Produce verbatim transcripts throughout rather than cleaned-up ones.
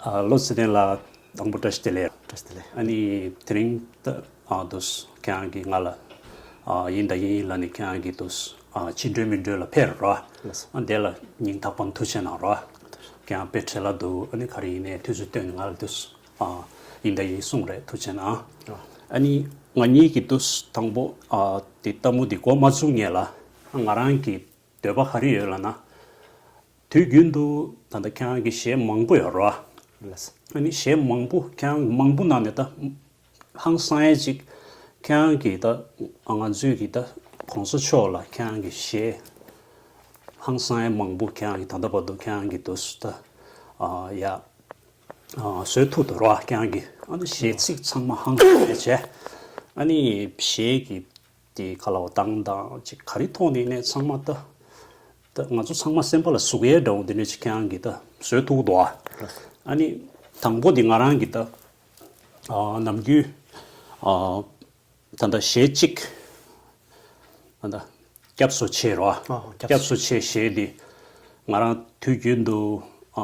ཨ། བློ་ཚེ་བརྟན་ལགས། དང་པོ་བཀྲ་ཤིས་བདེ་ལེགས། བཀྲ་ཤིས་བདེ་ལེགས། ཨ་ནི་དེ་རིང་ད་ཨ་འདུག་ཁྱེད་རང་གིས་ང་ལ་ཨ་ཡིན་དང་ཡིན་ལབ་ནས་ཁྱེད་རང་གིས་འདུག་ཨ་ཕྱི་འགྲོ་མི་འགྲོ་ལ་ཕེབས་རོགས། ལགས་སོ། ཨ་དེ་ལ་སྙིང་ཐག་པ་ནས་ཐུགས་རྗེ་གནང་རོགས། ཁྱེད་རང་དཔེ་བྲེལ་བ་འདུག་ཨ་ནི་ག་རེ་ཡིན་ནའི་དུས་ཚོད་བཏོན་ནས་ང་ལ་འདུག་ཨ་ཡིན་དང་ཡིན་གསུངས་རེད། ཐུགས་རྗེ་གནང་། ཨ་ནི་ང་གཉིས་ཀྱིས་འདུག་དང་པོ་ཨ་དེ་ལྟད་མོ་འདི་འགོ་མ་བཙུགས་སྔོན་ལ་ང་རང་གི་འདོད་པ་ག་རེ་ཡོད་ལབ་ན། དུས་རྒྱུན་དུ་ད་ལྟ་ཁྱེད་རང་གི་གཞས་མང་པོ་ཡོད་རེད་བ། ལགས་སོ། ཨ་ནི་གཞས་མང་པོ་ཁྱེད་རང་མང་པོ་ནང་ནས་ད་ཧང་སང་ཡས་ཅིག་ཁྱེད་རང་གི་ད་ང་ཚོས་ཀྱི་ད་གོང་ས་མཆོག་ལ་ཁྱེད་རང་གི་གཞས་ཧང་སང་ཡས་མང་པོ་ཁྱེད་རང་གི་ད་ལྟ་བར་དུ་ཁྱེད་རང་གི་འདུག་ད་ཡ་བཟོས་ཐུབ་འདུག་རེད་བ། ཁྱེད་རང་གི་ཨ་ནི་གཞས་ཚིག་ཚང་མ་ཧང་སང་ཡས་བྱས། ཨ་ནི་གཞས་ཀྱི་དེ་ག་ལ་བ་དང་དང་ཅིག་ག་རེ་ཐོག་ནས་ནས་ཚང་མ་ད་ད་ང་ཚོ་ཚང་མ་སེམས་པ་ལ་ཟུག་ཡས་འདྲ་བོ་འདི་འདྲ་ཅིག་ཁྱེད་རང་གིས་ད་བཟོས་ཐུབ་འདུག་ཨ། ཨ་ནི་དང་པོ་འདི་ང་རང་གིས་ད་ཨ་ནམ་རྒྱུན་ཨ་ད་ད་གཞས་གཅིག་ད་ད་སྐྱབས་སུ་མཆི་རོ། ཨ་སྐྱབས་སུ་མཆི་གཞས་འདི་ང་རང་དུས་རྒྱུན་དུ་ཨ་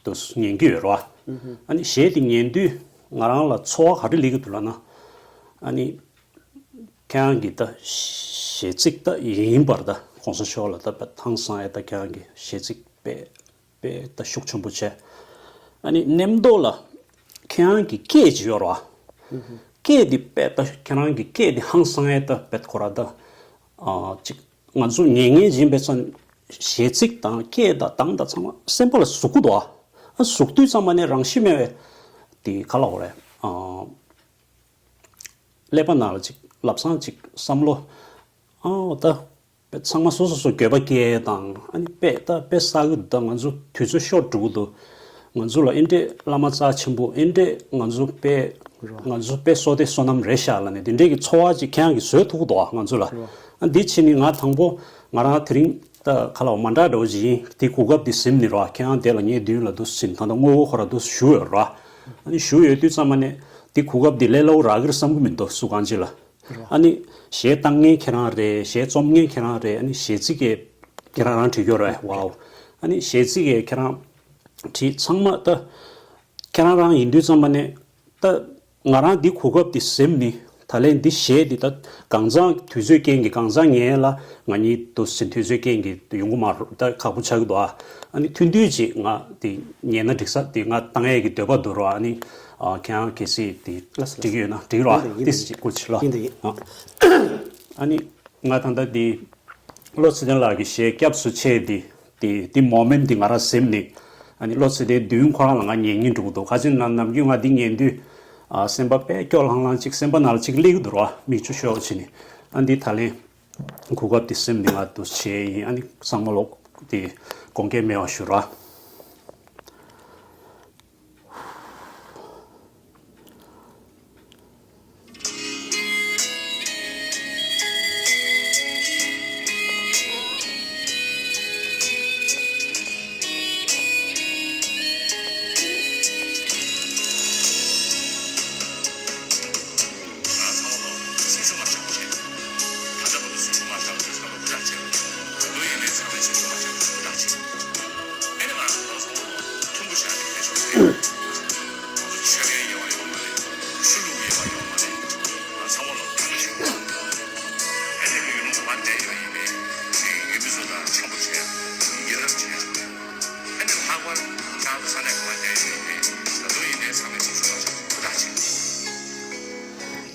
དུ་ཉན་གྱི་ཡོད་རེད་བ། ཨ་ནི་གཞས་དེ་ཉན་དུས་ང་རང་ལ་ཚོར་བ་ག་རེ་སླེབས་ཀྱི་འདུག་ལབ་ན། ཨ་ནི་ཁྱེད་རང་གི་ད་གཞས་ཚིག་ད་ཡིན་པར་ད་གོང་ས་མཆོག་ལ་ད་དཔེ་ཧང་སང་ཡས་ད་ཁྱེད་རང་གི་གཞས་ཚིག་དཔེ་དཔེ་ད་ཤུགས་ཆེན་པོ་བྱས། ཨ་ནི་མཉམ་དུ་ལ་ཁྱེད་རང་གི་སྐད་ཅིག་ཡོད་རེད་བ། སྐད་འདི་དཔེ་ད་ཁྱེད་རང་གི་སྐད་འདི་ཧང་སང་ཡས་ད་དཔེ་ཁོ་ར་ད་ཨ་ཅིག་ང་ཚོ་ཉན་མཁན་ཡིན་པའི་ཙང་གཞས་ཚིག་དང་སྐད་དང་གདངས་དང་ཚང་མ་སེམས་པ་ལ་ཟུག་གི་འདུག་ཨ། ཨ་ཟུག་དུས་ཙམ་པ་ནས་རང་ཤི་མེད་པའི་དེ་ག་ལ་འོ་རེད། ཨ་ཀླད་པ་ནང་ལ་ཅིག་ལབ་སང་ཅིག་བསམ་བློ་ཨ་ད་དཔེ་ཚང་མ་སོ་སོ་སོ་འགྱོད་པ་སྐྱེ་དང་ཨ་ནི་དཔེ་ད་དཔེ་བསགས་གི་འདུག་ད་ང་ཚོ་དུས་ཚོད་ཤོར་འགྲོ་གི་འདུག་ང་ཚོ་ལ་ཨེ་འདྲས་བླ་མ་རྩ་ཆེན་པོ་ཨེ་འདྲས་ང་ཚོ་དཔེ་ང་ཚོ་དཔེ་བསོད་བདེ་བསོད་ནམས་རེད་ཤག་ལབ་ནས་དེ་འདྲས་ཀྱི་ཚོར་བ་ཅིག་ཁྱེད་རང་གིས་བཟོས་ཐུབ་ཀྱི་འདུག་ང་ཚོ་ལ། ཨ་འདི་ཕྱིན་ནས་ང་དང་པོ་ང་རང་དེ་རིང་ད་ག་ལ་བ་མ་འདྲ་འདྲ་བོ་ཅིག་ཡིན། དེ་གོ་སྐབས་དེ་ཟིན་ནས་ར་ཁྱེད་རང་དེ་ལ་ངའི་མདུན་ལ་འདུག་ཟིན་ད་ལྟ་དངོས་པོ་ཁོ་ར་འདུག་བཞུགས་ཡོད་ར། ཨ་ནི་བཞུགས་ཡོད་དུས་ཙམ་པ་ནས་དེ་གོ་སྐབས་དེ་ལས་སླ་བོ་རག་གི་རེད་བསམ་གི་མི་འདུག་སུ་གང་ཅི་ལ། ཨ་ནི་གཞས་བཏང་མཁན་ཁྱེད་རང་རེད། གཞས་རྩོམ་མཁན་ཁྱེད་རང་རེད། ཨ་ནི་གཞས་ཚིག་གི་ཁྱེད་རང་རང་བྲིས་ཡོད་རེད། ཝའོ། ཨ་ནི་གཞས་ཚིག་གི་ཁྱེད་རང་བྲིས་ཚང་མ་ད་ཁྱེད་རང་རང་ཡིན་དུས་ཙམ་པ་ནས་ད་ང་རང་འདི་གོ་སྐབས་འདི་ཟིན་ནི་ད་ལན་འདི་གཞས་འདི་ད་གང་ཚང་དུས་ཚོད་རྐྱེན་གྱིས་གང་ཚང་ངས་ལ་ང་གཉིས་དུ་ཟིན་དུས་ཚོད་རྐྱེན་གྱིས་ཡོང་གི་མ་རེད། ད་ཁག་པོ་ཆགས་ཀྱི་འདུག་ཨ། ཨ་ནི་ཐུང་ཐུང་ཅིག་ང་འདི་ཉན་ན་འགྲིག་ས་འདི་ང་བཏང་ཡས་ཀྱི་འདོད་པ་འདུག་རོ། ཨ་ནི་ཨ་ཁྱེད་རང་གལ་སྲིད་དེ་ལགས་སོ། འགྲིག་ཡོད་ན་འགྲིག་རོགས། ཡིན་ཏེ་ཡིན་ཏེ། ཏིས་ཅིག་སྐུ་མཁྱེན་ལགས། ཡིན་ཏེ་ཡིན། ཨ་ནི་ང་ད་ལྟ་འདི་བློ་ཚེ་བརྟན་ལགས་ཀྱི་གཞས་སྐྱབས་སུ་མཆི་འདི་འདི་འདི་མོ་མེན་ཊི་འདི་ང་རང་གཟིམ་ནས་ཨ་ནི་བློ་ཚེ་བརྟན་མདུན་ཁོ་རང་ལ་ང་ཉན་སྙིང་འདོད་ཀྱི་འདུག་ག་ཅི་ན་ནམ་རྒྱུན་ང་འདི་ཉན་དུས་ཨ་སེམས་པ་དཔེ་སྐྱོ་ལྷང་ལྷང་ཅིག་སེམས་པ་ནང་ལ་ཅིག་སླེབས་ཀྱི་འདུག་རོ། མིག་ཆུ་ཤོར་བྱས་ནས། ཨ་འདི་ད་ལན་གོ་སྐབས་འདི་ཟིན་ནས་ང་འདུག་བྱས་ཡིན། ཨ་ནི་ཚང་མ་ལོག་འདི་དགོངས་འགལ་མེད་པ་ཞུ་ར།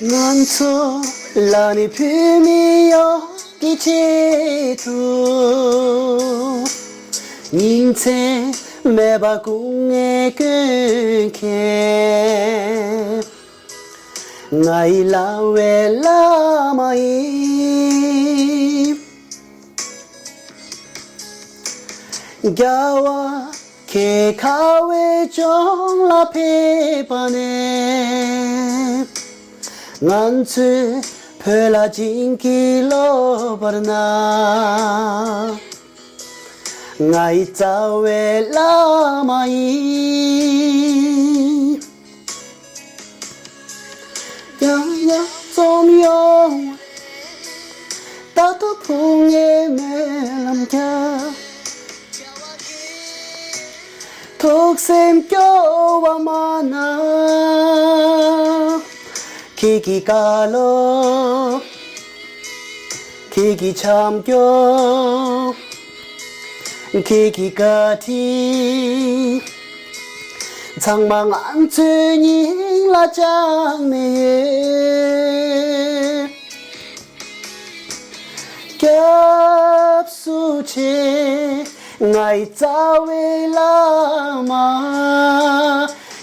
ང་ཚོ་ལ་ནི་བོད་མི་ཡོངས་ཀྱི་ཆེད་དུ། ཉིན་མཚན་མེད་པར་སྐུ་ངལ་བསྐྱོན་མཁན། ང་ཡི་རྩ་བའི་བླ་མ་ཡིན། རྒྱལ་བ་ཁྱེད་ཁ་བའི་ལྗོངས་ལ་ཕེབས་པ་ནས། ང་ཚོའི་བོད་ལ་བྱིན་གྱིས་རློབས་པར་གནང་། ང་ཡི་རྩ་བའི་བླ་མ་ཡིན། ཡང་ཡང་འཛོམས་ཡོང་བའི་ད་དུང་ཕུང་ངེ་སྨོན་ལམ་རྒྱག་ཐུགས་སེམས་སྐྱོ་ བ་མ་ན། ཁྱེད་ཀྱི་བཀའ་སློབ། ཁྱེད་ཀྱི་འཆམ་སྐྱོང་། ཁྱེད་ཀྱི་བཀའ་དྲིན། ཚང་མ་ང་ཚོའི་སྙིང་ལ་བཅངས་ནས་ཡོད། སྐྱབས་སུ་མཆི། ང་ཡི་རྩ་བའི་བླ་མ།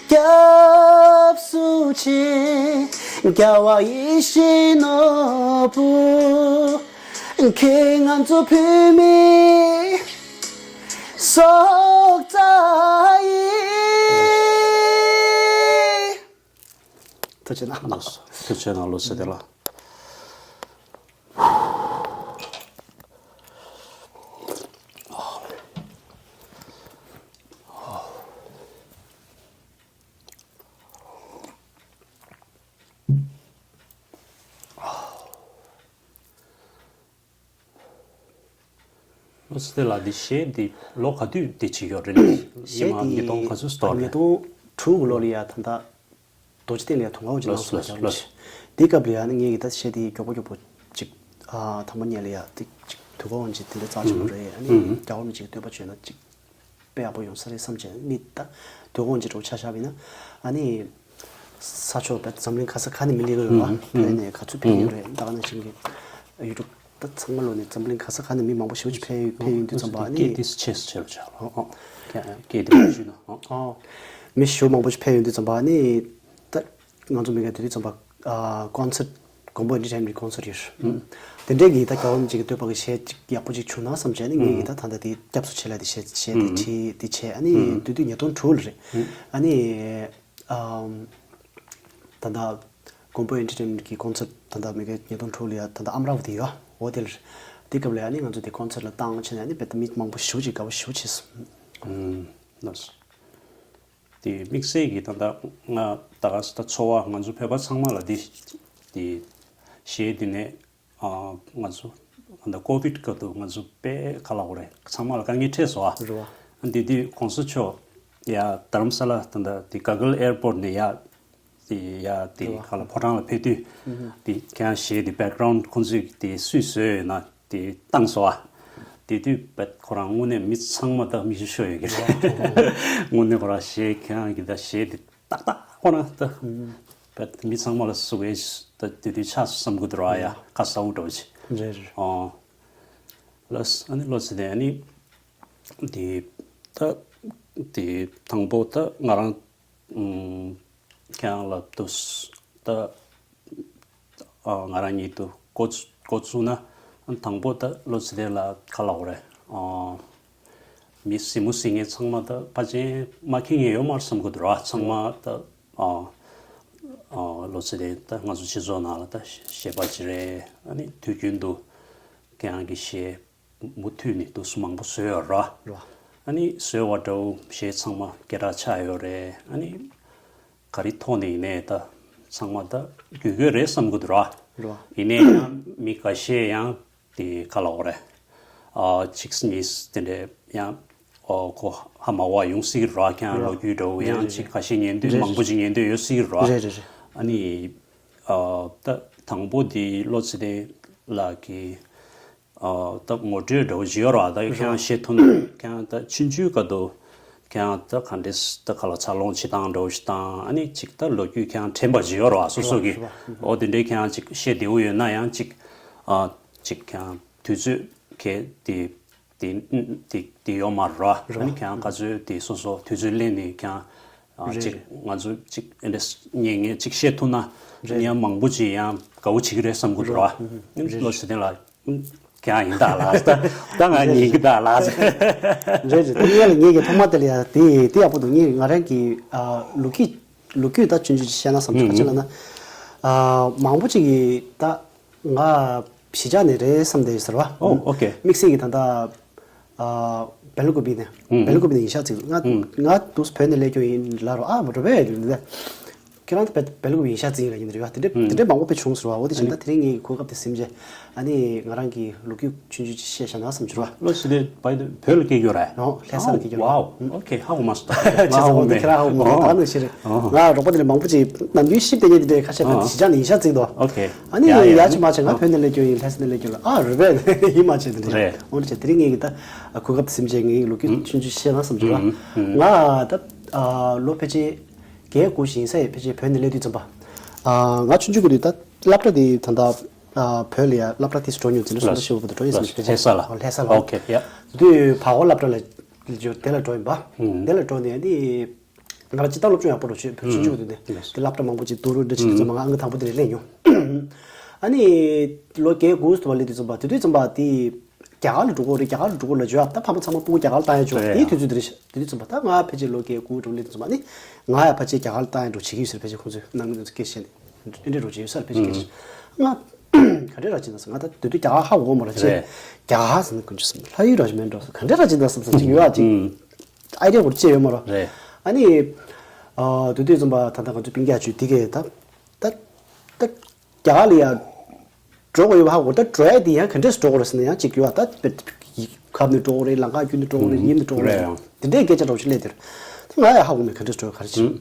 སྐྱབས་སུ་མཆི། རྒྱལ་བ་ཡིད་བཞིན་ནོར་བུ། ཁྱེད་ང་ཚོ་བོད་མིའི་སྲོག་རྩ་ཡིན། ཐུགས་རྗེ་གནང་། ཐུགས་རྗེ་གནང་། ལོ་ཚེ་བརྟན་ལགས། ལོ་ཚེ་བརྟན་ལགས། འདི་གཞས་འདི་ལོ་ག་དུས་འདི་བྱེད་ཀྱི་ཡོད་རེད། གཞས་ཉིས་སྟོང་ག་ཚོད་སྟོར་རེད། ཉིས་སྟོང་དྲུག་གི་ལོ་ལ་ཡ་ད་ལྟ་རྡོ་རྗེ་གདན་ལ་ཡ་དུང་དཀར་པོ་ཅིག་ལོ་གནང་སོང་། ལོ་ལོ། དེའི་སྐབས་ལ་ཡ་ནི་ངས་ཀྱི་ད་གཞས་དེ་མགྱོགས་པོ་མགྱོགས་པོ་ཅིག་ཨ་དང་པོ་ཉིད་ལ་ཡ་དེ་ཅིག་དུས་འཁོར་དབང་ཅིག་དེ་འདྲ་རྩ་ཆེན་པོ་རེད། ཨ་ནི་རྒྱལ་བ་རིན་པོ་ཆེ་གི་བསྟོད་པ་བརྗོད་ན་ཅིག་དཔེ་ཡག་པོ་ཡོང་ས་རེད་བསམ་བྱས་ནི་ད་དུས་འཁོར་དབང་ཅིག་འདྲ་པོ་ཆ་བཞག་པ་ཡིན་ན། ཨ་ནི་ས་ཕྱོགས་ད་འཛམ་གླིང་ག་ས་ག་ནས་མི་སླེབས་ཀྱི་ཡོད་པ། བོད་ནས་ག་ཚོད་ཕེབས་ཀྱི་ཡོད་རེད། ད་ག་ནང་བཞིན་གྱི་ཡུ་ཊུབ་ད་ཚང་མ་ལོ་ནས་འཛམ་གླིང་ག་ས་ག་ནས་མི་མང་པོ་ཞེ་པོ་ཅིག་ཕེབས་ཕེབས་ཡོང་དུས་ཙམ་པ་ཨ་ནི། སྐད་དེ་ཆེ་ཆེ་རུ་ཆགས་ལ། ཨོ་ཨོ། སྐད་དེ་མ་ཞུས་ན། ཨོ། མི་ཞེ་པོ་མང་པོ་ཞིག་ཕེབས་ཡོང་དུས་ཙམ་པ་ཨ་ནི། ད་ང་ཚོ་མི་ག་དེ་དུས་ཙམ་པ་ཨ་ཀོན་སར་ཊི། དགོན་པ་འདི་འདྲའི་ཀོན་སར་ཊི་ཡོད། དེ་འདྲའི་གི་ད་རྒྱལ་བ་རིན་པོ་ཆེ་གི་བསྟོད་པ་གི་གཞས་ཅིག་ཡག་པོ་ཅིག་བྱུང་ན་བསམ་བྱས་ནས་ངས་གི་ད་ད་ལྟ་དེ་སྐྱབས་སུ་མཆི་ལབ་དེ་གཞས་གཞས་དེ་བྲིས་དེ་བྱས། ཨ་ནི་དེ་དུས་ཉིས་སྟོང་དྲུག་ལ་རེད། ཨ་ནི་ཨམ། ད་ལྟ་ཀོན་པོ་ཨེན་ཊར་ཊེན་མེན་ཊི་གི་ཀོན་སར་ཊི་ད་ལྟ་མི་ག་ཉིས་སྟོང་དྲུག་ལ་ཡ་ད་ལྟ་ཨམ་ར་ཝ་ཏི་ཡོད། འོ་དེ་ལ་དེ་སྐབས་ལ་ཡ་ནི་ང་ཚོ་དེ་ཀོན་སར་ཊི་ལ་བཏང་བྱས་ནས་ཨ་ནི་དཔེ་ད་མི་མང་པོ་ཞེ་པོ་ཅིག་དགའ་པོ་ཞེ་པོ་བྱས་སོང་། ལགས་སོ། དེ་དམིགས་བསལ་གྱི་ད་ལྟ་ང་ད་ག་ས་ད་ཚོར་བ་ང་ཚོ་བོད་པ་ཚང་མ་ལ་འདི་དེ་གཞས་འདི་ནས་ཨ་ང་ཚོ་ད་ལྟ་ཀོ་བིད་སྐབས་དུ་ང་ཚོ་དཔེ་ག་ལབ་དགོས་རེད། ཚང་མ་ལ་དཀའ་ངལ་འཕྲད་སོང་ཨ། རེད་བ། འདི་དུས་གོང་ས་མཆོག་ཡ་རྡ་རམ་ས་ལ་ད་ལྟ་དེ་ག་གལ་ཨེར་པོར་ཊི་ནས་ཡ་དེ་ཡ་དེ་རེད་བ། ག་ལ་ཕོ་བྲང་ལ་ཕེབས་དུས་དེ་ཁྱེད་རང་གཞས་དེ་བེག་གྷ་རའུན་ཌི་ཁོང་ཚོས་དེ་སུས་བཟོས་ཡོད་ན། དེ་བཏང་སོང་ཨ། དེ་དུས་བེད་ཁོ་རང་དངོས་གནས་མི་ཚང་མ་ད་མིག་ཆུ་ཤོར་ཡོད་ཀྱི་རེད། དངོས་གནས་ཁོ་རང་གཞས་ཁྱེད་རང་གི་ད་གཞས་དེ་ཏག་ཏག་ཁོ་རང་ད་བེད་མི་ཚང་མ་ལ་ཟུག་ཨེ་ད་དེ་དུས་ཆགས་སོང་བསམ་གི་འདུག་ར། ཡ་ཁ་གསལ་པོ་འདྲ་པོ་ཅིག་རེད་རེད། ཨོ། ལགས་སོ། ཨ་ནི་ལོ་ཚེ་བརྟན་ཨ་ནི་དེ་ད་དེ་དང་པོ་ད་ང་རང་ཁྱེད་རང་ལ་དུས་ད་ང་རང་ཉིད་དུ་འགོ་འགོ་བཙུགས་ན་དང་པོ་ད་ལོ་ཚེ་བརྟན་ལ་ག་ལབ་དགོས་རེད། མི་གཟིགས་མོ་གཟིགས་མཁན་ཚང་མ་ད་ཕལ་ཆེར་མ་མཁྱེན་མཁན་ཡོད་མ་རེད་བསམ་གི་འདུག་ར། ཚང་མ་ད་ལོ་ཚེ་བརྟན་ད་ང་ཚོ་སྤྱི་ཚོགས་ནང་ལ་ད་གཞས་པ་ཅིག་རེད། ཨ་ནི་དུས་རྒྱུན་དུ་ཁྱེད་རང་གི་གཞས་མུ་མཐུད་ནས་དུས་སུ་མང་པོ་བཟོས་ཡོད་ར། ར། ཨ་ནི་བཟོས་པ་འདྲ་བོ་གཞས་ཚང་མ་སྐད་གྲགས་ཆགས་ཡོད་རེད། ཨ་ནི་ག་རེ་ཐོག་ནས་ཡིན་ནའི་ད་ཚང་མ་ད་རྒྱུས་ཡོད་རེད་བསམ་གི་འདུག་ར། ར། ཡིན་ནའི་ཡང་མི་འགའ་ཤས་ཡང་དེ་ག་ལབ་དགོས་རེད། ཨ་གཅིག་གཉིས་དེ་འདྲའི་ཡང་ཨོ་ཁོ་ཧ་མ་གོ་བ་ཡོང་སྲིད་ཀྱི་ར། ཁྱེད་རང་ར། ལོ་རྒྱུས་འདྲ་བོ་རེད་ཡང་རེད་གཅིག་རེད། ཁ་ཤས་ཉན་དུས་རེད་མང་པོ་རེད། ཅིག་ཉན་འདོད་ཡོད་སྲིད་ཀྱི་ར། རེད་རེད་རེད། ཨ་ནི་ཨ་ད་དང་པོ་དེ་ལོ་ཚེ་བརྟན་ལགས་ཀྱི་ཨ་ད་ངོ་སྤྲོད་འདྲ་བོ་ཞིག་ཡོད་ར། ད་ཁྱེད་རང་བཤད་ཐུབ་ན་ཁྱེད་རང་ད་ཆུང་ཆུང་སྐབས་དུ་ཁྱེད་རང་ད་ག་འདྲས་ད་ག་ལ་འཚར་ལོངས་བྱེད་སྟངས་འདྲ་བོ་ཞིག་དང་ཨ་ནི་གཅིག་ད་ལོ་རྒྱུས་ཁྱེད་རང་དྲན་པ་ཞིག་ཡོད་ར་སོ་སོ་གི། རེད་བ། ཨོ་དེ་འདྲའི་ཁྱེད་རང་གཅིག་བཤད་བདེ་བོ་ཡོད་ན་ཡང་གཅིག་ཨ་གཅིག་ཁྱེད་རང་དུས་ཚོད་གལ་ཏེ་དེ་དེ་དེ་ཡོད་མ་རེད་ར། རེད། ཨ་ནི་ཁྱེད་རང་ག་ཚོད་དེ་སོ་སོ་དུས་ཚོད་ལེན་ནས་ཁྱེད་རང་ཨ་རེད། གཅིག་ང་ཚོ་གཅིག་ཨེ་འདྲས་ཉན་ངས་གཅིག་བཤད་ཐུབ་ན་རེད། ཉན་མང་པོ་ཅིག་ཡང་དགའ་བོ་བྱེད་ཀྱི་རེད་བསམ་གི་འདུག་ར། རེད། ཨ་ནི་ལོ་ཚེ་བརྟན་ལགས་ཁྱེད་རང་ཡིན་ད་ལགས། ད་ང་ཉན་གི་ད་ལགས། རེད་རེད། ད་ངས་ལ་ངས་ཀྱི་ཐོག་མ་དེ་ལ་ཡང་དེ་དེ་ཡག་པོ་འདུག་ངས་ང་རང་གི་ཨ་ལོ་རྒྱུས་ལོ་རྒྱུས་ད་ཆུང་ཆུང་ཅིག་བཤད་ན་བསམ་གྱི། ག་ཅི་ལབ་ན་ཨ་མང་པོ་ཅིག་གིས་ད། ང་གཞིས་ཆགས་ནས་རེད་བསམ་བསྡད་ཡོད་ཟེར་བ། ཨོ་ཨོ་ཁེ། དམིགས་བསལ་གྱི་ད་ལྟ་ཨ་སྦེལ་ཀོབ་ནས། ཨུམ། སྦེལ་ཀོབ་ནས་ཡིན་ཤག་ཅིག་ང་ཨུམ། ང་དུས་བོད་ནས་སླེབས་རྒྱུ་ཡིན་ལབ་རོགས་ཨ་རོ་བས་ལ། ཁྱེད་རང་ཚོ་བལ་བལ་ཡུལ་གྱི་ཡིན་ཤག་ཙིང་ར་ཡིན་རེད་བ། དེ་འདྲ་དེ་འདྲ་མང་པོ་དཔེ་བྱུང་ཟེར་བ། འོ་དེ་བཞིན་ད་དེ་རིང་ངའི་གོ་སྐབས་དེ་ཟིན་རྗེས་ཨ་ནི་ང་རང་གི་ལོ་རྒྱུས་ཆུང་ཆུང་ཅིག་བཤད་བཞག་ན་བསམ་བྱུང་ར། ལོ་ཞིག་དེ་བལ་བོད་ལ་སྐྱེས་ཡོད་ར། ཨོ་ལྷ་ས་ལ་སྐྱེས་ཡོད་ར། ཝའོ། ཨོ་ཁེ་ཧ་གོ་མ་སོང་། བྱས་ཙང་འོ་དེ་ཁྱེད་རང་ཧ་གོ་མ་སོང་། ད་ནང་བཞིན་རེད། ང་རོགས་པ་དེ་ལ་མང་པོ་ཅིག་ནམ་རྒྱུན་ཤིབ་བསྡད་མཁན་དེ་འདྲའི་ཁ་ཤས་ཕལ་ཆེར་གཞིས་ཆགས་ནས་ཡིན་ཤག་ཙིང་དོ། ཨོ་ཁེ། ཨ་ནི་ཡ་ཡ་ཡ་ཡ་ཡ་ཡ། ཡ་ཅིག་མ་བྱས་ང་བོད་ནས་སླེབས་རྒྱུ་ཡིན། ལྷ་ས་ནས་སླེབས་རྒྱུ་ལ་ཨ་རེད་པས་ཡིན་མ་བྱས་དེ་འདྲ་རེད། འོ་འདྲ་བྱས་དེ་རིང་ངས་ད་གོ་སྐབས་དེ་ཟིན་རྗེས་ངའི་ལོ་རྒྱུས་ཆུང་ཆུང་བཤད་ན་བསམ་བྱུང་ར། ང་ད་ལོ་ཕལ་ཆེར་བརྒྱད་དགུ་ཞིག་ཡིན་ས་ཡིན། ཕལ་ཆེར་བོད་ནས་སླེབས་དུས་ཙམ་པ། ང་ཆུང་ཆུང་གི་དུས་ད་སློབ་གྲྭ་དེ་ད་ལྟ་བོད་ལ་ཡ་སློབ་གྲྭ་དེ་འགྲོ་མྱོང་ཙི་ན་སུ་འདྲ་ཞིག་བོད་དུ་འགྲོ་ཡིན་ཟེར་ཞིག་ཕལ་ཆེར་ལྷ་ས་ལ། ལྷ་ས་ལ། ཨོ་ཁེ་ཡ། དེ་དུས་བར་སྐོར་སློབ་གྲྭ་ལ་འགྲོ་དེ་ལ་འགྲོ་ཡིན་པ། དེ་ལ་འགྲོ་ནས་ནི་ང་རང་ཅིག་ད་སློབ་སྦྱོང་ཡག་པོ་འགྲོ་ཆོད་བོད་ཆུང་ཆུང་དུས་ནས་དེ་སློབ་གྲྭ་མང་པོ་ཅིག་བསྡུ་རུ་འདྲ་ཅིག་ཙམ་མ་ང་ཨང་ཀི་དང་པོ་དེ་ལ་སླེབས་མྱོང་། ཨ་ནི་ལོ་བརྒྱད་དགུ་དུ་བ་སླེབས་དུས་ཙམ་པ་དེ་དུས་ཙམ་པ་དེ། རྒྱ་གར་ལ་འགྲོ་གི་རེད། རྒྱ་གར་ལ་འགྲོ་གི་ལབ་བརྗོད་ཨ། ད་ཕ་མ་ཚང་མ་སྤུ་གུ་རྒྱ་གར་ལ་བཏང་ཡ་བྱུང་བ་རེད། དེའི་དུས་ཚོད་དེ་རེད་ཤག་དེ་དུས་ཙམ་པ་ད་ང་ཕལ་ཆེར་ལོ་བརྒྱད་དགུ་འགྲོ་སླེབས་དུས་ཙམ་པ་ནི་ང་ཡང་ཕལ་ཆེར་རྒྱ་གར་ལ་བཏང་ཡ་འགྲོ་བྱེད་ཀྱི་ཡོད་ཟེར་ཕལ་ཆེར་ཁོང་ཚོས་ནང་མི་ཚོ་སྐད་བཤད་ནས་ཨེ་འདྲས་འགྲོ་བྱེད་ཡོད་ས་རེད། ཕལ་ཆེར་སྐད་ཆ་ང་ག་འདྲས་ར་བྱེད་ན་ཟེར། ང་ད་དེ་དུས་རྒྱ་གར་ཧ་གོ་མ་ར་ཆེ། རེད། རྒྱ་གར་ཟེར་ན་དཀོན་མཆོག་གསུམ་ལྷ་ཡུལ་ར་ཞིག་མེད་འགྲོ་ཟེར། ག་འདྲས་ར་བྱེད་ན་བསམ་ས་ཅིག་ཡོད་ཨ། ཅིག་ཨའི་ཌི་ཡ་སྐོར་ཅི་ཡོད་མ་ར། རེད། ཨ་ནི་དེ་དུས་ཙམ་པ་ད་ལྟ་ང་ཚོ་སྤུན་ཀྱག་ཅིག་དེ་གས་ད་ད་ད། རྒྱ་གར་ལ་ཡ་འགྲོ་དགོས་ཡོད་པ་ཧ་གོ། ད་འགྲོ་ཡ་དེ་ཡང་ག་འདྲས་འགྲོ་དགོས་རེད་ཟེར་ན་ཡང་གཅིག་ཡོད་ཨ། ད་ཁབ་ནས་འགྲོ་དགོས་རེད། ལམ་ཁ་བརྒྱུད་ནས་འགྲོ་དགོས་རེད། གཡས་ནས་འགྲོ་དགོས་རེད། རེད་ཡང་། དེ་འདྲའི་སྐད་ཆ་འདྲ་བོ་ཞིག་སླེབས་དེར་ད་ང་ཡང་ཧ་གོ་མེད། ག་འདྲས་འགྲོ་ག་རེ་བྱེད།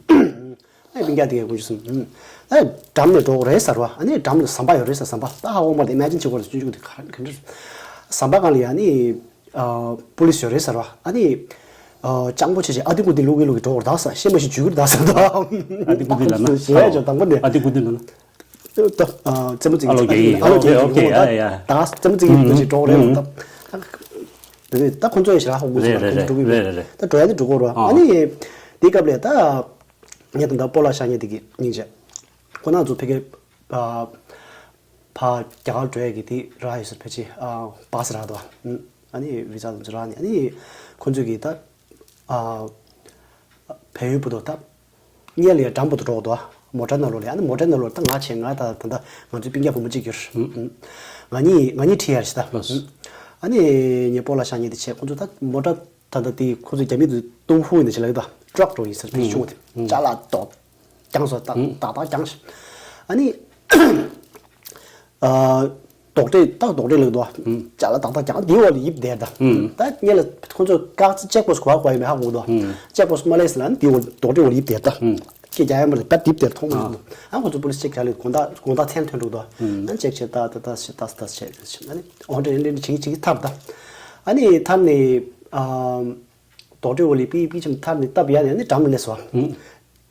ཨ་སྤུན་ཀྱག་དེ་གས་དཀོན་མཆོག་གསུམ། ཨ་འགྲམ་ནས་འགྲོ་དགོས་རེད་ཟེར་བ། ཨ་ནི་འགྲམ་ལ་ཟམ་པ་ཡོད་རེད་ཟེར། ཟམ་པ་ད་ཧ་གོ་མ་རེད། ཨི་མེ་ཇིན་བྱེད་དགོས་རེད། ཆུང་ཆུང་དེ་ག་ག་འདྲས་ཟམ་པ་སྒང་ལ་ཡ་ནི་པུ་ལིས་ཡོད་རེད་ཟེར་བ། ཨ་ནི་སྤྱང་པོ་བྱས་བྱས་ཨ་ཏི་ཀུ་ཏི་བླུག་གི་བླུག་གི་འགྲོ་དགོས་རེད་ད་ཟེར། ཤེས་མ་ཤེས་འཇུས་ཀྱི་རེད་ད་ཟེར། ཨ་ཏི་ཀུ་ཏི་ལབ་ན། ཞེས་ཡ་ཅོ་དང་པོ་ནས། ཨ་ཏི་ཀུ་ཏི་ལབ་ན། ད་ཨ་རྩེད་མོ་རྩེ་ཨ་ལོ་རྒྱག་གི་ཡིན། ཨ་ལོ་རྒྱག་གི་ཡིན། ཨོ་ཁེ་ཡ་ཡ། ད་རྩེད་མོ་རྩེ་གི་ཡིན། ཅིག་འགྲོ་རེད་ད། ད་ཁོང་ཚོ་ཡི་ཞེ་དྲག་ཧ་གོ་མ་སོང་། རེད་རེད་རེད། འགྲོ་གི་རེད་རེད་རེད། ད་འགྲོ་ཡ་དེ་འགྲོ་གོ་ར། ཨ་ནི་དེའི་སྐབས་ལ་ད་ངས་ད་ལྟ་སྤོ་ལགས་ཤག་ཉེ་དེ་གི་སྙིང་རྗེ། ཁོ་ན་ཚོ་ཕ་གི་ཕ་རྒྱ་གར་འགྲོ་ཡ་གི་དེ་རག་ཡོད་ཟེར། ཕལ་ཆེར་པ་སེ་རག་འདུག་ཨ་ནི་བི་ཛ་དེ་ཚོ་རག་ནས་ཨ་ནི་ཁོང་ཚོ་གི་ད་བལ་ཡུལ་བར་དུ་ད། གཉལ་ལ་ཡ་འགྲམ་བར་དུ་འགྲོ་གི་འདུག་ཨ། མོ་ཊ་ནང་ལོགས་ལ་ཡ། ཨ་ནི་མོ་ཊ་ནང་ལོགས་ད་ང་བྱས། ང་ད་ད་ད་ང་ཚོའི་སྤུན་ཀྱག་བུ་མོ་གཅིག་ཡོད་རེད། ང་གཉིས་ང་གཉིས་ཁྲིད་ཡ་རེད་ད། ཨ་ནི་ངའི་སྤོ་ལགས་ཤག་ཉེ་དེ་བྱས། ཁོང་ཚོ་ད་མོ་ཊ་ད་ད་དེ་ཁོང་ཚོ་རྒྱ་མི་དུ་ཏུང་ཧྥུ་ཡིན་ན་ཅི་ལབ་ཀྱི་འདུག་ཊ་རག་འདྲ་བོ་ཡིན་ཟེར། ཕལ་ཆེར་ཆུང་བ་དེ་ཅ་ལག་ཏོག་རྒྱང་སོ་ཏག་ཏག་ཏག་རྒྱང་། ཨ་ནི། རྡོག་ཁྲེས་ཏག་རྡོག་ཁྲེས་ལབ་འདུག་ཨ། ཅ་ལག་ཏག་ཏག་རྒྱང་། དེའི་འོག་ལ་ཡིབ་བསྡད་ད། ད་སྔོན་ལ་ཁོང་ཚོ་ཀག་ཙི་ཅེག་པོ་སི་ག་པར་བར་ཡིན་མིན་ཧ་གོ་གི་འདུག་ཨ། ཅེག་པོ་སི་མ་སླེབས་ཟིན་ལ་ནི་དེའི་འོག་རྡོག་ཁྲེས་འོག་ལ་ཡིབ་བསྡད་ད། སྐད་རྒྱག་ཡ་མ་རེད། ད་ཡིབ་བསྡད་མཐོང་མ་སོང་། ཨ་ཁོང་ཚོ་པུ་ལིས་ཅེག་རྒྱག་ལེ་དགོང་དག་དགོང་དག་མཚན་ཐོན་འགྲོ་འདུག་ཨ། ཅེག་བྱས་ད་ད་ད་ད་ད་བྱས་ཨ་ནི་འོ་འདྲ་འདྲ་འདྲ་བྱེད་ཀྱི་བྱེད་ཀྱི་ཐར་ད། ཨ་ནི་ཐར་ནས་རྡོག་ཁྲེས་འོག་ལ་ཡིབ་ཡིབ་ཡིབ་ཅིག་ཐར་ནས་སྟབས་ཡག་ནས་ཨ་ནི་འགྲམ་ལ་སླེབས་སོང་ཨ།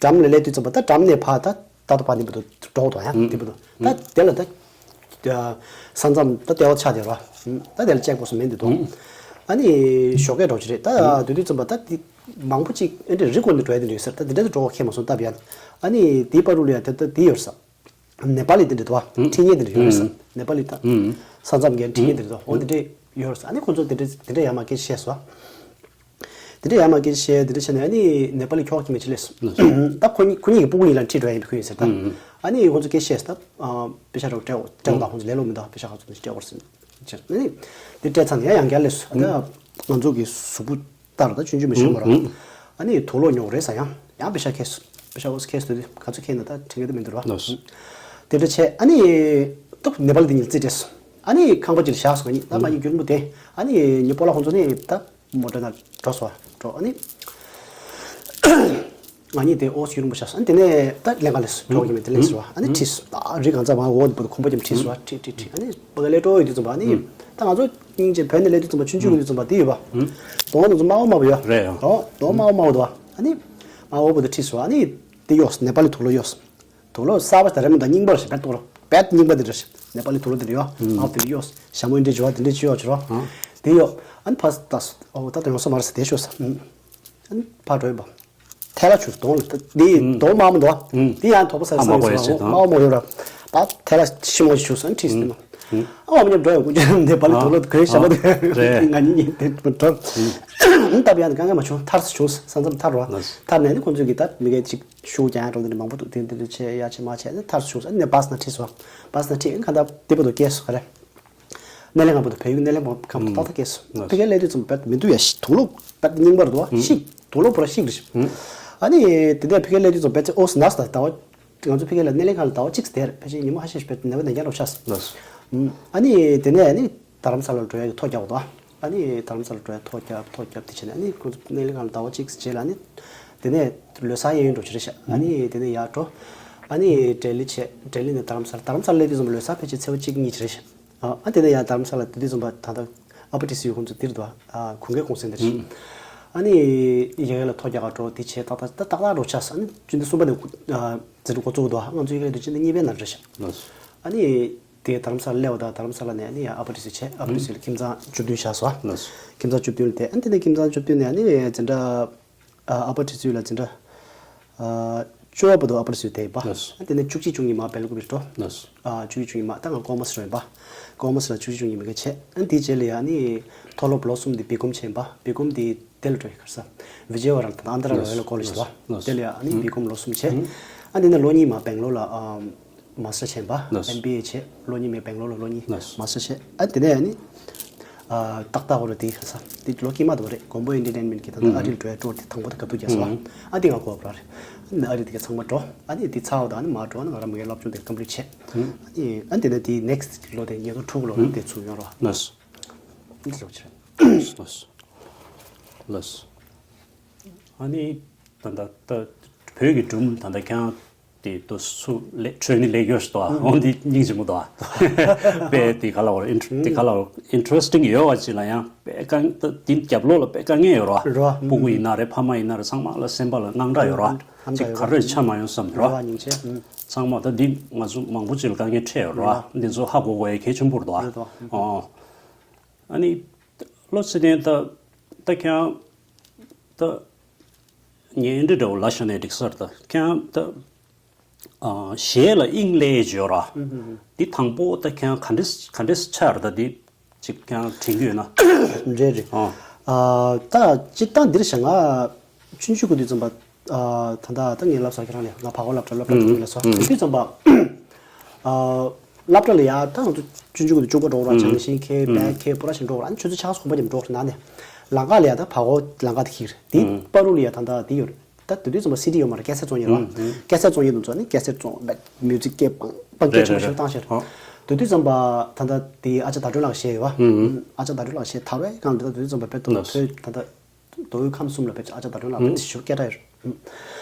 འགྲམ་ལ་སླེབས་དུས་ཙམ་པ་ད་འགྲམ་ནས་ཕར་ད་ད་ལྟ་ཕར་འདི་བར་དུ་འགྲོ་འདུག་ཡང་འདི་བར་དུ་ད་དེ་ལ་ད་ས་མཚམས་ད་ལྟེ་བ་ཆགས་བསྡད་ར། ད་དེ་ལ་ཅེག་པོ་སི་མེད་འདི་འདུག་ཨ་ནི་ཞོགས་ཀས་འགྲོ་གི་རེད། ད་དེ་དུས་ཙམ་པ་ད་འདི་མང་པོ་ཅིག་ཨེ་འདྲ་རི་སྐོར་ནས་འགྲོ་ཡ་དེ་འདྲ་ཡོད་ས་རེད། ད་དེ་འདྲ་དུ་འགྲོ་བ་ཁེལ་མ་སོང་སྟབས་ཡག་ནས། ཨ་ནི་དེའི་བར་དུ་ལ་ཡ་ད་ད་འདི་ཡོད་རེད་ས། ནེ་པ་ལི་དེ་འདྲ་འདུག་བ། ཁྲིད་མཁན་དེ་འདྲ་ཡོད་རེད་ས། ནེ་པ་ལི་ད། ས་མཚམས་འགན་ཁྲིད་མཁན་དེ་འདྲ་འདུག་འོ་དེ་འདྲ་ཡོད་རེད་ས། ཨ་ནི་ཁོང་ཚོ་དེ་འདྲ་དེ་འདྲ་ཡར་མར་སྐད་ཆ་བཤད་སོང་། དེ་འདྲ་ཡར་མར་སྐད་ཆ་བཤད། དེ་འདྲ་བྱས་ནས་ཨ་ནི་ནེ་པ་ལི་ཁྱོ་ག་ཁྱིམ་མ་ཅིག་སླེབས་སོང་། ད་ཁོ་གཉིས་ཁོ་གཉིས་ཀྱི་སྤུ་གུ་གཉིས་ལ་ཁྲིད་འགྲོ་ཡ་ཡིན་པའི་ཁུལ་ཡིན་ཟེར་ད། ཨ་ནི་ཁོང་ཚོ་སྐད་ཆ་བཤད་སོང་ད། པེ་ཤ་རོགས་སྤྲད་དགོས་སྤྲད་དགོས་ད། ཁོང་ཚོ་ལས་སླ་པོ་མི་འདུག་པེ་ཤ་ག་ཚོད་ནས་སྤྲད་དགོས་ཟེར། ཨ་ནི་དེ་སྤྲད་ཚར་ནས་ཡང་ཡང་བསྐྱར་སླེབས་སོང་། ད་ང་ཚོ་གི་གཟུགས་པོ་ལྟར་ད་ཆུང་ཆུང་མི་ཤོང་བ་ར། ཨ་ནི་དུག་ལོག་ཉོ་དགོས་རེད་ས། ཡང་ཡང་པེ་ཤ་ཁེལ་སོང་། པེ་ཤ་འོ་ཙམ་ཁེལ་སོང་དུས་ག་ཚོད་ཁེལ་ན་ད་དྲན་གྱི་མི་འདུག་ར། དེ་འདྲ་བྱས་ཨ་ནི་ད་ནེ་པ་ལི་དེ་གཉིས་ལ་རྩིས་སྤྲད་སོང་། ཨ་ནི་ཁང་པ་ཅིག་ལ་བཞག་སོང་། ང་གཉིས་ད་ང་གཉིས་རྒྱུན་པོ་དེ། ཨ་ནི་ངའི་སྤོ་ལགས་ཁོང་ཚོ་ནི་ད་མོ་ཊ་ནང་འགྲོ་སོང་། འགྲོ་ཨ་ནི། ང་གཉིས་དེ་འོ་ཙམ་རྒྱུན་པོ་བཞག་སོང་། ཨ་ནི་དེ་ནས་ད་ལེན་ག་སླེབས་སོང་། གྲོགས་ཀྱི་མི་དེ་སླེབས་སོང་བ། ཨ་ནི་ཁྲིད་སོང་། ད་རི་གང་ཚ་མང་བོ་འདི་པོ་ཁོམ་པ་ཅན་ཁྲིད་སོང་བ། ཁྲིད་ཁྲིད་ཁྲིད། ཨ་ནི་བ་ག་ལེ་ཀྲོ་ཡོད་དུས་ཙམ་པ་ཨ་ནི་ད་ང་ཚོ་སྙིང་རྗེ་བོད་ནས་སླེབས་དུས་ཙམ་པ་ཆུང་ཆུང་ཡོད་དུས་ཙམ་པ་དེ་ཡོད་པ། དོང་ང་ཚོ་དམར་པོ་དམར་པོ་ཡོད། རེད་ཡང་། དོང་དོང་དམར་པོ་དམར་པོ་འདུག་ཨ་ནི་དམར་པོ་བོ་དེ་ཁྲིད་སོང་། ཨ་ནི་དེ་གཡོགས་སོང་། ནེ་པ་ལི་དུག་ལོག་གཡོགས་སོང་། དུག་ལོག་གསར་པ་ཞིག་ད་རེས་མ་གཏོགས་རྙིང་པ་རེད་ཤག་དཔེ་རྙིང་པ་རེད། དཔེ་རྙིང་པ་དེ་འདྲ་ཞིག་ནེ་པ་ལི་དུག་ལོག་དེ་འདྲ་ཡོད། ཨ་དེ་འདྲ་གཡོགས་སོང་། ཞྭ་མོ་འདི་འདྲ་བྱེད་པ་དེ་འདྲ་ཅིག་གཡོགས་བྱེད་རོགས། དེ་གཡོགས། ཨ་ནི་ཕར་ལྟ་སོང་། ཨོ་ད་དུང་ཡོང་ས་མ་རེད་ཟེར་དེ་ཤོད་སོང་། ཨ་ནི་ཕར་འགྲོ་ཡིན་པ། ཐལ་བ་བྱུང་སོང་། དོང་ལ་ད་དེ་དོང་དམར་པོ་འདུག་བ། དེ་ཡང་དོག་པོ་ས་རེད་ས་ཡིན་སོང་། དམར་པོ་ཡོད་ར། ད་ཐལ་བ་ཞིམ་མོ་ཞིག་བྱུང་སོང་། ཨ་ནི་ཁྲིད་སོང་། ཨ་མ་ཉམས་འགྲོ་ཡོང་། ཀུན་ཀྱང་ནེ་པ་ལི་དུག་ལོག་གོན་ཞྭ་མོ་དེ་ང་གཉིས་གཉིས་དེ་འགྲོ། ཨ་ནི་སྟབས་ཡག་ནས་དཀའ་ངལ་མ་བྱུང་། ཐར་སོང་བྱུང་སོང་། ས་མཚམས་ཐར་རོ། ཐར་ནས་ནི་ཁོང་ཚོས་ཀྱིས་ད་མི་སྒེར་ཅིག་ཤུགས་རྒྱག་ཡ་འགྲོ་འདི་འདྲ་མང་པོ་འདུག་དེ་འདི་འདྲ་བྱས་ཡ་བྱས་མ་བྱས་ནས་ཐར་སོང་བྱུང་སོང་། ཨ་ནི་བྷ་སི་ནང་ཁྲིད་སོང་། བྷ་སི་ནང་ཁྲིད་ཨ་ནི་གང་ལྟར་དེ་བར་དུ་བསྐྱལ་སོང་ག་རེ། སྣེ་ལེན་ཁང་བར་དུ། བལ་ཡུལ་སྣེ་ལེན་ཁང་བར་དུ་ཏག་ཏག་བསྐྱལ་སོང་། ཕ་གིར་སླེབས་དུས་ཙམ་པ་མི་འདུག་ཡ། ཤི་དུག་ལོག་པད་རྙིང་པ་རེད་འདུག་བ། ཤི་དུག་ལོག་པོ་ར་ཤི་རེད་ཤི། ཨ་ནི་དེ་འདྲ་ཕ་གིར་སླེབས་དུས་ཙམ་པ་ཨོ་ཟི་ན་སོང་ད་ཟླ་བ། ང་ཚོ་ཕ་གི་ལ་སྣེ་ལེན་ཁང་ལ་ཟླ་བ་གཅིག་བསྡད། ཕལ་ཆེར་ཉིན་མོ་ཁ་ཤས་ཤིག་བསྡད། ནད་པ་ནད་རྐྱང་རོགས་ཆགས་སོང་། ལགས་སོ། ཨ་ནི་དེ་ནས་ཨ་ནི་རྡ་རམ་ས་ལ་འགྲོ་ཡག་གི་ཐོ་རྒྱག་པ་དང་། ཨ་ནི་རྡ་རམ་ས་ལ་འགྲོ་ཡག་ཐོ་རྒྱབ་ཐོ་རྒྱབ་དེ་བྱས་ནས། ཨ་ནི་ཁོ་ཚོ་སྣེ་ལེན་ཁང་ལ་ཟླ་བ་གཅིག་རྗེས་ལ་ཨ་ནི་དེ་ནས་ལོ་གསར་གཡས་གཡོན་འགྲོ་ཆེད་རེད་ཤག་ཨ་ནི་དེ་ནས་ཡར་འགྲོ། ཨ་ནི་ལྡི་ལི་བྱས། ལྡི་ལི་ནས་རྡ་རམ་ས་ལ། རྡ་རམ་ས་ལ་སླེབས་དུས་ཙམ་པ་ལོ་གསར་ཕལ་ཆེར་ཚེས་པ་གཅིག་གཉིས་ཅིག་རེད་ཤག་ཨ་ཨ་དེ་ནས་ཡར་རྡ་རམ་ས་ལ་དེ་དུས་ཙམ་པ་ད་ལྟ་ཨ་པ་ཊི་སི་ཡུལ་ཁོང་ཚོ་འདིར་འདུག་ཨ་གུང་ཁྲན་གུང་སེང་འདིར་ཤག་ཨ་ནི་ཡ་གི་ལ་ཐོ་རྒྱག་ག་འགྲོ། དེ་བྱས་ཏག་ཏག་ཏག་ཏག་འགྲོ་ཆགས་སོང་། ཨ་ནི་བཅུ་བདུན་གསུམ་པ་ནས་ཨ་འཛིན་གྲྭ་འགོ་བཙུགས་འདུག་ཨ་ང་ཚོ་ཡ་གི་ལ་དུས་ཆེན་དེ་གཉིས་པའི་ནང་རེད་ཤག་ལགས་སོ། ཨ་ནི་དེ་རྡ་རམ་ས་ལ་སླེབས་པ་དང་། རྡ་རམ་ས་ལ་ནས་ཨ་ནི་ཡར་ཨ་པ་ཊི་སི་བྱས། ཨ་པ་ཊི་སི་ལ་ཁྱིམ་ཚང་བཅུ་བདུན་བཞག་སོང་། ལགས་སོ། ཁྱིམ་ཚང་བཅུ་བདུན་ལ་བསྡད། ཨ་ནི་དེ་ནས་ཁྱིམ་ཚང་བཅུ་བདུན་ནས་ཨ་ནི་འཛིན་གྲྭ་ཨ་ཨ་པ་ཊི་སི་ལ་འཛིན་གྲྭ་ཨ་བཅུ་པ་བར་དུ་ཨ་པ་ཊི་སི་བསྡད་ཡིན་པ། ལགས་སོ། ཨ་དེ་ནས་བཅུ་གཅིག་བཅུ་གཉིས་མར་སྦེལ་ཀོབ་ལ་འགྲོ། ལགས་སོ། ཨ་བཅུ་གཅིག་བཅུ་གཉིས་མར། ད་ང་ཀོ་མར་སི་འགྲོ་ཡིན་པ། ཀོ་མར་སི་ལ་བཅུ་གཅིག་བཅུ་གཉིས་མ་གི་བྱས། ཨ་ནི་དེའི་རྗེས་ལ་ཡ་ཨ་ནི་མཐོ་སློབ་ལོ་གསུམ་དེ་བི་ཀོམ་བྱས་ཡིན་པ། བི་ཀོམ་དེ་དེ་ལ་འགྲོ་ཡི། ག་རེ་ཟེར། བི་ཇེ་ཝ་ར་ལ། ད་ཨན་དྷ་ར་ལ་ཡོད་ལ་ཀོ་ལེཇ་འདུག་པ། ལགས་སོ། དེ་ལ་ཡ་ཨ་ནི་བི་ཀོམ་ལོ་གསུམ་བྱས། ཨ་དེ་ནས་ལོ་གཉིས་མར་སྦེང་ལོར་ལ་ཨམ་མ་སི་ཊར་བྱས་པ། ལགས་སོ། ཨེམ་བི་ཨེ་བྱས། ལོ་གཉིས་མར་སྦེང་ལོར་ལ་ལོ་གཉིས། ལགས་སོ། མ་སི་ཊར་བྱས། ཨ་དེ་ནས་ཨ་ནི་ཨ་ཏག་ཏག་འོ་ར་དེ། ག་རེ་ཟེར། དེ་ལོ་དཀྱིལ་མ་དུ་བ་རེད། མགོན་པོ་ཨེན་ཊར་ཊེན་མེན་ཊི་གི་ད་ལྟ་ཨ་རི་ལ་འགྲོ་ཡ་འགྲོ་དེ་དང་པོ་དེ་ག་དུས་རྒྱག་སོང་། ཨ་དེ་ང་གོ་བ་རེད། ཨ་ནི་ཨ་རི་དེ་ག་ཚང་མ་འགྲོ། ཨ་ནི་དེ་ཚར་བ་དང་ཨ་ནི་མར་འགྲོ། ཨ་ནི་ང་རང་མ་གིའི་སློབ་སྦྱོང་དེ་ཀམ་པི་ལིཊ་བྱས། ཨ་ནི་ཨ་དེ་ནས་དེ་ནེག་སི་ཊི་ལོ་དེ་ཉིས་སྟོང་དྲུག་ལོ་ལ་དེ་ཚུར་ཡོང་རོགས། ལགས་སོ། འདི་ལོ་ཆེ། ལགས་སོ། ལགས་སོ། ཨ་ནི་ད་ལྟ་ད་བོད་ཀྱི་སྒྲུང་ད་ལྟ་ཁྱེད་རང་དེ་ཏོག་ཙམ་ལས་འཕྲོས་ནས་ལས་ཡོད་ཤག་ཏོ། འོ་འདི་སྙིང་རྗེ་མོ་འདུག་ཨ། དཔེ་དེ་ག་ལ་བར་ཨིན་ཊི་དེ་ག་ལ་བར་ཨིན་ཊི་རེ་སི་ཊིང་ཡོད་པ་ཅིག་ལ་ཡང་དཔེ་དཀའ་ད་དེ་རྒྱབ་ལོགས་ལ་དཔེ་དཀའ་ངལ་ཡོད་རེད་བ། རེད་བ། སྤུ་གུ་ཡིན་ན་རེད། ཕ་མ་ཡིན་ན་རེད། ཚང་མ་ལ་སེམས་པ་ལ་དངངས་སྐྲག་ཡོད་རེད་བ། ཧམ་ཅིག་ག་རེ་ཆགས་མ་ཡོང་བསམ་རེད་བ། རེད་བ། སྙིང་རྗེ། ཨུམ། ཚང་མ་ད་འདི་ང་ཚོ་མང་པོ་ཅིག་ལ་དཀའ་ངལ་འཕྲད་ཡོད་རེད་བ། རེད་བ། འདི་ཚོ་ཧ་གོ་དགོས་ཡ་གལ་ཆེན་པོ་རེད་བ། རེད་བ། ཨོ། ཨ་ནི་བློ་ཚེ་བརྟན་ད་ད་ཁྱེད་རང་ད་ངས་འདི་འདྲ་བོ་ལབ་བཞག་ན་འགྲིག་ས་རེད། ད་ཁྱེད་རང་ད་ཨ་གཞས་ལ་དབྱིངས་སླེབས་ཡོད་ར། ཨུ་ཧུ་ཧུ། འདི་དང་པོ་ད་ཁྱེད་རང་ག་འདྲས་ག་འདྲས་ཆགས་རེད། ད་འདི་ཅིག་ཁྱེད་རང་དྲན་གྱི་ཡོད་ན། རེད་རེད། ཨ། ཨ་ད་སྤྱིར་བཏང་འདིར་བཞག་ང་ཆུང་ཆུང་གི་དུས་ཙམ་པ། ཨ་ད་ད་ད་ངས་ལབ་ས་ཁྱེད་རང་ལ་ང་ཕ་གོ་སློབ་གྲྭ་སློབ་གྲྭ་ཨུ་འགྲོ་གི་ལབ་སོང་། ཨུ་དེ་དུས་ཙམ་པ། ཨ་སློབ་གྲྭ་ལ་ཡ་ད་ང་ཚོ་ཆུང་ཆུང་གི་དུས་བཅུ་པ་འགྲོ་གི་ར། ཨུ་ཇང་ཤིན་ཁེ་བེ་ཁེ་པུ་ར་ཤིན་འགྲོ་གི་ར། ཨ་ནི་ཆུ་ཚོད་ཆ་ཚང་གོམ་པ་རྒྱབ་འགྲོ་གི་ར། ནང་ནས་ལམ་ཁ་ལ་ཡ་ད་ཕ་གོ་ལམ་ཁ་དེ་ཁེ་རེད། དེ་ཨུ་པ་རུ་ལ་ཡ་ད་ད་དེ་ཡོད་རེད། ད་དེ་དུས་ཙམ་པ་སི་ཌི་ཡོད་མ་རེད། ཀེ་སེ་ཊི་བཙོང་ཡས་རེད་བ། ཨུ་ཨུ། ཀེ་སེ་ཊི་བཙོང་ཡས་དུས་ཚོད་ནི་ཀེ་སེ་ཊི་བཙོང་བས་མིའུ་ཛིག་སྐད་སྤང་སྤང་སྐད་རེད་ཆུང་ཆུང་རེད་བཏང་བྱས་རེད། ཨོ། དེ་དུས་ཙམ་པ་ད་ད་དེ་ཨ་ཅག་ཟླ་སྒྲོན་ལགས་གཞས་ཡོད་བ། ཨུ་ཨུ། ཨ་ཅག་ཟླ་སྒྲོན་ལགས་གཞས་དར་བའི་སྒང་ལ། ད་དེ་དུས་ཙམ་པ་དཔེ་ཏོག་ལགས་སོ། བོད་ད་ད་མདོ་དབུས་ཁམས་གསུམ་ལ་དཔེ་ཨ་ཅག་ཟླ་སྒྲོན་ལགས་དཔེ་ཨུ་ཞེ་པོ་སྐད་གྲགས་ཡོད་རེད།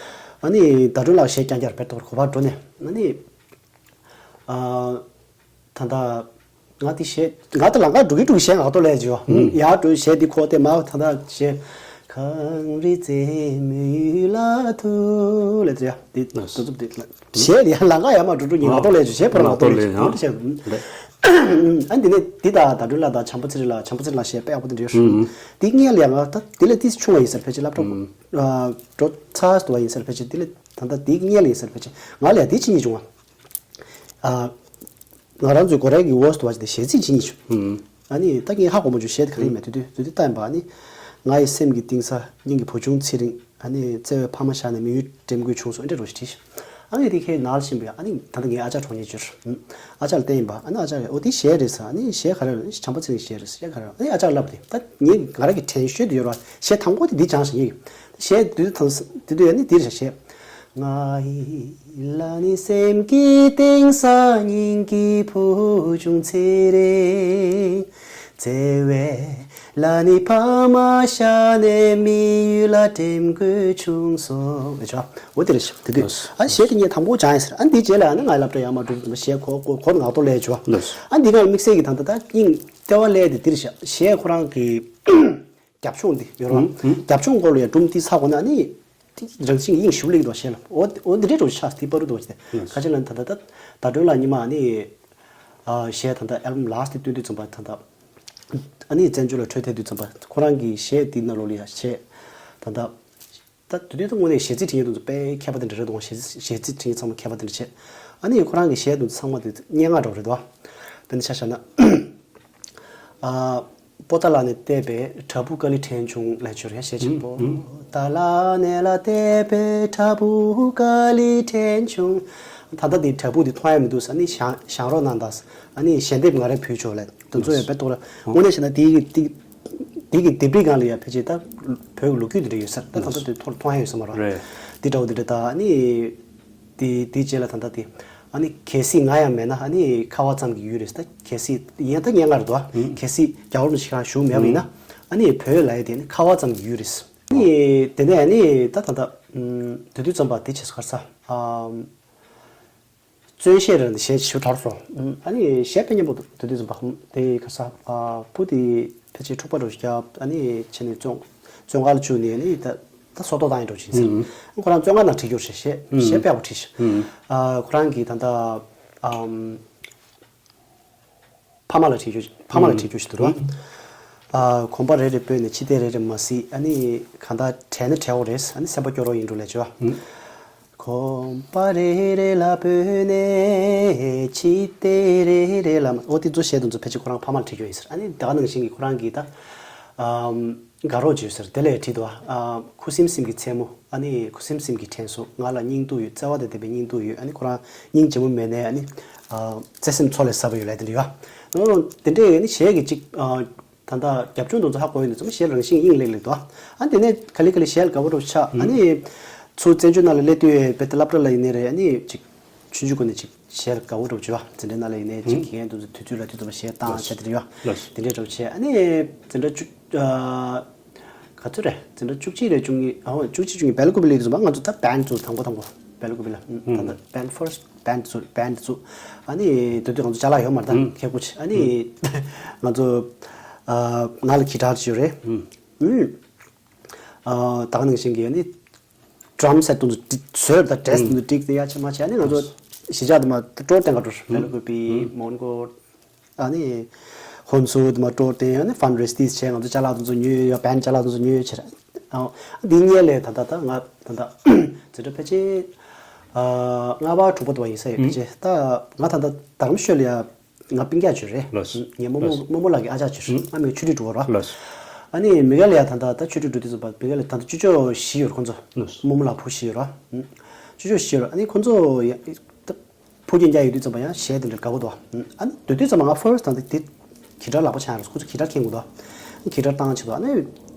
ཨ་ནི་ཟླ་སྒྲོན་ལགས་གཞས་རྐྱང་རྐྱང་རེད། དཔེ་ཏོག་གོ་བར་འགྲོ་ནས་ཨ་ནི། ཨ། ད་ལྟ་ང་དེ་གཞས་ང་ད་ལམ་ཁ་འགྲོ་གི་འགྲོ་གི་གཞས་ངག་ཐོག་ལས་བརྗོད། ཨུ། ཡར་འགྲོ་གཞས་འདི་ཁོ་དེ་མ་ད་ལྟ་གཞས། གངས་རི་རྩེ་མོའི་ལ་ཐུག་ལས་བརྗོད་འདི་ཨུ། དུ་ཚུབ་འདི་གཞས་ལ་ཡར་ལམ་ཁ་ཡར་མར་འགྲོ་འགྲོ་གི་ངག་ཐོག་ལས་བརྗོད། གཞས་ཕར་ངག་ཐོག་ལས་བརྗོད། ངག་ཐོག་ལས་བརྗོད། ཨ་འདི་ནས་འདི་ད་ད་སྒྲོན་ལགས་དང་བྱམས་པ་ཚེ་རིང་ལགས། བྱམས་པ་ཚེ་རིང་ལགས་གཞས་དཔེ་ཡག་པོ་འདི་འདྲ་ཡོད་རེད། ཨུ། འདི་སྔོན་ལ་ཡང་ང་ད་འདི་ལས་ཏིས་ཆུང་བ་ཡིན་ས་རེད། ཕལ་ཆེར་སློབ་གྲྭ་ཨུ། ཨ་འགྲོ་ཚར་འདུག་པ་ཡིན་ས་རེད། ཕལ་ཆེར་འདི་ལས་ད་ལྟ་འདི་སྔོན་ལ་ཡིན་ས་རེད། ཕལ་ཆེར་ང་ལ་ཡང་འདི་ཅི་ཉིད་བྱུང་བ། ཨ། ང་རང་ཚོའི་གོ་རེ་གི་ཝོ་སི་དུ་བ་ཅི་དེ་གཞས་ཚིག་ཅི་ཉིད་བྱུང་། ཨུམ། ཨ་ནི་ད་ངས་ཧ་གོ་མ་བྱུང་། གཞས་དེ་ག་རེ་ཡིན་མིན། དེ་དུས་དེ་དུས་ལྟ་ཡིན་པ། ཨ་ནི་ང་ཡི་སེམས་ཀྱི་གཏིང་ས་སྙིང་གི་བུ་ཆུང་ཚེ་རིང་། ཨ་ནི་བརྩེ་བའི་ཕ་མ་བཞག་ནས་མི་ཡུལ་འགྲིམ་དགོས་བྱུང་སོང་། ཨེ་འདྲ་རོ་ཞིག་བྲིས། ཨ་ངས་དེ་ཁའི་ནང་ལ་ཕྱིན་པས། ཨ་ནི་ད་ལྟ་ངའི་ཨ་ཅག་གྲོངས་ཉེས་བྱུང་། ཨ་ཅག་ལ་བསྟན་ཡིན་པ། ཨ་ནི་ཨ་ཅག་གིས་ཨོ་དེ་གཞས་རེད་ཟེར། ཨ་ནི་གཞས་ག་རེ་རེད། བྱམས་པ་ཚེ་རིང་གཞས་རེད་ཟེར། གཞས་ག་རེ་རེད། ཨ་ནི་ཨ་ཅག་ལབ་དེ་ད་ངས་ང་རང་གི་དྲན་ཤོས་དེ་ཡོད་ར། གཞས་དང་པོ་དེ་འདི་སྦྱངས་ཤིང་ངས། གཞས་དེ་དུས་དང་དེ་དུས་ཨ་ནི་དེ་རེད་ཤག་གཞས། ང་ཡི་ལ་ནི་སེམས་ཀྱི་གཏིང་ས་སྙིང་གི་བུ་ཆུང་ཚེ་རིང་། བརྩེ་བའི་ལ་ནི་ཕ་མ་ཤ་ནས་མི་ཡུལ་ལ་འགྲིམ་དགོས་བྱུང་སོང་། ཨེ་ཆོ། འོ་དེ་རེད་ཤག་དེ་དུས་ཨ་གཞས་དེ་ངས་དང་པོ་སྦྱངས་ཡིན་ཟེར། ཨ་འདི་རྗེས་ལ་ཨ་ནི་ང་ཡི་སློབ་གྲྭ་ཡར་མར་འགྲོ་དུས་གཞས་གོ་གོ་གོ་ངག་ཐོག་ལས་བྱོས། ཨ་འདི་ག་ལ་དམིགས་བསལ་གྱི་ད་ལྟ་ད་སྙིང་ལྟེ་བ་ལས་དེ་དེ་རེད་ཤག་གཞས་ཁོ་རང་གི་རྒྱབ་ལྗོངས་འདི་ཡོད་རེད་བ། ཨུམ་ཨུམ། རྒྱབ་ལྗོངས་སྐོར་ལ་ཡང་སྒྲུང་འདི་ཚར་གོ་ན་ནི་དེ་རང་བཞིན་གྱིས་དབྱིངས་ཞིབ་ལེགས་འདུག་བཤད་ལ། འོ་འོ་འདི་འདྲའི་འགྲོ་ཆགས་དེ་པ་རུ་འདུག་བཤད། ཨུམ། ཁ་ཆེ་ལ་ད་ད་ད་ད་སྒྲོན་ལགས་ཉི་མ་ནི་ཨ་གཞས་ད་ད་ཨལ་བམ་ལཱ་སི་ཊི་དེ་བཏོན་དུས་ཙམ་པ་ད་ད་ཨ་ནི་བཙན་བྱོལ་ལ་འཕྲོད་བསྡད་དུས་ཙམ་པ་ཁོ་རང་གི་གཞས་འདི་ནང་ལོགས་ལ་ཡང་གཞས་ད་ད། ད་དེ་དུས་ད་དངོས་གནས་གཞས་ཚིག་འབྲི་མཁན་དེ་ཚོ་དཔེ་མཁས་པ་དེ་འདྲ་རེད་འདུག་གཞས་གཞས་ཚིག་འབྲི་མཁན་ཚང་མ་མཁས་པ་དེ་འདྲ་བྱས། ཨ་ནི་ཁོ་རང་གི་གཞས་དེ་ཚོ་ཚང་མ་དེ་སྙན་ངག་འདྲ་པོ་རེད་འདུག་དེ་འདྲ་ཆ་བཞག་ན། ཨ། པོ་ཏཱ་ལ་ནས་བལྟས་པའི་བྲག་ཕུག་ཀ་ལི་ཕྲན་ཆུང་ལབ་ཅིག་ཡོད་རེད། གཞས་ཆེན་པོ། ཨུམ། པོ་ཏཱ་ལ་ནས་ལ་བལྟས་པའི་བྲག་ཕུག་ཀ་ལི་ཕྲན་ཆུང་། ད་ལྟ་དེ་བྲག་ཕུག་དེ་མཐོང་ཡ་མི་འདུག་ཨ་ནི་བཞེངས་བཞེངས་རོགས་གནང་དང་། ཨ་ནི་ཞལ་འདེབས་ང་རས་ཕུལ་ཆོག་ལབ། དེ་ཚོ་ཡང་དཔེ་ཏོག་ལ་དངོས་གནས་བྱས་ན་དེ་གི་དེ་དེ་གི་ལྡེབས་རིས་སྒང་ལ་ཡང་ཕལ་ཆེར་ད་བོད་ཀྱི་ལོ་རྒྱུས་དེ་འདྲ་ཡོད་ས་རེད། ད་ད་ལྟ་དེ་ཐོག་མཐོང་ཡ་ཡོད་ས་མ་རེད། རེད། དེ་འདྲ་བོ་དེ་འདྲ་ད་ཨ་ནི། དེ་དེའི་རྗེས་ལ་ད་ལྟ་དེ་ཨ་ནི་གལ་སྲིད་ང་ཡང་མེད་ན་ཨ་ནི་ཁ་བ་ཙམ་གྱི་ཡུལ་རེད་ཟེར། ད་གལ་སྲིད་ཡིན་ད་སྙན་ངག་རེད་དོ། གལ་སྲིད་རྒྱལ་བ་རིན་པོ་ཆེ་ཁོ་རང་བཞུགས་མེད་པ་ཡིན་ན་ཨ་ནི་བོད་ལབ་ཡ་དེ་ནི་ཁ་བ་ཙམ་གྱི་ཡུལ་རེད་ཟེར། ཨ་ནི་དེ་ནས་ཨ་ནི་ད་ད་ལྟ་དེ་དུས་ཙམ་པ་དེ་བྱས་སོང་ག་རེ་ཟེར། བརྩོན་ཤེས་རེད་ཞེས་ཞུ་དོར་སོང་། ཨ་ནི་གཞས་དཔེ་སྙན་པོ་འདུག་དེ་དུས་ཙམ་པ་དེ་ག་རེ་ཟེར། བུ་དེ་ཕལ་ཆེར་འཁྲུག་པ་འདྲ་བོ་ཞིག་བརྒྱབ། ཨ་ནི་བྱས་ནས་བཙོན་བཙོན་ཁང་ལ་བཅུག་ནས་ཨ་ནི་ད་ད་སྲོག་ཐོག་བཏང་ཡ་འདྲ་བོ་ཞིག་ཡིན་ཟེར། ཁོ་རང་བཙོན་ཁང་ནང་བྲིས་རྒྱུ་རེད་ཟེར། གཞས་གཞས་དཔེ་ཡག་པོ་བྲིས་ཤག་ཨ་ཁོ་རང་གིས་ད་ལྟ་ཨམ། ཕ་མ་ལ་བྲིས་རྒྱུ་ཕ་མ་ལ་བྲིས་རྒྱུ་ཞིག་འདུག་ར། ཨ་གོམ་པ་རེ་རེ་སྤོས་ནས་ཕྱི་བལྟས་རེ་རེ་མ་གཟིགས། ཨ་ནི་གང་ལྟར་བྲལ་ན་བྲལ་བ་རེད། ཨ་ནི་སེམས་པ་སྐྱོ་རོགས་ཡིན་འགྲོ་ལས་བྱོས། གོམ་པ་རེ་རེ་ལ་སྤོས་ནས་ཕྱི་བལྟས་རེ་རེ་ལ་མ། ཨོ་དེ་ཚོ་གཞས་དེ་ཚོ་ཕལ་ཆེར་ཁོ་རང་ཕ་མ་ལ་བྲིས་རྒྱུ་ཡིན་ཟེར། ཨ་ནི་ད་ག་ནང་བཞིན་གྱི་ཁོ་རང་གིས་ད་ཨམ། དགའ་རོགས་བྱོས་ཟེར། དེ་ལས་བྲིས་འདུག་ཨ་ཁུ་སིམ་སིམ་གྱི་མཚན་མོ། ཨ་ནི་ཁུ་སིམ་སིམ་གྱི་དྲན་གསོ། ང་ལ་སྙིང་སྡུག་ཡོད། བརྩེ་བ་དང་ལྡན་པའི་སྙིང་སྡུག་ཡོད། ཨ་ནི་ཁོ་རང་སྙིང་རྗེ་མོ་མེད་ནའི་ཨ་ནི་ཨ་བརྩེ་སེམས་མཚོ་ལས་ཟབ་པ་ཡོད་ལབ་དེ་འདྲ་ཡོད། ཨ་དེ་འདྲའི་ཨ་ནི་གཞས་ཀྱི་གཅིག་ཨ་ད་ལྟ་རྒྱབ་ལྗོངས་དེ་ཚོ་ཧ་གོ་ཡོད་ནས་ཚང་མ་གཞས་རང་བཞིན་དབྱིངས་ལེགས་ལེགས་འདུག་ཨ་དེ་ནས་ག་ལེ་ག་ལེ་གཞས་ལ་དགའ་པོ་འདྲ་པོ་ཆགས། ཨ་ནི་ཚུར་བཙན་བྱོལ་ནང་ལ་སླེབས་དུས་དཔེ་དེ་སློབ་གྲྭ་ལ་ཡིན་ནའི་རེད། ཨ་ནི་གཅིག་ཆུང་ཆུང་སྒོ་ནས་ཅིག་གཞས་ལ་དགའ་བོ་འདྲ་པོ་བྱོས་པ། དེ་འདྲའི་ནང་ལ་ཡིན་ནའི་ཅིག་ཨུམ། དགེ་རྒན་དེ་ཚོ་དུས་ཚོད་ལ་དུས་ཚོད་ལ་གཞས་བཏང་ལགས་སོ། བྱས་དེ་འདྲ་ཡོད། ལགས་སོ། དེ་འདྲའི་འདྲ་པོ་བྱས། ཨ་ནི་འཛིན་གྲྭ་བཅུ་ཨ་ག་ཚོད་རེད། འཛིན་གྲྭ་བཅུ་གཅིག་རེད། བཅུ་གཉིས་ཨ་བཅུ་གཅིག་བཅུ་གཉིས་སྦེལ་ཀོབ་ལ་ཡོད་དུས་ཙམ་པ་ང་ཚོ་ད་བན་ཚོ་དང་པོ་དང་པོ་སྦེལ་ཀོབ་ལ་ཨུམ། ད་ལྟ་བན་ཕར་སི་བན་ཚོ་བན་ཚོ། ཨ་ནི་དེ་དུས་ང་ཚོ་ཅ་ལག་ཡོད་མ་རེད། ད་ཨུམ། ཁེ་ཁུ་ཆེ། ཨ་ནི་ང་ཚོ་ཨ་ང་ལ་གི་ཊར་ཅིག་ཡོད་རེད། ཨུམ། ཨ་ད་ག་ནང་བཞིན་གྱི་ཨ་ནི་ཌྲམ་སེ་ཊི་དེ་ཚོ་བཟོས། ད་ཌེ་སི་ཊི་དེ་ཚོ་བསྒྲིགས་ཏེ་ཡ་ཆེ་མ་ཆེ། ཨ་ནི་ང་ཚོ་གཞིས་ཆགས་དུ་མ་ཊུར་བསྟན་ག་ཊུར་སྦེལ་ཀོབ་མོན་གྷོ་ཨ་ནི་ཧོན་སུར་དུ་མ་ཊུར་བསྟན། ཨ་ནི་ཕན་རེ་སི་ཊི་བྱས། ང་ཚོ་ཅ་ལག་དེ་ཚོ་ཉོས་ཡོད། བན་ཅ་ལག་དེ་ཚོ་ཉོས་ཡོད་ཕྱིར། ཨ་འདི་གཉིས་ལས་ད་ད་ད་ང་ད་ད་འཛིན་གྲྭ་ཕལ་ཆེར་ཨ་ལྔ་པ་དྲུག་པ་དུ་བ་ཡིན་ས་ཡོད། ཕལ་ཆེར་ད་ང་ད་ད་རྡ་རམ་ཤོད་ལ་ཡ། ང་སྤུན་ཀྱག་ཅིག་རེད། ལགས་སོ། ངའི་རྨོ་མོ་ལགས་སོ། རྨོ་མོ་ལགས་ཀྱི་ཨ་ཅག་ཅིག་རེད། ཨུམ། ང་མི་ཆོས་ཁྲིད་འགྲོ་གི་ར། ལགས་སོ། ཨ་ནི་མི་ག་ལ་ཡ་ད་ལྟ་ད་ཆོས་ཁྲིད་འགྲོ་དུས་ཙམ་པ་མི་ག་ལ་ད་ལྟ་ཅོ་ཅོ་བཞི་ཡོད་ར་ཁོང་ཚོ། ལགས་སོ། རྨོ་མོ་ལགས་བུ་བཞི་ཡོད་ར། ཨུམ། ཅོ་ཅོ་བཞི་ཡོད་ར། ཨ་ནི་ཁོང་ཚོ་ཡ་ད་ཕུགས་རྒྱང་རྒྱག་ཡོད་དུས་ཙམ་པ་ཡང་གཞས་དེ་འདྲ་དགའ་པོ་འདུག་ཨ་ནི་དེ་དུས་ཙམ་པ་ང་ཕར་སི་ཊི་ད་ལྟ་དེ། གི་ཊར་ལག་པ་འཆང་རོགས། ཁོ་ཚོ་གི་ཊར་མཁྱེན་དགོས་དོ། གི་ཊར་བཏང་ཆེད་དོ། ཨ་ནི་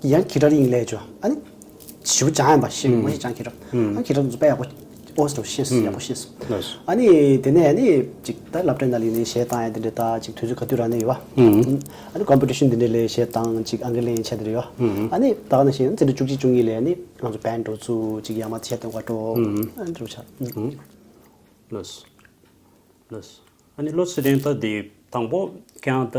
ཡང་གི་ཊར་དབྱིངས་ལས་ཅོ། ཨ་ནི་ཞིབ་སྦྱང་ཡིན་པ་ཤེས། ཨུམ། མ་ཤེས་སྦྱང་། གི་ཊར། ཨུམ། ཨ་གི་ཊར་ཚོ་དཔེ་ཡག་པོ་ཨོ་སི་ཏོ་ཤེས། ཨུམ། ཡག་པོ་ཤེས། ལགས་སོ། ཨ་ནི་དེ་ནས་ཨ་ནི་ཅིག་ད་སློབ་གྲྭའི་ནང་ལ་ཡིན་ནའི་གཞས་བཏང་ཡ་དེ་འདྲ་ད་ཅིག་དུས་ཚོད་ག་དུས་རག་ནས་ཡོད་པ། ཨུམ། ཨ་ནི་ཀོམ་པི་ཊི་ཤན་དེ་འདྲ་ལ་གཞས་བཏང་ཅིག་ཨང་ཀི་ལེན་བྱས་དེ་འདྲ་ཡོད། ཨུམ། ཨ་ནི་ད་ག་ནང་བཞིན་འཛིན་གྲྭ་བཅུ་གཅིག་བཅུ་གཉིས་ལ་ཨ་ནི་ང་ཚོ་བན་འགྲོ་ཚུལ་ཅིག་ཡང་མ་གཞས་བཏང་བ་འགྲོ། ཨུམ། ཨ་འགྲོ་ཆ། ཨུམ། ལགས་སོ། ལགས་སོ། ཨ་ནི་བློ་ཚེ་རིང་ད་འདི་དང་པོ་ཀྱང་ད་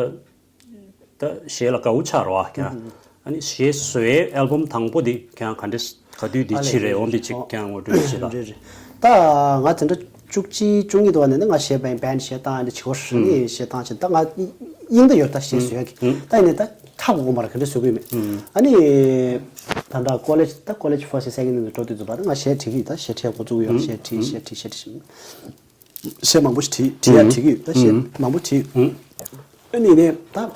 ད་གཞས་ལ་དགའ་བོ་ཆགས་རོགས་ཀྱང་། ཨ་ནི་གཞས་བཟོ་ཡའི་ཨལ་བམ་དང་པོ་འདི་ཀྱང་ག་འདྲས་ག་དུས་འདི་ཕྱིར་རེད། འོ་འདི་ཅིག་ཀྱང་ངོ་སྤྲོད་བྱེད་དང་། རེད་རེད། ད་ང་འཛིན་གྲྭ་བཅུ་གཅིག་བཅུ་གཉིས་དུ་བ་ནས་ནི་ང་གཞས་བན་བན་གཞས་བཏང་འདི་བྱེད་ཧོར་ནི་གཞས་བཏང་བྱེད། ད་ང་དབྱིངས་ད་ཡོད། ད་གཞས་བཟོ་ཡ་གི། ད་ཡིན་ནའི་ད་ཧ་གོ་གོ་མ་རེད། ག་འདྲས་བཟོ་དགོས་མེད། ཨ་ནི་ད་ད་ཀོ་ལེཇ་ད་ཀོ་ལེཇ་ཕར་སི་སེ་ཀེན་འགྲོ་དུས་ཙམ་པ་ད་ང་གཞས་བྲིས་ཀྱི་ཡོད། ད་གཞས་བྲིས་ཡ་འགོ་བཙུགས་ཡོད། གཞས་བྲིས་གཞས་བྲིས་གཞས་བྲིས། གཞས་མང་པོ་ཞིག་བྲིས། བྲིས་ཡ་བྲིས་ཀྱི་ཡོད། ད་གཞས་མང་པོ་བྲིས། ཨ་ནི་ནས་ད་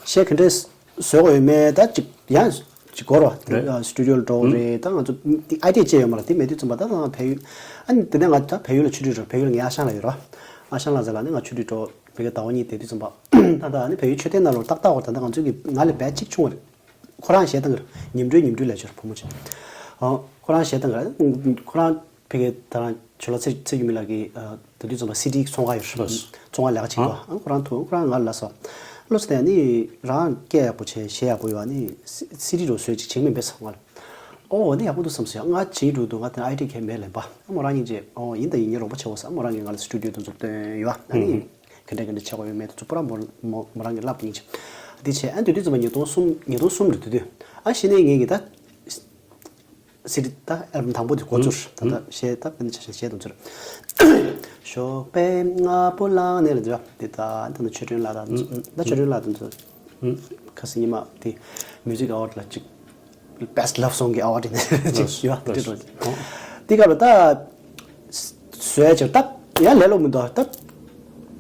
གཞས་ག་འདྲས་བཟོ་དགོས་ཡོད་མེད་ད་ཅིག་ཡང་ཅིག་གོ་ར། རེད། སི་ཊུ་ཌི་ཡོ་ལ་འགྲོ་རེད། ད་ང་ཚོ་ཨའི་ཌི་ཡ་ཅིག་ཡོད་མ་རེད། དེ་མེད་དུས་ཙམ་པ་ད་ང་བལ་ཡུལ། ཨ་ནི་དེ་ནས་ང་ད་བལ་ཡུལ་ལ་ཆོས་ཁྲིད་འགྲོ། བལ་ཡུལ་ལ་ངའི་ཨ་ཞང་ལགས་ཡོད་ར། ཨ་ཞང་ལགས་ཟེར་ལ་ནི་ང་ཆོས་ཁྲིད་འགྲོ། བལ་ཡུལ་ཟླ་བ་གཉིས་བསྡད་དུས་ཙམ་པ། ད་ད་ནི་བལ་ཡུལ་མཆོད་རྟེན་ནང་ལོགས་ཏག་ཏག་བར་ད་ལྟ་ང་ཚོ་གི་ང་ལས་བལ་གཅིག་ཆུང་བ་རེད། ཁོ་རང་གཞས་བཏང་གི་རེད། ཉིམ་གྲོས་ཉིམ་གྲོས་ལབ་ཀྱི་རེད། བུ་མོ་ཆེ། ཨ་ཁོ་རང་གཞས་བཏང་གི་རེད། ཁོ་རང་ཕ་གིར་ད་རང་ཇོ་ལགས་ཚེ་ཚེ་འགྱུར་མེད་ལགས་ཀྱི་ཨ་ད་དུས་ཙམ་པ་སི་ཌི་ཚོང་ཁང་ཡོད་རེད། ཚོང་ཁང་ལས་ཀ་བྱེད་ཀྱི་འདུག་ཨ་ཁོ་རང་ཐུག་ཁོ་རང་ང་ལ་ལབ་སོང་། བློ་ཚེ་བརྟན་ནི་རང་སྐད་ཡག་པོ་བྱས་གཞས་ཡག་པོ་ཡོད། ཨ་ནི་སི་ཌི་འདྲ་བཟོས་ཅིག་བྱེད་ཀྱི་མིན་པས་ཟེར་ང་ལ། ཨོ་འདི་ཡག་པོ་འདུག་བསམ་སོང་། ང་བྱེད་ཀྱི་འདུག་ང་དེ་ཨའི་ཌི་ཡ་གང་ཡང་མེད་ལབ་པ། ཨ་མོ་རང་གཉིས་ཀྱིས་ཨོ་ཡིན་ད་ཡིན། ངས་རོགས་པ་བྱེད་འོ་ཟེར། ཨ་མོ་རང་གིས་ང་ལ་སི་ཊུ་ཌི་ཡོ་དེ་ཚོ་སྟོན་ཡོད། ཨ་ནི། ག་འདྲ་ག་འདྲ་བྱེད་དགོས་ཡོད་མེད་དེ་ཚོ་པུ་ར་མོ་མོ་མོ་རང་གིས་ལབ་ཡིན་ཅིག་དེ་བྱས་ཨ་དེ་དུས་ཙམ་པ་ཉིས་སྟོང་གསུམ་ཉིས་སྟོང་གསུམ་རེད་དེ་དུས། ཨ་གཞི་ནས་ངེད་ཀྱི་ད་སི་ཌི་ད་ཨལ་བམ་དང་པོ་དེ་འགོ་བཙུགས། ད་ད་གཞས་ད་དཔེར་ན་ཆ་བཞག་གཞས་དེ་ཚོ་རེད། ཞོགས་པའི་སྔ་པོ་ལངས་ནས་ལ་འདི་བ་དེ་ད་ད་ནི་ཆོས་སྒྲོན་ལགས་དང་ད་ཆོས་སྒྲོན་ལགས་དེ་ཚོ་ཁ་སང་ཉི་མ་དེ་མིའུ་ཟིག་ཨ་ཝར་ཌི་ལ་ཅིག Best Love Song གི་ཨ་ཝར་ཌི་ནས་ཅིག་ཡོད་དེ་འགྲོ། དེ་སྐབས་ལ་ད་བཟོས་ཡ་ཅིག་ད་ཡང་ལས་སླ་པོ་མི་འདུག་ད་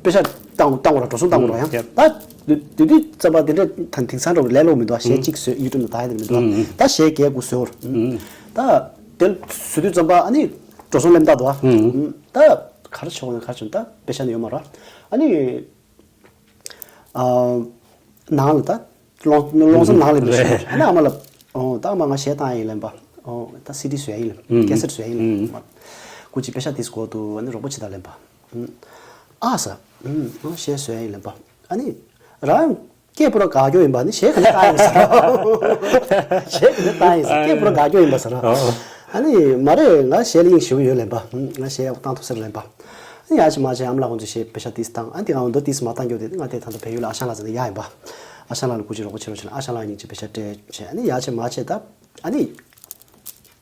པེ་ཤ་བཏང་བཏང་བ་ར་འགྲོ་སོང་བཏང་བ་ར་ཡང་ད་དེ་དུས་ཙམ་པ་དེ་འདྲ་ད་དེང་སང་འདྲ་བོ་ལས་སླ་པོ་མི་འདུག་གཞས་གཅིག་བཟོས་ཡུ་ཊུབ་ནང་ད་ཡ་དེ་མི་འདུག་ད་གཞས་བརྒྱད་དགུ་བཟོས་བར་ད་དེ་བཟོས་དུས་ཙམ་པ་ཨ་ནི་འགྲོ་སོང་ལེམ་ད་འདུག་ད་ག་རེ་ཆོག་ན་ག་རེ་ཆོག་ད་པེ་ཤ་ནི་ཡོད་མ་ར་ཨ་ནི། ཨ་ནང་ལ་ད་ཀློང་ཀློང་གསུམ་ནང་ལ་མི་ཤེས། ཨ་ནི་ཨ་མ་ལ་ཨོ་ད་ཨ་མ་ང་གཞས་བཏང་ཡིན་ལབ་པ། ཨོ་ད་སི་ཌི་བཟོ་ཡ་ཡིན་ལབ། ཀེ་སེ་ཊི་བཟོ་ཡ་ཡིན་ལབ། སྐུ་མཁྱེན་པེ་ཤ་ཏིས་གོ་དུ་ཨ་ནི་རོགས་པ་ཅི་ད་ལེན་པ། ཨ་ས། གཞས་བཟོས་ཡིན་ལེན་པ། ཨ་ནི་རང་སྐད་པུ་ར་ག་རྒྱོ་ཡིན་པ་ནི་གཞས་ག་ནི་བཏང་ཡིན་ཟེར་རོ། གཞས་ག་ནི་བཏང་ཡིན་ཟེར། སྐད་པུ་ར་ག་རྒྱོ་ཡིན་པ་ཟེར་རོ། ཨ་ནི་མ་རེད། ང་གཞས་ལ་དབྱིངས་ཞེ་པོ་ཡོད་ལེན་པ། ང་གཞས་ཡག་པོ་བཏང་ཐུབ་ཟེར་ལེན་པ། ཨ་ནི་ཡ་ཆེ་མ་ཆེ་ཨམ་ལགས་ཁོང་ཚོ་གཞས་པེ་ཤ་ཏིས་བཏང་། ཨ་ནི་དེ་ག་འོ་འདོ་ཏིས་མ་བཏང་རྒྱོ་དེ་ང་དེ་ད་ལྟ་བལ་ཡུལ་ལ་ཨ་ཞང་ལགས་ཟེར་ན་ཡ་ཡིན་པ། ཨ་ཞང་ལགས་ལ་སྐུ་མཁྱེན་རོགས་པ་བྱེད་རོགས་བྱེད་ལ་ཨ་ཞང་ལགས་སྙིང་རྗེ་པེ་ཤ་སྤྲད་བྱས། ཨ་ནི་ཡ་ཆེ་མ་ཆེ་ད། ཨ་ནི།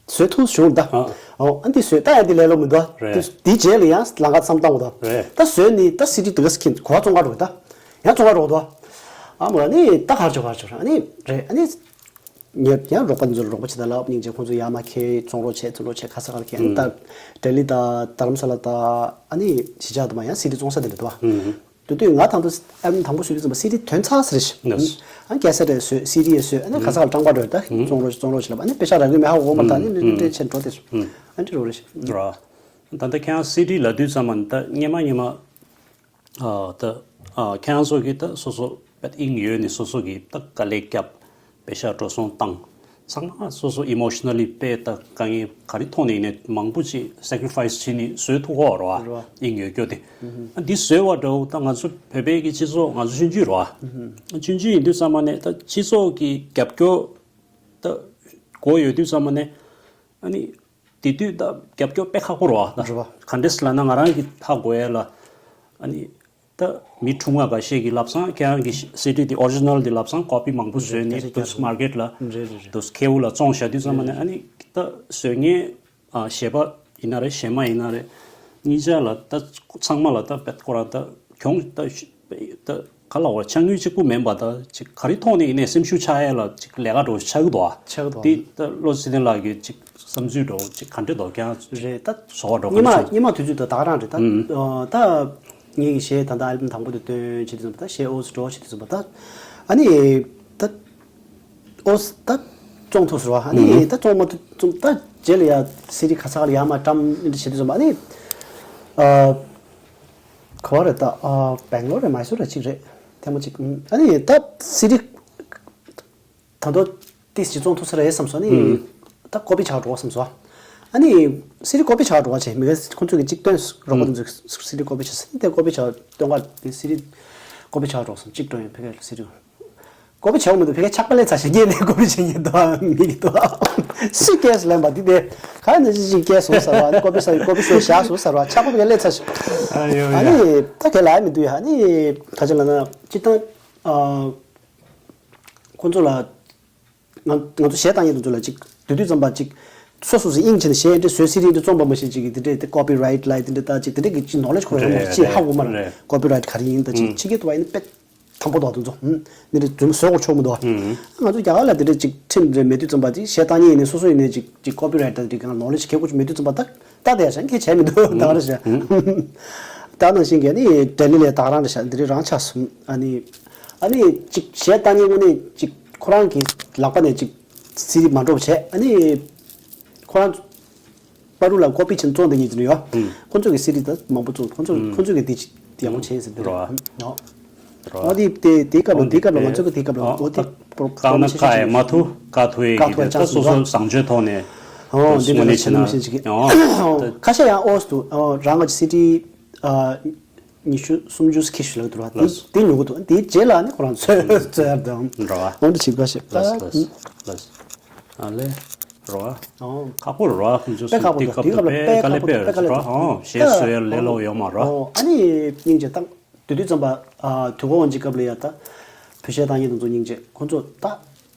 བཟོས་ཐུབ་བྱུང་ད། ཨ། ཨོ་ཨ་འདི་བཟོས་ད་ཡ་འདི་ལས་ལོ་མི་འདུག་རེད། དེ་དེའི་རྗེས་ལ་ཡང་ལང་ཀ་བསམ་བཏང་བ་ད། རེད། ད་བཟོས་ནི་ད་སི་ཌི་དེ་ག་སི་ཁྱིན་གོ་བ་བཙོང་ག་འགྲོ་གི་ད། ཡང་བཙོང་ག་འགྲོ་གི་འདུག་ཨ་མོ་ཨ་ནི་ད་གར་ཆོག་གར་ཆོག་ཨ་ནི་རེད། ཨ་ནི་ངས་ཡང་རོགས་པ་འདི་ཚོར་རོགས་པ་བྱེད་ད་ལབ་སྙིང་རྗེ་ཁོང་ཚོ་ཡར་མར་ཁྱེར་བཙོང་རོགས་བྱེད་བཙོང་རོགས་བྱེད་ག་ས་གར་ཁྱེར། ཨ་ནི་ད་ལྡི་ལི་ད་རྡ་རམ་ས་ལ་ད་ཨ་ནི་གཞིས་ཆགས་དུ་མ་ཡང་སི་ཌི་བཙོང་ས་དེ་འདྲ་འདུག་དེ་དུས་ང་དང་དུ་ཨལ་བམ་དང་པོ་བཟོས་དུས་ཙམ་པ་སི་ཌི་ཐོན་ཚར་ཟེར་ཞིག་ཨ་ནི་ཀེ་སེ་ཊི་རེ་བཟོས། སི་ཌི་ཡེ་བཟོས། ཨ་ནི་ག་ས་ག་ལ་སྤྲང་པ་འགྲོ་ད་བཙོང་རོགས་བཙོང་རོགས་བྱེད་ལབ། ཨ་ནི་པེ་ཤ་རག་གི་མེད་ཧ་གོ་མ་ཐག་ཨ་ནི་འདྲེ་འདྲེ་ཆེན་འགྲོ་དེ་ཨ་ནི་འདྲེ་རོ་རེ་ཞིག་ར། ད་ལྟ་ཁྱེད་རང་སི་ཌི་ལབ་དུས་ཙམ་པ་ད་སྔོན་མ་སྔོན་མ་ཨ་ད་ཨ་ཁྱེད་རང་ཚོ་གི་ད་སོ་སོ་པད་དབྱིངས་ཡོད་ནི་སོ་སོ་གི་ད་དཀའ་ལས་བརྒྱབ། པེ་ཤ་འགྲོ་སོང་བཏང་། ཚང་མ་སོ་སོ་ཨི་མོ་ཤི་ན་ལི་དཔེ་ད་དཀའ་ངལ་ག་རེ་ཐོག་ནས་ཡིན་ནའི་མང་པོ་ཅིག་སེ་ཀི་རི་ཕ་ཡི་སི་བྱས་ནས་བཟོས་ཐུབ་ཀྱི་ཡོད་རེད་བ། རེད་བ། ཨིན་ཡོད་སྐྱོ་དེ། ཨ་འདི་བཟོས་པ་འདྲ་བོ་ད་ང་ཚོ་བོད་པའི་གི་སྤྱི་ཚོགས་ང་ཚོ་ཆུང་ཆུང་རེད་བ། ཆུང་ཆུང་ཡིན་དུས་ཙམ་པ་ནས་ད་སྤྱི་ཚོགས་ཀྱི་རྒྱབ་སྐྱོར་ད་དགོས་ཡོད་དུས་ཙམ་པ་ནས་ཨ་ནི་དེ་དུས་ད་རྒྱབ་སྐྱོར་དཔེ་ཁག་པོ་རེད་བ། རེད་བ། ག་འདྲས་ལབ་ན་ང་རང་གི་ཧ་གོ་ཡ་ལ་ཨ་ནི། ད་མི་ཁྲུང་བ་འགའ་ཤས་ཀྱིས་ལབ་སོང་། ཁྱེད་རང་གི་སི་ཌི་དེ་ཨོ་རི་ཇི་ནལ་དེ་ལབ་སོང་། ཀོ་པི་མང་པོ་བཟོས་ནས་རེད་རེད། དུས་མར་ཀེཊ་ལ་རེད་རེད་རེད། དུས་ཁེའུ་ལ་བཙོང་བཞག་དུས་ཙམ་པ་ནས་ཨ་ནི་ད་བཟོ་མཁན་ཨ་གཞས་པ་ཡིན་ན་རེད། གཞས་མ་ཡིན་ན་རེད། གཉིས་ཆ་ལ་ད་ཚང་མ་ལ་ད་བེད་ཁོ་རང་ད་གྱོང་ད་ད་ག་ལ་བ་ཆ་དངུལ་གཅིག་པུ་མིན་པ་ད་ཅིག་ག་རེ་ཐོག་ནས་ཡིན་ནའི་སེམས་ཤུགས་ཆག་ཡས་ལ་ཅིག་ལས་ཀ་འགྲོ་ཆག་གི་འདུག་ཨ། ཆག་གི་འདུག་ཨ། དེ་ད་བློ་ཚེ་བརྟན་ལགས་ཀྱི་ཅིག་བསམ་ཚུལ་འདྲ་བོ་ཅིག་ག་འདྲ་འདུག་ཁྱེད་རང་རེད་ད་བཟོ་བ་འདྲ་བོ་ག་སྙེ་མ་འདྲ་བྱུང་། སྙེ་མ་དུས་ཚོད་ད་ད་ག་རང་རེད་ད། ཨུམ། ཨ་ད་ངེད་ཀྱི་གཞས་ད་ད་ཨལ་བམ་དང་པོ་དེ་བཏོན་བྱེད་དུས་ཙམ་པ་ད་གཞས་ཨོ་སི་འགྲོ་བྱེད་དུས་ཙམ་པ་ད་ཨ་ནི་ད་ཨོ་སི་ད་བཙོང་ཐུབ་ཟེར་བ་ཨ་ནི་ཨུམ། ད་བཙོང་མ་ཐུབ་ཙམ་ད་རྗེས་ལ་ཡ་སི་ཌི་ག་ས་ག་ལ་ཡར་མར་བཀྲམ་འདི་བྱེད་དུས་ཙམ་པ་ཨ་ནི་ཨ་ག་བ་རེད་ད་ཨ་སྦེང་ལོར་རེད་མ་སུར་རེད་གཅིག་རེད་ཐེངས་མ་གཅིག་ཨ་ནི་ད་སི་ཌི། ད་དུང་ཏིས་ཅིག་བཙོང་ཐུབ་ས་རེད་བསམ་སོང་ནི། ཨུམ། ད་ཀོ་པི་ཆགས་འགྲོ་བ་བསམ་སོང་། ཨ་ནི་སི་ཌི་ཀོ་པི་ཆགས་འགྲོ་བ་བྱས་མི་ཁ་ཁོང་ཚོ་གི་གཅིག་སྟོན་རོགས་པ་ཚོ་སི་ཌི་ཀོ་པི་ཆགས་སི་ཌི་ཀོ་པི་ཆགས་སྟོན་ག་དེ་སི་ཌི་ཀོ་པི་ཆགས་འགྲོ་བསམ་གཅིག་སྟོན་ཡོད་ཕ་གིར་སི་ཌི་ཀོ་པི་ཆགས་མི་འདུག་ཕ་གིར་ཆག་པ་ལས་ཚ་ཞིག་རྙེད་ནས་ཀོ་པི་བྱེད་ཉེན་འདུག་མི་གི་འདུག་སི་ཀེ་སི་ལེན་པ་འདི་དེ་ག་ནས་ཅི་ཅི་ཀེ་སོང་ཟེར་བ་ནི་ཀོ་པི་ས་ཀོ་པི་ཤོ་བཞག་སོང་ཟེར་བ་ཆག་པ་ཕ་གིར་ལས་ཚ་ཞིག་ཨ་ཡོ་ཨ་ཡ། ནི་ད་ག་ལ་མི་འདུག་ཡ་ཨ་ནི་ག་ཅི་ལ་ན་སྤྱིར་བཏང་ཁོང་ཚོ་ལ། ང་ང་ཚོ་གཞས་བཏང་མཁན་དེ་ཚོ་ལ་ཅིག་དུས་དུས་ཙམ་པ་ཅིག་སོ་སོ་སོ་དབྱིངས་ཆེན་གཞས་འདི་བཟོས་སི་ཌི་འདི་བཙོང་པ་མ་ཤེས་ཅིག་གི་དེ་འདྲས་དེ་ཀོ་པི་རའིཊ་ལ་དེ་འདྲས་ད་ཅིག་དེ་འདྲས་ཀྱི་ཅིག་ནོ་ལེཇ་ཁོ་རང་ཡོད་མ་རེད་ཅིག་ཧ་གོ་མ་རེད། ཀོ་པི་རའིཊ་ག་རེ་ཡིན་ད་ཅིག་ཕྱི་རྒྱལ་དུ་བ་ཡིན་ན་དཔེ་དང་པོ་དོ་དེ་ཚོ་ནི་རེ་རྫུན་བཟོ་གོ་ཆོག་མི་འདུག་ང་ཚོ་རྒྱ་གར་ལ་དེ་འདྲས་ཅིག་ཁྲིམས་རེ་མེད་དུས་ཙམ་པ་ཅིག་གཞས་བཏང་མཁན་ཡིན་ནའི་སོ་སོ་ཡིན་ནའི་ཅིག་ཅིག་ཀོ་པི་རའིཊ་ད་དེ་གང་ནོ་ལེཇ་གལ་ཁོ་ཅིག་མེད་དུས་ཙམ་པ་ད། ད་དེ་ཡང་ཁྱེད་བྱས་མི་འདུག་ད་ག་རེ་བྱས། ད་ནང་བཞིན་གྱི་ནི་ལྡི་ལི་ལས་ད་ག་རང་རེད་ཤག་འདི་རིགས་རང་ཆགས་སོང་ཨ་ནི། ཨ་ནི་ཅིག་གཞས་བཏང་མཁན་དངོས་གནས་ཅིག་ཁོ་རང་གི་ལག་པ་ནས་ཅིག་སི་ཌི་མ་འགྲོ་བ་བྱས་ཨ་ནི། ཁོ་རང་པ་རུ་ལ་ཀོ་པི་བྱས་བཙོང་བསྡད་མཁན་ཅིག་ཡོད། ཁོ་ཚོ་གི་སི་ཌི་ད་མང་པོ་བཙོང་ཁོ་ཚོ་ཁོ་ཚོ་གི་དེ་ཅིག་ཡག་པོ་བྱས་ཟེར་འདི་རེད། ཨོ་དེ་དེ་དེའི་སྐབས་ལ་དེའི་སྐབས་ལ་ང་ཚོ་གི་དེའི་སྐབས་ལ་ཨོ་དེ་པོ་རོ་བཀག་ན་ཁ་ཡ་མ་ཐུ་ཀ་ཐུ་ཡེ་གི་དེ་ད་སོ་སོ་བཟང་སྤྱོད་ཐོག་ནས་ཨོ་དེ་ངོ་ནས་བྱས་ན་ཨོ་ཁ་ཤས་ཡང་ཨོ་སི་དུ་ཨོ་རང་གི་སི་ཌི་ཉི་ཤུ་སུམ་ཅུ་ཁྱི་ཤུ་ལག་དུ་ར་དེ་དེ་ཉོ་གི་འདུག་དེའི་རྗེས་ལ་ནི་ཁོ་རང་ཚོས་ཚོས་ཡར་དང་འགྲོ་བ་འོན་ཏེ་ཞིག་པ་ཞིག་ལ་ལ་ལ་ཨ་ལེ་རོ་བ་ཁག་པོ་རོ་བ་ཁོང་ཚོ་དེ་སྐབས་ལ་དཔེ་ཁག་པོ་དེ་སྐབས་ལ་དཔེ་དཀའ་ལས་དཔེ་རོ་ཨོ་ཞེས་སོ་ཡར་ལས་ལོ་ཡོད་མ་རོ་ཨ་ནི་སྙིང་རྗེ་དང་དུས་དུས་ཙམ་པ་དུས་འཁོར་འོན་ཅིག་སྐབས་ལ་ཡ་ད་བོད་གཞས་བཏང་མཁན་དེ་ཚོ་སྙིང་རྗེ་ཁོང་ཚོ་ད།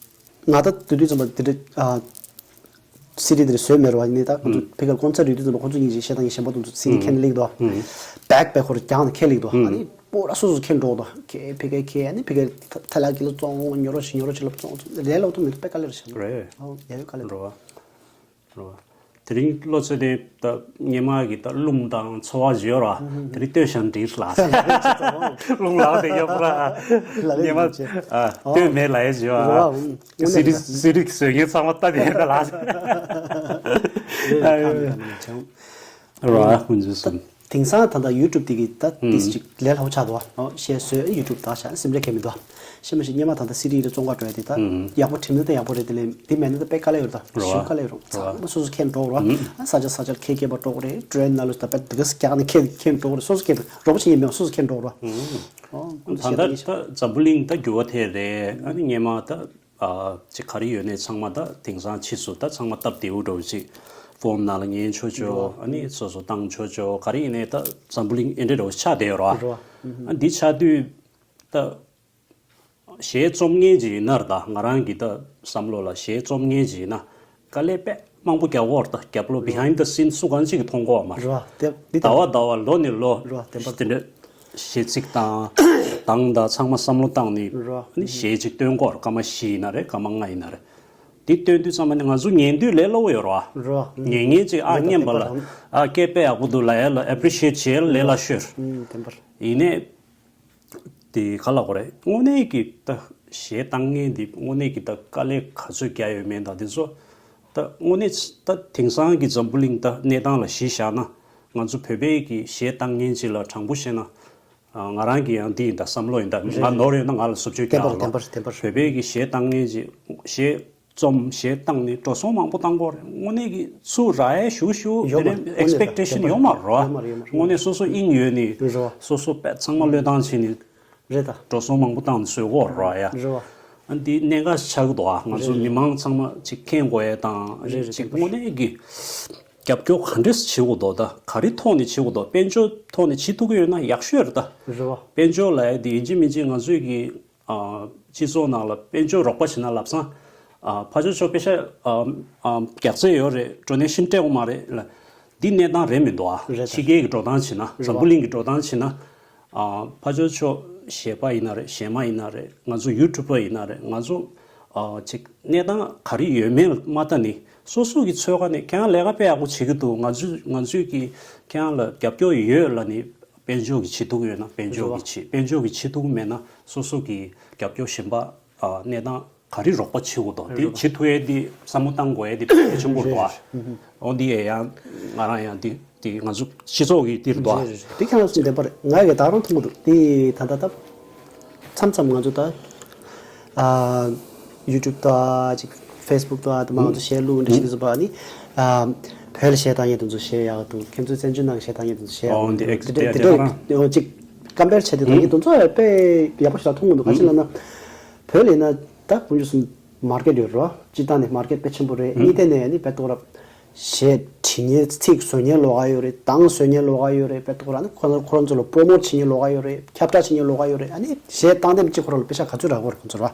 ང་ད་དུས་དུས་ཙམ་པ་དེ་འདྲ་ཨ་སི་ཌི་དེ་འདྲ་བཟོས་མེད་ར་བ་ནི་ད་ཁོང་ཚོ་ཕ་གིར་ཀོན་སར་ཡོད་དུས་ཙམ་པ་ཁོང་ཚོ་གཉིས་ཀྱིས་གཞས་བཏང་མཁན་གཞན་པ་དེ་ཚོ་སི་ཌི་ཁྱེར་ནས་སླེབས་འདུག་བེག་པེག་ཁོ་ར་རྒྱང་ནས་ཁྱེར་སླེབས་འདུག་ཨ་ནི་སྤོ་ར་སོ་སོ་ཁྱེར་འགྲོ་འདུག་ཁྱེར་ཕ་གིར་ཁྱེར་ཨ་ནི་ཕ་གིར་ཐ་ལ་གི་ལ་བཙོང་ཉོ་རོགས་ཤིག་ཉོ་རོགས་ཤིག་ལ་བཙོང་ལས་ལོག་ཏུ་མི་འདུག་དཔེ་དཀའ་ལས་རེད་ཤག་རེད་ཨོ་ཡ་ཡོད་དཀའ་ལས་འདུག་རོ་བ། རོ། དེ་རིང་བློ་ཚོད་དེ་ད་སྔོན་མ་གི་ད་རླུང་དང་ཚོར་བ་བརྗོད་ར་དེ་རིང་ལྟོས་ཤིང་འདྲིས་ལ། རླུང་ལངས་དེ་ཡོད་པ་ར་སྔོན་མ་ལྟོས་མེད་ལ་ཡེ་བརྗོད་ར་སི་རི་སི་རི་བཟོས་མཁན་ཚང་མ་ལྟ་དེ་ཡོད་ད་ལ། རོ་ཨ་ཁོང་ཚོས་སོང་། དེང་སང་ད་ལྟ་ཡུ་ཊུབ་དེ་གི་ད་ཏིས་ཅིག་ལས་སླ་པོ་ཆགས་འདུག་བ། ཨོ་ཤེས་བཟོས་ཡུ་ཊུབ་དག་བཞག་སེམས་ཁྲལ་གང་མི་འདུག་བ། ཤེས་མ་ཤེས་སྔོན་མ་ད་ལྟ་སི་ཌི་ཡི་རེ་བཙོང་ག་འགྲོ་ཡ་དེ་ད་ཡག་པོ་བྲིས་ན་ད་ཡག་པོ་རེད། དེ་ལས་དེ་མེད་ན་ད་དཔེ་དཀའ་ལས་ཡོད་རེད། ད་ཞུ་དཀའ་ལས་ཡོད་རེད། ཚང་མ་སོ་སོ་ཁྱེར་འགྲོ་རོགས། ཨ་ས་ཆ་ས་ཆར་ཁྱེར་ཁྱེར་བ་འགྲོ་དགོས་རེད། ཊེ་རེན་ནང་ལ་ད་དཔེ་དེ་ག་སྐྱག་ནས་ཁྱེར་ཁྱེར་འགྲོ་དགོས་རེད། སོ་སོ་ཁྱེར་རོགས་པ་བྱེད་ཉན་མེད་པ་སོ་སོ་ཁྱེར་འགྲོ་རོགས། ད་ལྟ་ད་འཛམ་བུ་གླིང་ད་འགྱུར་བ་ཐེབས་རེད། ཨ་ནི་སྔོན་མ་ད། ཨ་ཅིག་ག་རེ་ཡོད་ནའི་ཚང་མ་ད་དེང་སང་ཕྱིས་སུ་ད་ཚང་མ་སྟབས་བདེ་པོ་འདྲ་བོ་ཅིག་ཕོན་ནང་ལ་ཉན་ཆོག་ཆོག་ཨ་ནི་སོ་སོ་བཏང་ཆོག་ཆོག་ག་རེ་ཡིན་ནའི་ད་འཛམ་བུ་གླིང་ཨེ་འདྲ་འདྲ་བོ་ཆགས་བསྡད་ཡོད་རེད་བ། ཨ་འདི་ཆགས་དུས་ད་གཞས་རྩོམ་མཁན་ཅིག་ཡིན་ན་རེད། ད་ང་རང་གི་ད་བསམ་བློ་ལ་གཞས་རྩོམ་མཁན་ཅིག་ཡིན་ན་དཀའ་ལས་དཔེ་མང་པོ་རྒྱག་གོ་རེད། ད་རྒྱབ་ལོགས་behind the scene སུ་གང་ཅིག་གིས་མཐོང་གོ་བ་མ་རེད། རེད་བ། དེ་འདི་ད་ཟླ་བ་ཟླ་བ་ལོ་ནས་ལོ་རེད་བ། བདེན་པ། དེ་འདྲ། གཞས་ཚིག་དང་གདངས་དང་ཚང་མ་བསམ་བློ་བཏང་ནས། རོ། ནི་གཞས་ཅིག་སྟོན་གོ་ར། སྐར་མ་བཞི་ཡིན་ན་རེད། སྐར་མ་ལྔ་ཡིན་ན་རེད། འདི་སྟོན་དུས་ཙམ་པ་ནི་ང་ཚོ་ཉན་དུས་ལས་སླ་བོ་ཡོད་ར། རོ། ཉན་མཁན་ཅིག་ཨ་ཉན་པ་ལ་ཨ་སྐད་དཔེ་ཡག་པོ་འདུག་ལབ་ཡ་ལ་ཨེ་པི་རི་ཤི་ཨེཊ་བྱེད་ཡ་ལ་ལས་སླ་ཤོས་རེད། ཨུམ། བདེན་པར། ཡིན་ནའི། དེ་ག་ལ་གོ་རེད། དངོས་གནས་ཀྱི་ད་གཞས་བཏང་མཁན་འདི་དངོས་གནས་ཀྱི་ད་དཀའ་ལས་ག་ཚོད་རྒྱག་ཡོད་མེད་དང་དེ་ཚོ། ད་དངོས་གནས་ད་དེང་སང་གི་འཛམ་བུ་གླིང་ད་གནས་སྟངས་ལ་གཞི་བཞག་ན། ང་ཚོ་བོད་པའི་གི་གཞས་བཏང་མཁན་ཅིག་ལ་དྲང་པོ་བཤད་ན། ཨ། ང་རང་གི་ཡང་འདི་ཡིན་ད་བསམ་བློ་ཡིན་ད། རེད། ང་ནོར་ཡོད་ན་ང་ལ་བཟོ་བཅོས་རྒྱག་ཨ་ལ། བདེན་པར་བདེན་པར། བོད་པའི་གི་གཞས་བཏང་མཁན་ཅིག་གཞས་རྩོམ་གཞས་བཏང་ནས་འགྲོ་སོང་མང་པོ་བཏང་གོ་རེད། དངོས་གནས་ཀྱི་ཚུར་རག་ཡས་ཞུ་ཞུ་ཡོད་མ་དེ་རེད། ཨེག་སི་པེག་ཊེ་ཤན་ཡོད་མ་རེད་བ། ཡོད་མ་རེད་ཡོད་མ་རེད། དངོས་གནས་སོ་སོ་དབྱིངས་ཡོད་ནས། རེད་བ། སོ་སོ་དཔེ་ཚང་མ་བློས་བཏང་བྱས་ནས། རེད་ད། འགྲོ་སོང་མང་པོ་བཏང་ནས་བཟོས་གོ་རེད་བ་ཡ། རེད་བ། ཨ་འདི་གནད་འགག་ཆགས་ཀྱི་འདུག་ཨ། ང་ཚོ་རེད་མི་མང་ཚང་མ་ཅིག་མཁྱེན་དགོས་ཡས་དང་། རེད་རེད། ཅིག་དངོས་གནས་ཀྱི་རྒྱབ་སྐྱོར་ག་འདྲས་བྱེད་དགོས་འདུག་ད་ག་རེ་ཐོག་ནས་བྱེད་དགོས་འདུག་དཔལ་འབྱོར་ཐོག་ནས་བྱེད་ཐུབ་ཀྱི་ཡོད་ན་ཡག་ཤོས་རེད་ད། རེད་བ། དཔལ་འབྱོར་ལབ་ཡས་འདི་ཡིན་གཅིག་མིན་གཅིག་ང་ཚོས་ཀྱི་ཨ། སྤྱི་ཚོགས་ནང་ལ་དཔལ་འབྱོར་རོགས་པ་བྱེད་ན་ལབ་སང་། ཨ། ཕར་ཕྱོགས་ཕྱོགས་པེ་ཤ་ཨ། ཨ། རྒྱག་རྩིས་ཡོད་རེད། ཌོ་ནེ་ཤན་སྤྲད་དགོས་མ་རེད་ལ། འདི་གནས་སྟངས་རེད་མི་འདུག་ཨ། རེད་ད། ཕྱི་རྒྱལ་གྱི་འགྲོ་སྟངས་བྱེད་ན། རེད་བ། འཛམ་བུ་གླིང་གི་འགྲོ་སྟངས་བྱེད་ན། ཨ། ཕར་ཕྱོགས་ཕྱོགས་གཞས་པ་ཡིན་ན་རེད། གཞས་མ་ཡིན་ན་རེད། ང་ཚོ་ཡུ་ཊུབ་པ་ཡིན་ན་རེད། ང་ཚོ་ཨ། ཅིག་གནས་སྟངས་ག་རེ་ཡོད་མེད་ལ་མ་ལྟ་ནས་སོ་སོ་གི་ཚོད་ཁ་ནས་ཁྱེད་རང་ལས་ཀ་དཔེ་ཡག་པོ་བྱེད་ཀྱི་འདུག་ང་ཚོས་ང་ཚོས་ཀྱི་ཁྱེད་རང་ལ་རྒྱབ་སྐྱོར་ཡོད་ལབ་ནས། དཔལ་འབྱོར་གྱི་བྱེད་ཐུབ་ཀྱི་ཡོད་ན་དཔལ་འབྱོར་གྱི་བྱེད། དཔལ་འབྱོར་གྱི་བྱེད་ཐུབ་ཀྱི་མེད་ན་སོ་སོ་གི་རྒྱབ་སྐྱོར་གཞན་པ། ཨ། གནས་སྟངས་ག་རེ་རོགས་པ་བྱེད་དགོས་འདུག་དེ་བྱེད་ཐུབ་ཡས་དེ་བསམ་བློ་བཏང་དགོས་ཡས་དེ་གལ་ཆེན་པོ་རེད་འདུག་ཨ། འོ་འདི་ཡས་ཡང་ང་རང་ཡང་དེ་དེ་ང་ཚོ་སྤྱི་ཚོགས་ཀྱི་དེ་རེད་འདུག་ཨ། རེད་རེད་རེད། དེ་ཁྱེད་རང་ཚོ་བདེན་པ་རེད། ང་གི་ད་རུང་མཐོང་གི་འདུག་དེ་ད་ལྟ་ད་མཚམས་མཚམས་ང་ཚོ་ད། ཨ། ཡུ་ཊུབ་དང་ཅིག་ཕེ་སི་བུག་དང་དེ་མ་ང་ཚོ་གཞས་བླུག་འདྲ་ཞིག་དེ་ཚོ་པ་ནི། ཨ། བོད་ལ་གཞས་བཏང་མཁན་དེ་ཚོ་གཞས་ཡག་འདུག་ཁྱེད་ཚོའི་བཙན་བྱོལ་ནང་གཞས་བཏང་མཁན་དེ་ཚོ་གཞས་ཡག་འདུག་ཨོ་འདི་ཨེག་དེ་འདྲ་དེ་དེ་འདྲ་ཁོ་རང་ཅིག་ཀམ་པེར་བྱས་དུས་ད་ངས་དེ་ཚོ་དཔེ་ཡག་པོ་ཞིག་ལ་མཐོང་གི་འདུག་ག་ཅི་ལབ་ན། བོད་ལ་ཡིན་ན་ད་དཀོན་མཆོག་གསུམ་མར་ཀེཊ་ཡོད་རེད་བ། སྤྱིར་བཏང་ནས་མར་ཀེཊ་དཔེ་ཆེན་པོ་རེད། གཉིས་ཐད་ནས་ནི་དཔེ་ཏོག་རབ། གཞས་བྲིས་མཁན་ཚིག་བཟོ་མཁན་ལོགས་ཀ་ཡོད་རེད། གདངས་བཟོ་མཁན་ལོགས་ཀ་ཡོད་རེད། དཔེ་ཏོག་ར་ནི་ཁོ་ཁོ་རང་ཚོ་ལ་པོ་རོ་མོཊ་བྱེད་མཁན་ལོགས་ཀ་ཡོད་རེད། ཁྱབ་བསྒྲགས་བྱེད་མཁན་ལོགས་ཀ་ཡོད་རེད། ཨ་ནི་གཞས་བཏང་འདེམས་གཅིག་ཁོ་རང་ལ་པེ་ཤ་ག་ཚོད་རག་གོ་རེད་ཁོ་ཚོར་བ།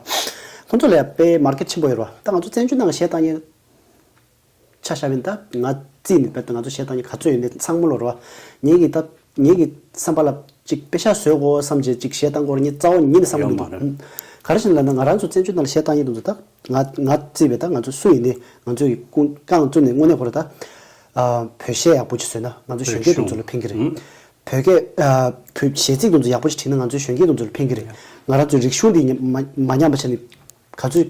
ཁོ་ཚོ་ལ་ཡང་དཔེ་མར་ཀེཊ་ཆེན་པོ་ཡོད་རེད་བ། ད་ང་ཚོ་བཙན་བྱོལ་ནང་གཞས་བཏང་མཁན་ཆ་བཞག་པ་ཡིན་ད་ང་རྩིས་ནས་དཔེ་ད་ང་ཚོ་གཞས་བཏང་མཁན་ག་ཚོད་ཡོད་མེད་ཚང་མ་ལོ་རེད་བ། ངེད་ཀྱི་ད་ངེད་ཀྱི་བསམ་པ་ལ་ཅིག་པེ་ཤ་བཟོས་གོ་བསམ་བྱས་ཅིག་གཞས་བཏང་གོ་རེད་ངས་རྩ་བ་ཉིད་ནས་བསམ་གི་མི་འདུག་ཡོད་མ་རེད། ག་རེ་བྱས་ན་ལབ་ན་ང་རང་ཚོ་བཙན་བྱོལ་ནང་ལ་གཞས་བཏང་མཁན་དེ་ཚོ་ད། ང་ང་རྩིས་པས་ད་ང་ཚོ་སུ་ཡིན་ནའི་ང་ཚོ་ཡི་ཀུན་རྐང་བཙུགས་ནས་དངོས་གནས་ཁོ་ར་ད། ཨ། བོད་གཞས་ཡག་པོ་ཅིག་བཟོས་ན་ང་ཚོ་གཞོན་སྐྱེས་དེ་ཚོ་ལ་ཕན་གྱི་རེད། བོད་སྐད། ཨ། བོད་གཞས་ཚིག་དེ་ཚོ་ཡག་པོ་ཅིག་བྲིས་ན་ང་ཚོའི་གཞོན་སྐྱེས་དེ་ཚོ་ལ་ཕན་གྱི་རེད། ང་རང་ཚོའི་རིག་གཞུང་འདི་མ་མ་ཉམས་པ་བྱས་ནས་ག་ཚོད་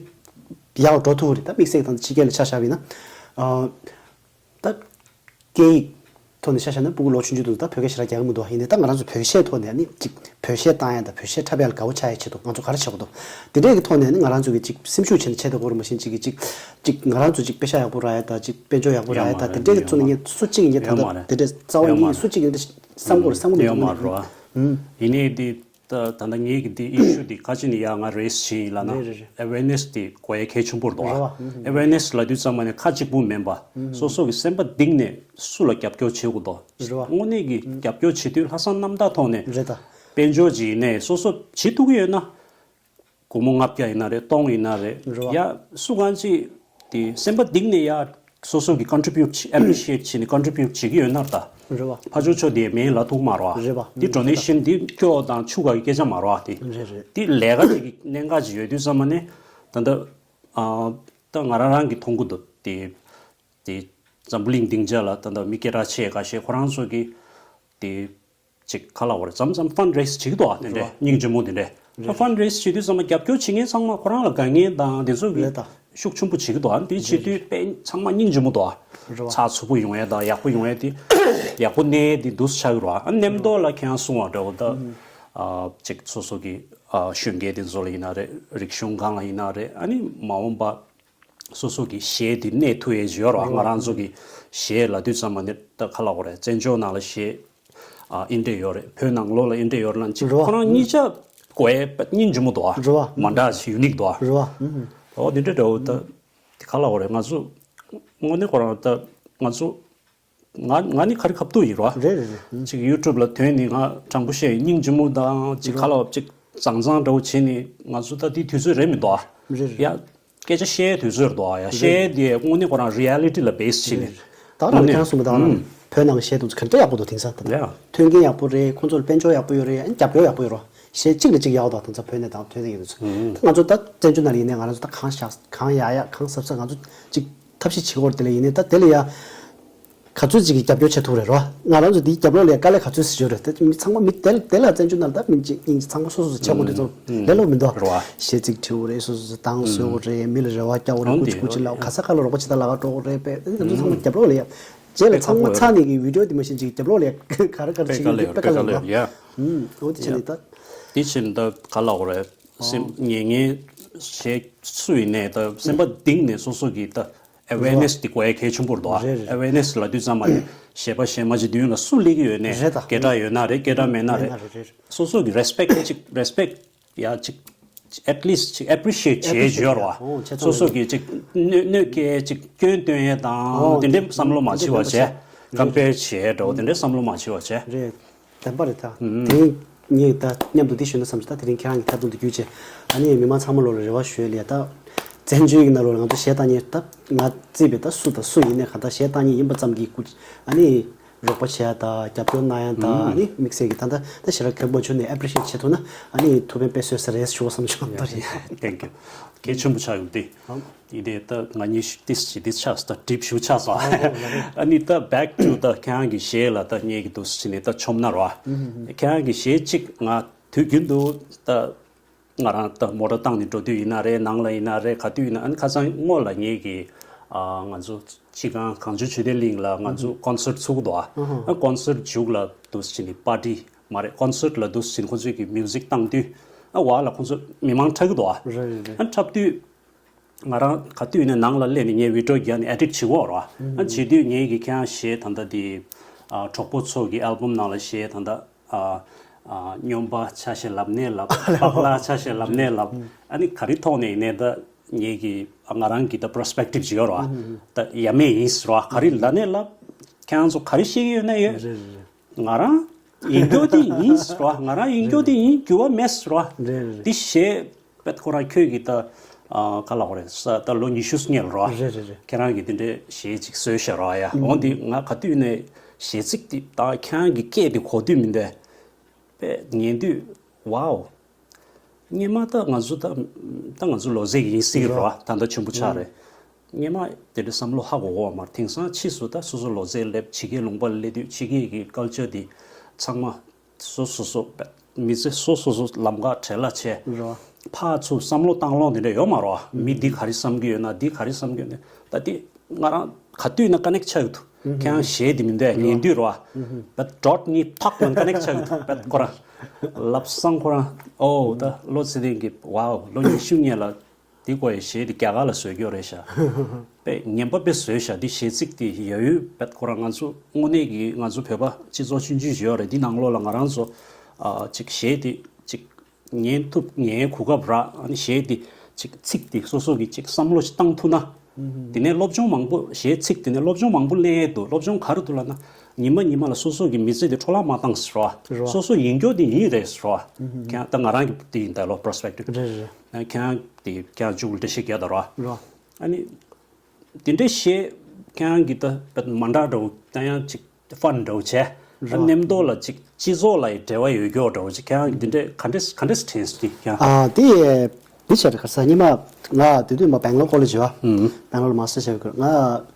ཡག་པ་འགྲོ་ཐུབ་ཀྱི་རེད། ད་དམིགས་བསལ་དང་ཕྱི་རྒྱལ་ལ་ཆ་བཞག་པ་ཡིན་ན། ཨ། ད། སྐད་ཡིག་ཐོག་ནས་ཆ་བཞག་ན་སྤུ་གུ་ལོ་ཆུང་ཆུང་དུས་ད་བོད་སྐད་ཞེ་དྲག་རྒྱག་གི་མི་འདུག་ཡིན་ནའི་ད་ང་རང་ཚོ་བོད་གཞས་ཐོག་ནས་ནི་ཅིག་བོད་གཞས་བཏང་ཡ་དང་བོད་གཞས་འཁྲབ་ཡ་ལ་དགའ་བོ་ཆགས་ཡ་ཆེད་དུ་ང་ཚོ་ག་རེ་བྱེད་དགོས་འདུག་དེ་འདྲས་ཀྱི་ཐོག་ནས་ནི་ང་རང་ཚོ་གི་ཅིག་སེམས་ཤུགས་བྱས་ནས་བྱེད་དགོས་རེད། མ་གཞི་ཅིག་གི་ཅིག་ཅིག་ང་རང་ཚོ་ཅིག་པེ་ཤ་ཡག་པོ་རག་ཡ་དང་ཅིག་དཔལ་འབྱོར་ཡག་པོ་རག་ཡ་དང་དེ་འདྲས་ཀྱི་ཚུལ་ནས་ངས་སུ་གཅིག་ཡིན་ངས་ད་ལྟ་དེ་འདྲས་རྩ་བ་ཉིད་ནས་སུ་གཅིག་ཡིན་ད་བསམ་དགོས་རེད་བསམ་གི་མི་འདུག་ཡིན་ནའི་དེ། ད་ད་ལྟ་ངེད་ཀྱི་འདི་ཨི་ཤུ་འདི་ཁ་ཅིག་ནས་ཡ་ང་རེས་བྱས་ཡིན་ལབ་ན། རེད་རེད་རེད། ཨེ་ཝེར་ནེ་སི་འདི་དགོས་ཡ་གལ་ཆེན་པོ་རེད་འདུག་ཨ། རེད་བ། ཨེ་ཝེར་ནེ་སི་ལབ་དུས་ཙམ་པ་ནས་ཁ་གཅིག་པུ་མིན་པ། སོ་སོ་གི་སེམས་པ་གཏིང་ནས་སུ་ལ་རྒྱབ་སྐྱོར་བྱེད་དགོས་འདུག་རེད་བ། དངོས་གནས་ཀྱི་རྒྱབ་སྐྱོར་བྱེད་དུས་ལྷག་བསམ་རྣམ་དག་ཐོག་ནས། རེད་ད། དཔལ་འབྱོར་ཅིག་ཡིན་ནའི་སོ་སོ་བྱེད་ཐུབ་ཀྱི་ཡོད་ན། སྒོར་མོ་ལྔ་བརྒྱ་ཡིན་ན་རེད་སྟོང་ཡིན་ན་རེད། རེད་བ། ཡ་སུ་གང་ཅིག་དེ་སེམས་པ་གཏིང་ནས་ཡ་སོ་སོ་གི་ཀོན་ཊི་བིའུ་ཊི་ཨེ་པི་རི་ཤི་ཨེ་ཊི་བྱས་ནས་ཀོན་ཊི་བིའུ་ཊི་བྱེད་ཀྱི་ཡོད་ན་ད། རེད་བ། ཕར་ཕྱོགས་ཕྱོགས་དེ་མེད་ལབ་ཐུབ་མ་རེད་བ། རེད་བ། དེ་ཌོ་ནེ་ཤན་དེ་སྐྱོ་དང་ཕྱུག་ག་གི་སྐད་ཆ་མ་རེད་བ་དེ། རེད་རེད། དེ་ལས་ཀ་ཅིག་གི་གནད་འགག་ཅིག་ཡོད་དུས་ཙམ་པ་ནས་ད་ལྟ་ཨ་ད་ང་རང་རང་གི་མཐོང་གི་འདུག་དེ་དེ་འཛམ་བུ་གླིང་སྡིངས་ཆ་ལ་ད་ལྟ་མི་སྐད་གྲགས་ཆེ་ཁ་ཤས་ཁོ་རང་ཚོ་གི་དེ། ཅིག་ག་ལབ་དགོས་རེད། མཚམས་མཚམས་ཕན་རེ་ཟི་བྱེད་ཀྱི་འདུག་ཨ། དེ་འདྲས་རེད་བ། སྙིང་རྗེ་མོ་དེ་འདྲས། ད་རེད། ཕན་རེ་ཟི་བྱེད་དུས་ཙམ་པ་རྒྱབ་སྐྱོར་བྱེད་མཁན་ཚང་མ་ཁོ་རང་ལ་དགའ་མཁན་དང་དེ་ཚོ་གི་རེད་ད། ཤུགས་ཆེན་པོ་བྱེད་ཀྱི་འདུག་ཨ་ནི་དེ་བྱེད་དུས་དཔེ་ཚང་མ་སྙིང་རྗེ་མོ་འདུག་ཨ། རེད་བ། ཚགས་ཚུད་པོ་ཡོང་ཡས་དང་ཡག་པོ་ཡོང་ཡས་དེ་ཡག་པོ་གནས་དེ་འདུག་ཆགས་ཀྱི་རེད་བ། ཨ་ནི་མཉམ་དུ་ལ་ཁྱེད་རང་གསུང་བ་འདྲ་བོ་ད་ཨ་ཅིག་སོ་སོ་གི་ཨ་གཞོན་སྐྱེས་དེ་ཚོ་ལ་ཡིན་ན་རེད། རིག་གཞུང་སྒང་ལ་ཡིན་ན་རེད། ཨ་ནི་མ་འོངས་པ་སོ་སོ་གི་གཞས་དེ་གནས་ཐུབ་ཡས་ཡོད་རེད་བ། ང་རང་ཚོ་གི་གཞས་ལབ་དུས་ཙམ་པ་ནི་ད་ག་ལབ་དགོས་རེད། བཙན་བྱོལ་ནང་ལ་གཞས་ཨ་འདི་འདྲས་ཡོད་རེད། བོད་ནང་ལོགས་ལ་འདི་འདྲས་ཡོད་རེད་ལབ་ཅིག་རེད་བ། ཁོ་རང་གཉིས་ཆ་དགོས་ཡས་སྙིང་རྗེ་མོ་འདུག་ཨ། རེད་བ། མ་འདྲ་ཞིག་ཡུ་ནིག་འདུག་ཨ། རེད་བ། ཨོ་འདི་འདྲས་འདྲ་བོ་ད་དེ་ག་ལབ་དགོས་རེད། ང་ཚོ་དངོས་གནས་ཁོ་རང་ད་ང་ཚོ་ང་ང་ནི་ག་རེ་ཁ་ཐུག་ཡིན་རོ། རེད་རེད་རེད། ཅིག་ཡུ་ཊུབ་ལ་ཐོན་ནས་ང་དྲང་པོ་བཤད་སྙིང་རྗེ་མོ་དང་ཅིག་ཁ་ལག་ཅིག་བཟང་བཟང་འདྲ་བོ་བྱས་ནས་ང་ཚོ་ད་དེའི་དུས་ཚོད་རེད་མི་འདུག་ཨ། རེད་རེད། ཡ་སྐད་ཆ་བཤད་དུས་ཚོད་རེད་འདུག་ཨ། ཡ་བཤད་དེ་དངོས་གནས་ཁོ་རང་རི་ཨ་ལི་ཊི་ལ་བེ་སི་བྱས་ནས། ད་རང་ལ་ཁྱེད་རང་གསུངས་པ་ད་ང་བོད་ནང་གི་གཞས་དེ་ཚོ་ག་འདྲ་ཡག་པོ་འདུག་དེང་སང་ད་ལྟ་ཡ་ཐོན་མཁན་ཡག་པོ་རེད། ཁོང་ཚོ་ལ་དཔལ་འབྱོར་ཡག་པོ་ཡོད་རེད། ཨ་ནི་རྒྱབ་སྐྱོར་ཡག་པོ་ཡོད་རོ། གཞས་གཅིག་ལ་གཅིག་ཡག་འདུག་དེང་སང་བོད་ནས་དང་ཐོན་ས་ཡིན་དུས་ད་ང་ཚོ་ད་བཙན་བྱོལ་ནང་ལ་ཡིན་ནའི་ང་རང་ཚོ་ད་གང་བཞག་གང་ཡག་ཡག་གང་གཟབ་གཟབ་ང་ཚོ་ཅིག་ཐབས་ཤེས་བྱེད་དགོས་རེད། དེ་ལ་ཡིན་ནའི་ད་དེ་ལ་ཡ། ག་ཚོད་ཅིག་གིས་རྒྱབ་སྐྱོར་བྱེད་ཐུབ་རེད་རོ། ང་རང་ཚོ་འདིའི་རྒྱབ་ལོགས་ལ་ཡ་དཀའ་ལས་ག་ཚོད་ཟེར་ཡོད་རེད། ད་མི་ཚང་མ་མི་དེ་དེ་ལ་བཙན་བྱོལ་ནང་ལ་ད་མི་གཅིག་གཉིས་ཚང་མ་སོ་སོ་སོ་བྱེད་དགོས་དུས་ཙམ་ལས་སླ་པོ་མི་འདུག་རེད་བ། གཞས་ཚིག་བྲིས་དགོས་རེད། སོ་སོ་སོ་གདངས་བཟོ་དགོས་རེད། མི་ལ་རེ་བ་རྒྱག་དགོས་རེད། ཨང་ཀུ་ཅི་ཀུ་ཅི་ལབ་ག་ས་ག་ལ་རོགས་པ་བྱེད་ད་ལ་ག་འགྲོ་དགོས་རེད་པས། ཨ་ནི་ང་ཚོ་ཚང་མ་རྒྱབ་ལོགས་ལ་ཡ། རྗེས་ལ་ཚང་མ་ཚར་ནས་ཀྱི་བི་ཌི་ཡོ་དེ་མ་ཤེས་ཅིག་རྒྱབ་ལོགས་ལ་ཡ་ག་རེ་ག་རེ་བྱེད་ཀྱི་ཡོད་པས་དཀའ་ལས་ཡོད་རོ། ཡ། ཨུམ། འོ་དེ་བྱས་ནས་ད། དེ་བྱས་ནས་ད་ག་ལབ་དགོས་རེད། སེམས་ངན་ངན་གཞས་སུ་ཡིན་ནའི་ད་སེམས་པ་གཏིང་ནས་སོ་སོ་གི་ད་ཨེ་ཝེར་ནེ་སི་དེ་དགོས་ཡ་གལ་ཆེན་པོ་རེད་འདུག་ཨ། རེད་རེད། ཨེ་ཝེར་ནེ་སི་ལབ་དུས་ཙམ་པ་ནས་གཞས་པ་གཞས་མ་ཅིག་མདུན་ལ་སུ་སླེབས་ཀྱི་ཡོད་ནའི་རེད་ད། སྐད་གྲགས་ཡོད་ན་རེད། སྐད་གྲགས་མེད་ན་མེད་རེད། ན་རེད་རེད། སོ་སོ་གི་རེ་སི་པེག་ཅིག་རེ་སི་པེག་ཡ་ཅིག་ཨེཊ་ལིསི་ཅིག་ཨེ་པི་རི་ཤི་ཨེཊ་བྱེད་ཡ་ཡོད་རེད་བ། ཨོ་བྱས་ཙང་སོ་སོ་གི་ཅིག་གནོད་གནོད་སྐྱེལ་ཅིག་སྐྱོན་སྟོན་ཡ་དང་ཨོ་དེ་འདྲའི་བསམ་བློ་མ་བྱེད་པ་བྱས། ཀམ་པེར་བྱེད་ཡ་འདྲ་བོ་དེ་འདྲའི་བསམ་བློ་མ་བྱེད་པ་བྱས། རེད། བདེན་པ་རེད་ད། དེ་རིང་ངས་ད་མཉམ་དུ་འདི་ཞུས་ན་བསམ་གྱི། ད་དེ་རིང་ཁྱེད་རང་གི་ཐད་གཏོང་དུ་བརྒྱུད་བྱས། ཨ་ནི་མི་མང་ཚང་མ་ལོ་ལ་རེ་བ་ཞུ་ཡ་ལ་ཡ་ད། བཙན་བྱོལ་གྱི་ནང་ལོགས་ལ་ང་ཚོ་གཞས་བཏང་མཁན་ད་ང་བརྩིས་པའི་ད་སུ་དང་སུ་ཡིན་ནའི་གང་ལྟར་གཞས་བཏང་མཁན་ཡིན་པ་ཙམ་གྱིས་སྐུ། ཨ་ནི་རོགས་པ་བྱེད་ཡ་ད་རྒྱབ་སྐྱོར་གནང་ཡ་ད། ཨ་ནི་དམིགས་བསལ་གྱི་ད་ད་ད་ཞེ་དྲག་གལ་མ་ཆུང་ནས་ཨེ་པི་རི་ཤི་ཨེཊ་བྱེད་ཐུབ་ན་ཨ་ནི་ཐུགས་ཕན་དཔེ་གསོས་ས་རེད་ཞུ་བ་བསམ་བྱུང་ད་རེད། Thank you། གལ་ཆེན་པོ་ཆགས་ཡོང་དུས། ཨ། ཡིན་ཏེ་ད་ང་གཉིས་ཤིག་ཏིས་ཅི་ཏིས་ཆགས་སོང་། ད་ཌིབ་ཞུ་ཆགས་སོང་། ཨ་ནི་ད་back to ད་ཁྱེད་རང་གི་གཞས་ལ་ད་ངེད་ཀྱི་འདུག་སེ་བྱས་ནས་ད་མཆོང་ན་རོ། ཁྱེད་རང་གི་གཞས་གཅིག་ང་དུས་རྒྱུན་དུ་ད་ང་རང་ད་མོ་ཊ་བཏང་ནས་འགྲོ་དུས་ཡིན་ན་རེད། ནང་ལ་ཡིན་ན་རེད། ག་དུས་ཡིན་ན། ཨ་ནི་ཁ་སང་སྔོན་ལ་ངེད་ཀྱི་ཨ་ང་ཚོ་སྤྱི་ཁང་གངས་ལྗོངས་ཆོས་ལྡན་གླིང་ལ་ང་ཚོ་ཀོན་སར་ཚུགས་འདུག་ཨ། ཨ་ཀོན་སར་མཇུག་ལ་འདུག་སེ་བྱས་ནས་པར་ཊི་མ་རེད། ཀོན་སར་ལ་འདུག་སེ་བྱས་ནས་ཁོ་ཚོས་ཀྱི་མིའུ་ཟིག་བཏང་དུས་ཨ་བ་ལ་ཁོ་ཚོ་མི་མང་འཁྲབ་ཀྱི་འདུག་ཨ། རེད་རེད་རེད། ཨ་འཁྲབ་དུས། ང་རང་ག་དུས་ནས་ནང་ལ་སླེབས་ནས་ངས་བི་ཌི་ཡོ་རྒྱག་ནས་ཨེ་ཌིཊ་བྱེད་ཀྱི་ཡོད་རེད་བ། ཨ་བྱེད་དུས་ངས་ཀྱི་ཁྱེད་རང་གཞས་ད་ལྟ་དེ་ཨ་གྲོགས་པོ་ཚོ་གི་ཨལ་བམ་ནང་ལ་གཞས་ད་ལྟ་ཨ་ཨ་སྨྱོན་པ་ཆ་ཤས་ལབ་ནས་ལབ། སྤག་ལག་ཆ་ཤས་ལབ་ནས་ལབ། ཨ་ནི་ག་རེ་ཐོག་ནས་ཡིན་ནའི་ད་ངས་ཀྱི་ཨ་ང་རང་གི་ད་པར་སི་པེག་ཊིབ་ཅིག་ཡོད་རེད་བ། ད་ཡ་མེད་ཡིན་ཟེར་བ། ག་རེ་ལབ་ནས་ལབ། ཁྱེད་རང་ཚོ་ག་རེ་བཤད་ཀྱི་ཡོད་ན་ཡོད། རེད་རེད་རེད། ང་རང་ཡིན་རྒྱུ་དེ་ཡིན་ཟེར་བ། ང་རང་ཡིན་རྒྱུ་དེ་ཡིན་རྒྱུ་བ་མེད་ཟེར་བ། རེད་རེད་རེད། འདི་གཞས་པད་ཁོ་རང་ཁྱོད་ཀྱིས་ད་ཨ་ག་ལབ་དགོས་རེད་ས། ད་ལོ་ཉི་ཤུ་སྔོན་ལ་རེད་བ། རེད་རེད་རེད། ཁྱེད་རང་གིས་འདི་འདྲའི་གཞས་ཅིག་བཟོས་ཤག་རེད་བ། ཡ་འོ་འདི་ང་ག་དུས་ནས་གཞས་ཚིག་འདི་ད་ཁྱེད་རང་གི་སྐད་འདི་གོ་དུས་མི་འདུག་པས། ཉན་དུས་ཝའོ། སྔོན་མ་ད་ང་ཚོ་ད་ད་ང་ཚོ་ལོ་ཟེར་གྱི་ཡིན་སྲིད་ཀྱི་རེད་བ། ད་ལྟ་ཆེན་པོ་ཆགས་རེད། སྔོན་མ་དེ་འདྲའི་བསམ་བློ་ཧ་གོ་གོ་བ་མ་རེད། དེང་སང་ཕྱིས་སུ་ད་སོ་སོ་ལོ་ཟེར་སླེབས། ཕྱི་རྒྱལ་ལུང་པ་སླེབས་དུས་ཕྱི་རྒྱལ་གྱི་ཀལ་ཅར་དེ་ཚང་མ་སོ་སོ་སོ་མི་ཚེ་སོ་སོ་སོ་ལམ་ཁ་བྲལ་ལ་བྱས། རེད་བ། ཕར་ཚུར་བསམ་བློ་བཏང་ལོང་དེ་འདྲ་ཡོད་མ་རེད་བ། མི་འདི་ག་རེ་བསམ་གྱི་ཡོད་ན། འདི་ག་རེ་བསམ་གྱི་ཡོད་ན། ད་དེ་ང་རང་ག་དུས་ན་ཀ་ནེག་ཆགས་ཀྱི་འདུག་ཁྱེད་རང་གཞས་དེ་མི་འདུག་ཡ། ཉན་དུས་རེད་བ། བད་ཌོཊ་གཉིས་ཐག་ལ་ཀ་ནེག་ཆགས་ཀྱི་འདུག་བད་ཁོ་རང་ལབ་སང་ཁོ་རང་ཨོ་ད་བློ་ཚེ་བརྟན་གྱིས་ཝའོ་ལོ་ཉི་ཤུ་སྔོན་ལ་འདི་དགོས་ཡ་གཞས་དེ་རྒྱ་གར་ལ་བཟོས་ཀྱི་ཡོད་རེད་ཤག་པས་ངན་པ་དཔེ་བཟོས་ཤག་འདི་གཞས་ཚིག་དེ་ཡ་ཡུལ་བད་ཁོ་རང་ང་ཚོ་དངོས་གནས་ཀྱི་ང་ཚོ་བོད་པ་སྤྱི་ཚོགས་ཆུང་ཆུང་ཞིག་ཡོད་རེད། འདི་ནང་ལོགས་ལ་ང་རང་ཚོ་ཨ་ཅིག་གཞས་དེ་ཅིག་ཉན་ཐུབ་ངའི་གོ་སྐབས་རག་ཨ་ནི་གཞས་འདི་ཅིག་ཚིག་འདི་སོ་སོ་གི་ཅིག་བསམ་བློ་ཞིག་བཏང་ཐུབ་ན། དེ་ནས་སློབ་སྦྱོང་མང་པོ་གཞས་ཚིག་དེ་ནས་སློབ་སྦྱོང་མང་པོ་ལེན་ཡས་འདུག་སློབ་སྦྱོང་ག་རེ་འདུག་ལབ་ན། ཉི་མ་ཉི་མ་ལ་སོ་སོ་གི་མི་ཚེ་འདི་འཕྲོ་བརླག་མ་བཏང་ཟེར་བ། རོ། སོ་སོ་ཡིན་རྒྱུ་འདི་ཡིན་རེད་ཟེར་བ། ཁྱེད་ད་ང་རང་གི་འདི་ཡིན་ད་ལོ་པར་སི་པེག་ཊིབ། རེད་རེད། ཁྱེད་འདི་ཁྱེད་མཇུག་ལ་འགྲེལ་བཤད་རྒྱག་ད་རོ། རོ། ཨ་ནི། དེ་འདྲའི་གཞས་ཁྱེད་རང་གིས་ད་དཔེ་མ་འདྲ་འདྲ་བོ་ད་ཡང་ཅིག་ཧྥན་འདྲ་བོ་བྱས། ད་རོ། མཉམ་དུ་ལ་ཅིག་སྤྱི་ཚོགས་ལ་ཡི་འབྲེལ་བ་ཡོད་རྒྱུ་འདྲ་བོ་ཅིག་ཁྱེད་རང་གིས་དེ་འདྲའི་ག་འདྲས་ག་འདྲས་དྲན་སོང་དེ་ཁྱེད་རང་། ཨ་དེ་དེ་བྱས་རེད། ག་ས་ཉི་མ་ང་དེ་དུས་མ་སྦེང་ལོར་ཀོ་ལེཇ་ཡོད་ཨ། སྦེང་ལོར་མ་སི་ཊར་བྱས་ཡོད་ཁུལ། ང་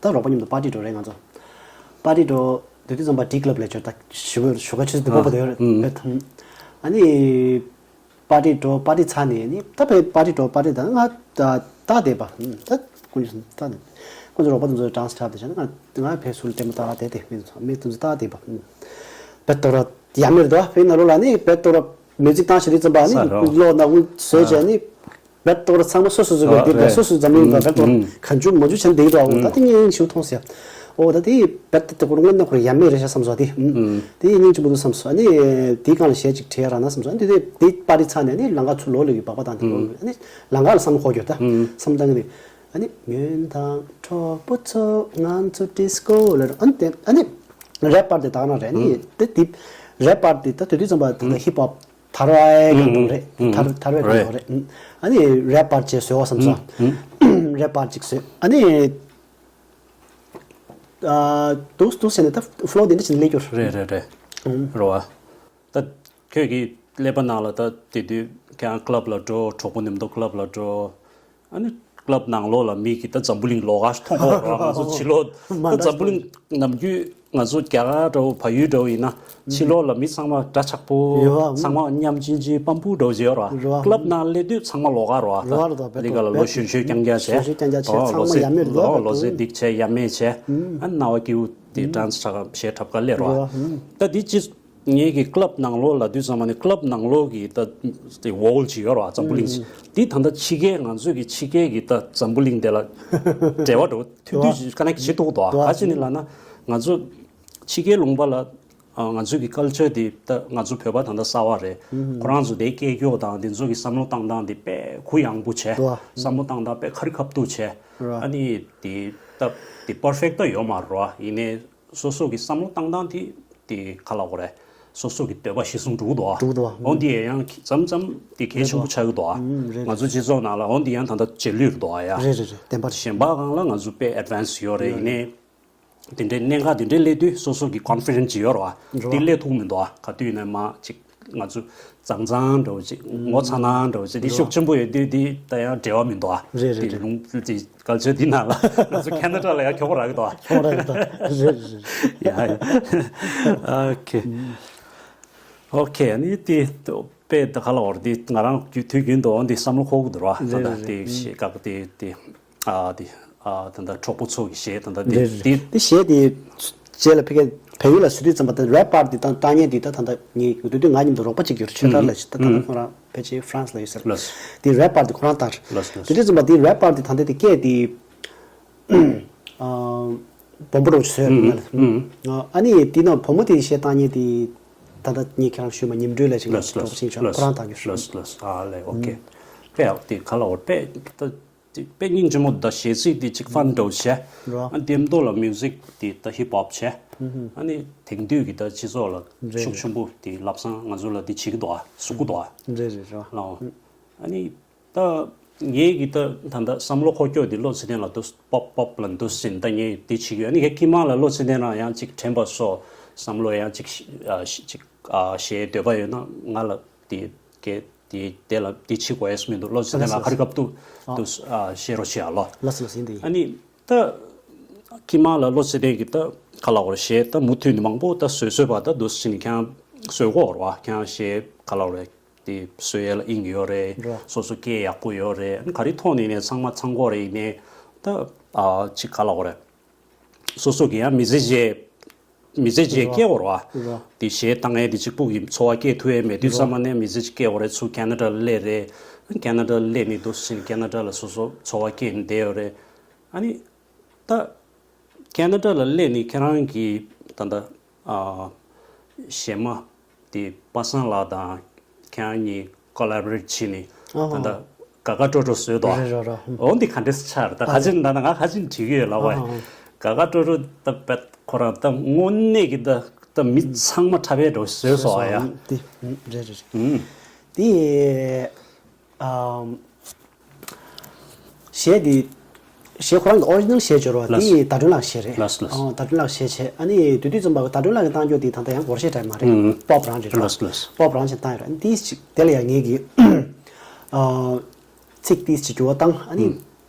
ད་རོགས་པ་མཉམ་དུ་པར་ཊི་འགྲོ་རེད་ང་ཚོ། པར་ཊི་འགྲོ་དེ་དུས་ཙམ་པ་ཌི་ཀ་ལབ་ལ་འབྱོར། ད་ཞུ་བར་ཞུ་ཁ་ཆུ་ཚོད་དེ་པོ་པོ་དེ་ཡོད་རེད། ཨ་ནི། པར་ཊི་འགྲོ་པར་ཊི་ཚར་ནས་ནི་ད་བས་པར་ཊི་འགྲོ་པར་ཊི་ད་ང་ད་ད་བསྡད་པ་ད་ ཀུན་སློང་ད་ནི། ཀུན་སློང་རོགས་པ་དེ་ཚོ་ཌན་སི་ཊེབ་དེ་བྱས་ན་ང་ང་ཕེ་སུལ་ལྟད་མོ་ལྟ་བ་དེ་དེ་མི་ཚོ་མི་དེ་ཚོ་ལྟ་བ་དེ་བ། བེད་དོ་ར་ཡ་མེར་དོ་ཕེ་ན་ལོ་ལ་ནི་བེད་དོ་ར་མིའུ་ཛིག་བཏང་ཞིག་རི་ཙམ་པ་ནི་ས་རོ། ལོ་ན་འུ་བཟོས་བྱས་ནི་བེད་དོ་ར་ཚང་མ་སོ་སོ་སོ་གི་ཨ་དེ་རེད། སོ་སོ་འཛམ་གླིང་ཨ་བེད་དོ་ར་ཨ་གང་བྱུང་མ་བྱུང་བྱས་ནི་དེ་གི་དོ་ཨ་འོ་ད་དེ་ངས་ཡིན་ཞིག་མཐོང་ཟེར། འོ་ད་དེ་བེད་དོ་དེ་ཁོ་རང་ངོ་ན་ཁོ་ར་ཡ་མེར་རེད་ཤག་བསམ་སོང་དེ། དེ་ངས་སྙིང་རྗེ་མོ་འདུག་བསམ་སོང་ཨ་ནི་དེའི་སྒང་ལ་གཞས་ཅིག་བྲིས་ཡ་རག་ན་བསམ་སོང་ཨ་ནི་དེ་དེ་པར་རི་ཚ་ནས་ནི་ལང་ཀ་ཚུར་ལོག་ལེ་གི་སྦག་སྦག་བཏང་དེ་ལོ་ཨ་ནི་ལང་ཀ་ལ་བསམ་བློ་འཁོར་གྱུར་ད་བསམ་བཏང་གི་དེ། ཨ་ནི་ཉོན་དང་གྲོགས་པོ་ཚོ་ང་ཚོ་ཌི་སི་ཀོ་ལ་རེད། ཨ་ནི་དེ་ཨ་ནི་རེབ་པར་དེ་དག་ན་རེད། ཨ་ནི་དེ་དེ་རེབ་པར་དེ་ད་དེ་དུས་ཙམ་པ་དེ་ད་ཧིབ་ཧོབ་དར་བའི་གང་དང་རེད། དར་དར་བའི་གང་དང་རེད། ཨ་ནི་རེབ་པར་ཅིག་བཟོས་བ་བསམ་སོང་། རེབ་པར་ཅིག་བཟོས་ཨ་ནི་ཨ་འདུག་འདུག་ཟེར་ནས་ད་ཕ་ལོ་དེ་འདྲ་ཞིག་སླེབས་རྒྱུ་རེད། རེད་རེད་རེད། རོ་ཨ། ད་ཁྱོད་ཀྱིས་ཀླད་པ་ནང་ལ་ད་དེ་དུས་ཁྱེད་རང་ཀླབ་ལ་འགྲོ། གྲོགས་པོ་མཉམ་དུ་ཀླབ་ལ་འགྲོ། ཨ་ནི་ཀླབ་ནང་ལོགས་ལ་མི་གིས་ད་འཛམ་བུ་གླིང་ལོགས་ཀ་མཐོང་གོ་ར། ང་ཚོ་ཕྱི་ལོགས་ད་འཛམ་བུ་གླིང་ནམ་རྒྱུན་ང་ཚོ་རྒྱ་གར་འདྲ་བོ་བལ་ཡུལ་འདྲ་བོ་ཡིན་ན་ཕྱི་ལོགས་ལ་མི་ཚང་མ་འདྲ་ཆགས་པོ། ཡོད་ཨ། ཚང་མ་མཉམ་ཆུང་ཆུང་པམ་པུ་འདྲ་བོ་ཅིག་ཡོད་ར། རེད་བ། ཀླབ་ནང་སླེབས་དུས་ཚང་མ་ལོགས་ཀ་ར་བ། ལོགས་ཀ་ར་ད་བེད་ལི་ཀ་ལ་ལོ་གཞོན་གཞོན་རྐྱང་རྐྱང་བྱས། གཞོན་གཞོན་རྐྱང་རྐྱང་བྱས། ཨོ་ཚང་ལོ་མ་ཟེ་ཡ་མེད་ལོ་ལོ་ཟེ་སྡིག་བྱས་ཡ་མེད་བྱས། ཨ་རྣ་བ་སྐྱིད་པོ་དེ་ཌན་སི་ཆགས་གཞས་འཁྲབ་ག་སླེབས་ར་བ། ད་འདི་ཅི། ངེད་ཀྱི་ཀླབ་ནང་ལོགས་ལ་དུས་ཙམ་པ་ནི་ཀླབ་ནང་ལོགས་ཀྱི་ད་དེ་ཝོལ་ཅིག་ཡོད་ར་བ། འཛམ་བུ་གླིང་ཅིག་འདི་ད་ལྟ་ཕྱི་རྒྱལ་ང་ཚོས་ཀྱི་ཕྱི་རྒྱལ་གྱི་ད་འཛམ་བུ་གླིང་དེ་ལ་འབྲེལ་བ་འགྲོ་ཐུབ་ཐུབ་ཅིག་ཀ་ནེག་བྱེད་ཐུབ་འདུག་ག་ག་ཅི་ནི་ལབ་ན་ང་ཚོ་ཕྱི་རྒྱལ་ལུང་པ་ལ་ང་ཚོས་ཀྱི་ཀལ་ཅར་དེ་ད་ང་ཚོ་བོད་པ་ད་ལྟ་གསར་བ་རེད། ཁོ་རང་ཚོ་དེ་སྐད་སྐྱོ་དང་དེ་ཚོ་གི་བསམ་བློ་བཏང་སྟངས་དེ་དཔེ་གུ་ཡངས་པོ་བྱས། བསམ་བློ་བཏང་སྟངས་དཔེ་ཁ་རི་ཁ་ཐུག་བྱས། ཨ་ནི་དེ་ད་དེ་པར་ཕེག་ད་ཡོད་མ་རེད་བ། ཡིན་ནའི་སོ་སོ་གི་བསམ་བློ་བཏང་སྟངས་དེ་དེ་ག་ལབ་དགོས་རེད། སོ་སོ་གི་འདོད་པ་གཞིར་བཟུང་འགྲོ་གི་འདུག་ཨ། འགྲོ་གི་འདུག་ཨ། འོ་འདི་ཡང་མཚམས་མཚམས་དེ་གལ་ཆེན་པོ་ཆགས་ཀྱི་འདུག་ཨ། ང་ཚོ་སྤྱི་ཚོགས་ནང་ལ་འོ་འདི་ཡང་ད་ལྟ་རྗེས་ལུས་རེད་འདུག་ཨ་ཡ། རེད་རེད་རེད། བདེན་པ་རེད། གཞན་པ་སྒང་ལ་ང་ཚོ་དཔེ་ཨེཌ་ཝན་སི་ཡོད་རེད། ཡིན་ནའི་དེ་འདྲའི་གནད་འགག་དེ་འདྲའི་སླེབས་དུས་སོ་སོ་གི་ཀོན་ཕི་ཌེན་སི་ཅིག་ཡོད་རེད་བ། འདི་སླེབས་ཐུབ་མི་འདུག་ཨ། ག་དུས་ཡིན་ན་མ་ཅིག་ང་ཚོ་གཙང་གཙང་འདྲ་བོ་ཅིག་ངོ་ཚ་ན་འདྲ་བོ་ཅིག་དེ་ཤུགས་ཆེན་པོ་ཡོད་དུས་དེ་ད་ཡང་འབྲེལ་བ་མི་འདུག་ཨ། རེད་རེད་རེད། དེ་ལུང་དེ་གལ་ཆེ་དེ་ནང་ལ་ང་ཚོ་ཁེ་ན་ཌ་ལ་ཡང་ཁྱོག་རག་གི་འདུག་ཨ། ཁྱོག་རག་གི་འདུག་རེད་རེད་རེད། ཡ་ཡ། ཨོ་ཁེ། ཨོ་ཁེ། ཨ་ནི་དེ་དཔེ་ད་ག་ལ་བར་དེ་ང་རང་རྒྱུ་དུས་རྒྱུན་དུ་འོང་དེ་བསམ་བློ་འཁོར་གི་འདུག་ར། ད་རེད་ད་རེད་དེ་རེད། ཤེས་ཀ་དེ་དེ་ཨ་དེ་ཨ་ད་ད་གྲོགས་པོ་ཚོ་གི་གཞས་ད་ད་དེ་རེད་རེད། དེ་དེ་གཞས་དེ་རྗེས་ལ་ཕ་གི་བལ་ཡུལ་ལ་སུ་དུས་ཙམ་པ་ད་རེབ་པར་དེ་ད་ལྟ་ཉན་དེ་ད་ད་ད་ངའི་དུས་དུས་ང་མཉམ་དུ་རོགས་པ་གཅིག་ཡོད་རེད། ཆོས་དར་ལ་ཞིག་ད་ད་ད་ཁོ་རང་ཕལ་ཆེར་ཧྥ་རན་སི་ལ་ཡོད་ཟེར། ལགས། དེ་རེབ་པར་དེ་ཁོ་རང་ལྟར། ལགས་ལགས། དེ་དུས་ཙམ་པ་དེ་རེབ་པར་དེ་ད་ལྟ་དེ་སྐད་དེ་ཨ་སྦོམ་པོ་རོགས་བཟོས་ཡོད་ལ། ཨ་ནི་དེ་ན་བུ་མོ་དེ་གཞས་བཏང་མཁན་དེ་ད་ལྟ་ངས་ཁྱེད་རང་ཞུས་མ་ཉིམ་སྒྲོལ་ལ་ཞིག་ལ་ལགས་ལགས། གྲོགས་པོ་ཆེན་ཆོག་ལགས་ཁོ་རང་བཏང་རྒྱུ་ཞུ། ལགས་ལགས། ཨ་ལས་ཨོ་ཁེ། དཔེ་ཡག་དེ་ག་ལ་འོ་དཔེ་ད་དེ་དཔེ་སྙིང་རྗེ་མོ་ད་གཞས་ཚིག་དེ་གཅིག་ཧྥན་འདྲ་བོ་བྱས། རོ། ཨ་ལྡེམ་མདོ་ལ་མིའུ་ཟིག་དེ་ད་ཧིབ་ཧོབ་བྱས། ཨ་ནི་དེང་དུས་ཀྱི་ད་སྤྱི་ཚོགས་ལ་རེད་ཤུགས་རེད། ཆེན་པོ་དེ་ལབ་སང་ང་ཚོ་ལ་དེ་བྱེད་ཀྱི་འདུག་ཨ། ཟུག་གི་འདུག་ཨ། རེད་རེད་རོ། ལའོ། ཨ་ནི་ད་ངེད་ཀྱི་ད་ད་ད་བསམ་བློ་འཁོར་སྐྱོད་དེ་བློ་ཚད་ལྡན་ལ་འདུག་པོབ་པོབ་ལ་འདུག་ཟིན་ད་ངས་དེ་བྱེད་ཀྱི་ཡོད། ཨ་ནི་ངས་ཀྱི་མ་ལ་བློ་ཚད་ལྡན་རང་ཡང་གཅིག་དྲན་པ་སོ་བསམ་བློ་ཡང་གཅིག་ཨ་གཅིག་ཨ་གཞས་འདོད་པ་ཡོད་ན་ང་ལ་དེ་གས། དེ་དེ་ལ་དེ་བྱེད་དགོས་ཡས་མི་འདུག་ལོ་ཚེ་ལགས་ལ་ཁ་རི་ཁབ་ཏུ་ཏུ་ཤེས་རོགས་བྱེད་ཨ་ལོ། ལགས་སོ་ལགས་སོ་ཡིན་དེ་ཡིན། ཨ་ནི་ད་ཁྱི་མ་ལ་ལོ་ཚེ་ལྡན་གྱི་ད་ག་ལ་བར་གཞས་ད་མུ་མཐུད་ནས་མང་པོ་ད་བཟོས་བཟོས་པ་ད་འདུག་ཕྱིན་ནས་ཁྱང་བཟོས་གོ་བར་བ་ཁྱང་གཞས་ག་ལ་བར་དེ་བཟོས་ཡས་ལ་དབྱིངས་ཡོད་རེད། རོ། སོ་སོ་སྐད་ཡག་པོ་ཡོད་རེད། ཨ་ནི་ག་རེ་ཐོག་ནས་ནས་ཚང་མ་ཚང་གོ་རེད། ཡིན་ནས་ད་ཨ་ཅིག་ག་ལ་བར་རེད། སོ་སོ་གི་ཡང་མི་ཚེ་རྗེས་མི་ཚེ་རྗེས་རོ། སྐྱེ་བར་བ། རོ། དེ་གཞས་བཏང་ཡས་དེ་གཅིག་པུ་གི་འཚོ་བ་སྐྱེལ་ཐུབ་ཡས་མེད་དུས་རོ། ཙམ་མ་ནས་མི་ཚེ་གཅིག་སྐྱེ་བ་རེད། ཚུར་ཁེ་ན་ཌ་ལ་སླེབས་རེད། ཁེ་ན་ཌ་ལ་སླེབས་ནས་འདུག་ཕྱིན་ཁེ་ན་ཌ་ལ་སོ་སོ་འཚོ་བ་སྐྱེལ་ནས་བསྡད་ཡོད་རེད། ཨ་ནི་ད་ཁེ་ན་ཌ་ལ་སླེབས་ནས་ཁྱེད་རང་གི་ད་ལྟ་ཨ་གཞས་མ་དེ་པ་སངས་ལགས་དང་ཁྱེད་རང་གཉིས་ཀོ་ལ་བོ་རེ་ཊི་བྱས་ནས་ཨ་ད་ལྟ་དགའ་དགའ་སྤྲོ་སྤྲོ་བཟོས་འདུག་ཨ། རེད་རེད་རེད། འོ་འདི་ག་འདྲས་ཆགས་རེད། ད་ཨ་ཁ་ཆེན་ད་ན་ང་ཁ་ཆེན་བྲིས་ཀྱི་ཡོད་ལབ་པ། ཨ་ཨ། དགའ་དགའ་སྤྲོ་སྤྲོ་ད་བེད་ཁོ་རང་ད་དངོས་གནས་ཀྱི་ད་ད་མི་ཚང་མ་འཁྲབ་པའི་འགྲོ་བཟོས་སོང་ཨ་ཡ། དེ་རེད་རེད་རེད། ཨུམ། དེ་ཨམ། གཞས་འདི། གཞས་ཁོ་རང་གི་ཨོ་རི་ཇི་ནལ་གཞས་སྦྱོར་བ་ལགས། དེ་ཟླ་སྒྲོན་ལགས་གཞས་རེད། ལགས་ལགས། ཨོ་ཟླ་སྒྲོན་ལགས་གཞས་བྱས། ཨ་ནི་དེ་དུས་ཙམ་པ་ཟླ་སྒྲོན་ལགས་ཀྱིས་བཏང་རྒྱུ་དེ་ད་ལྟ་ཡང་སྒོར་གཞས་འདྲ་མ་རེད། ཨུམ། པོབ་རང་རེད་ར། ལགས་ལགས། པོབ་རང་བྱས་བཏང་ཡོད་ར། ཨ་ནི་དེ་ཞིག་དེ་ལ་ཡང་ངེད་ཀྱིས་ཨ་ཚིག་ཏིས་ཅིག་འགྱུར་བ་བཏང་ཨ་ནི།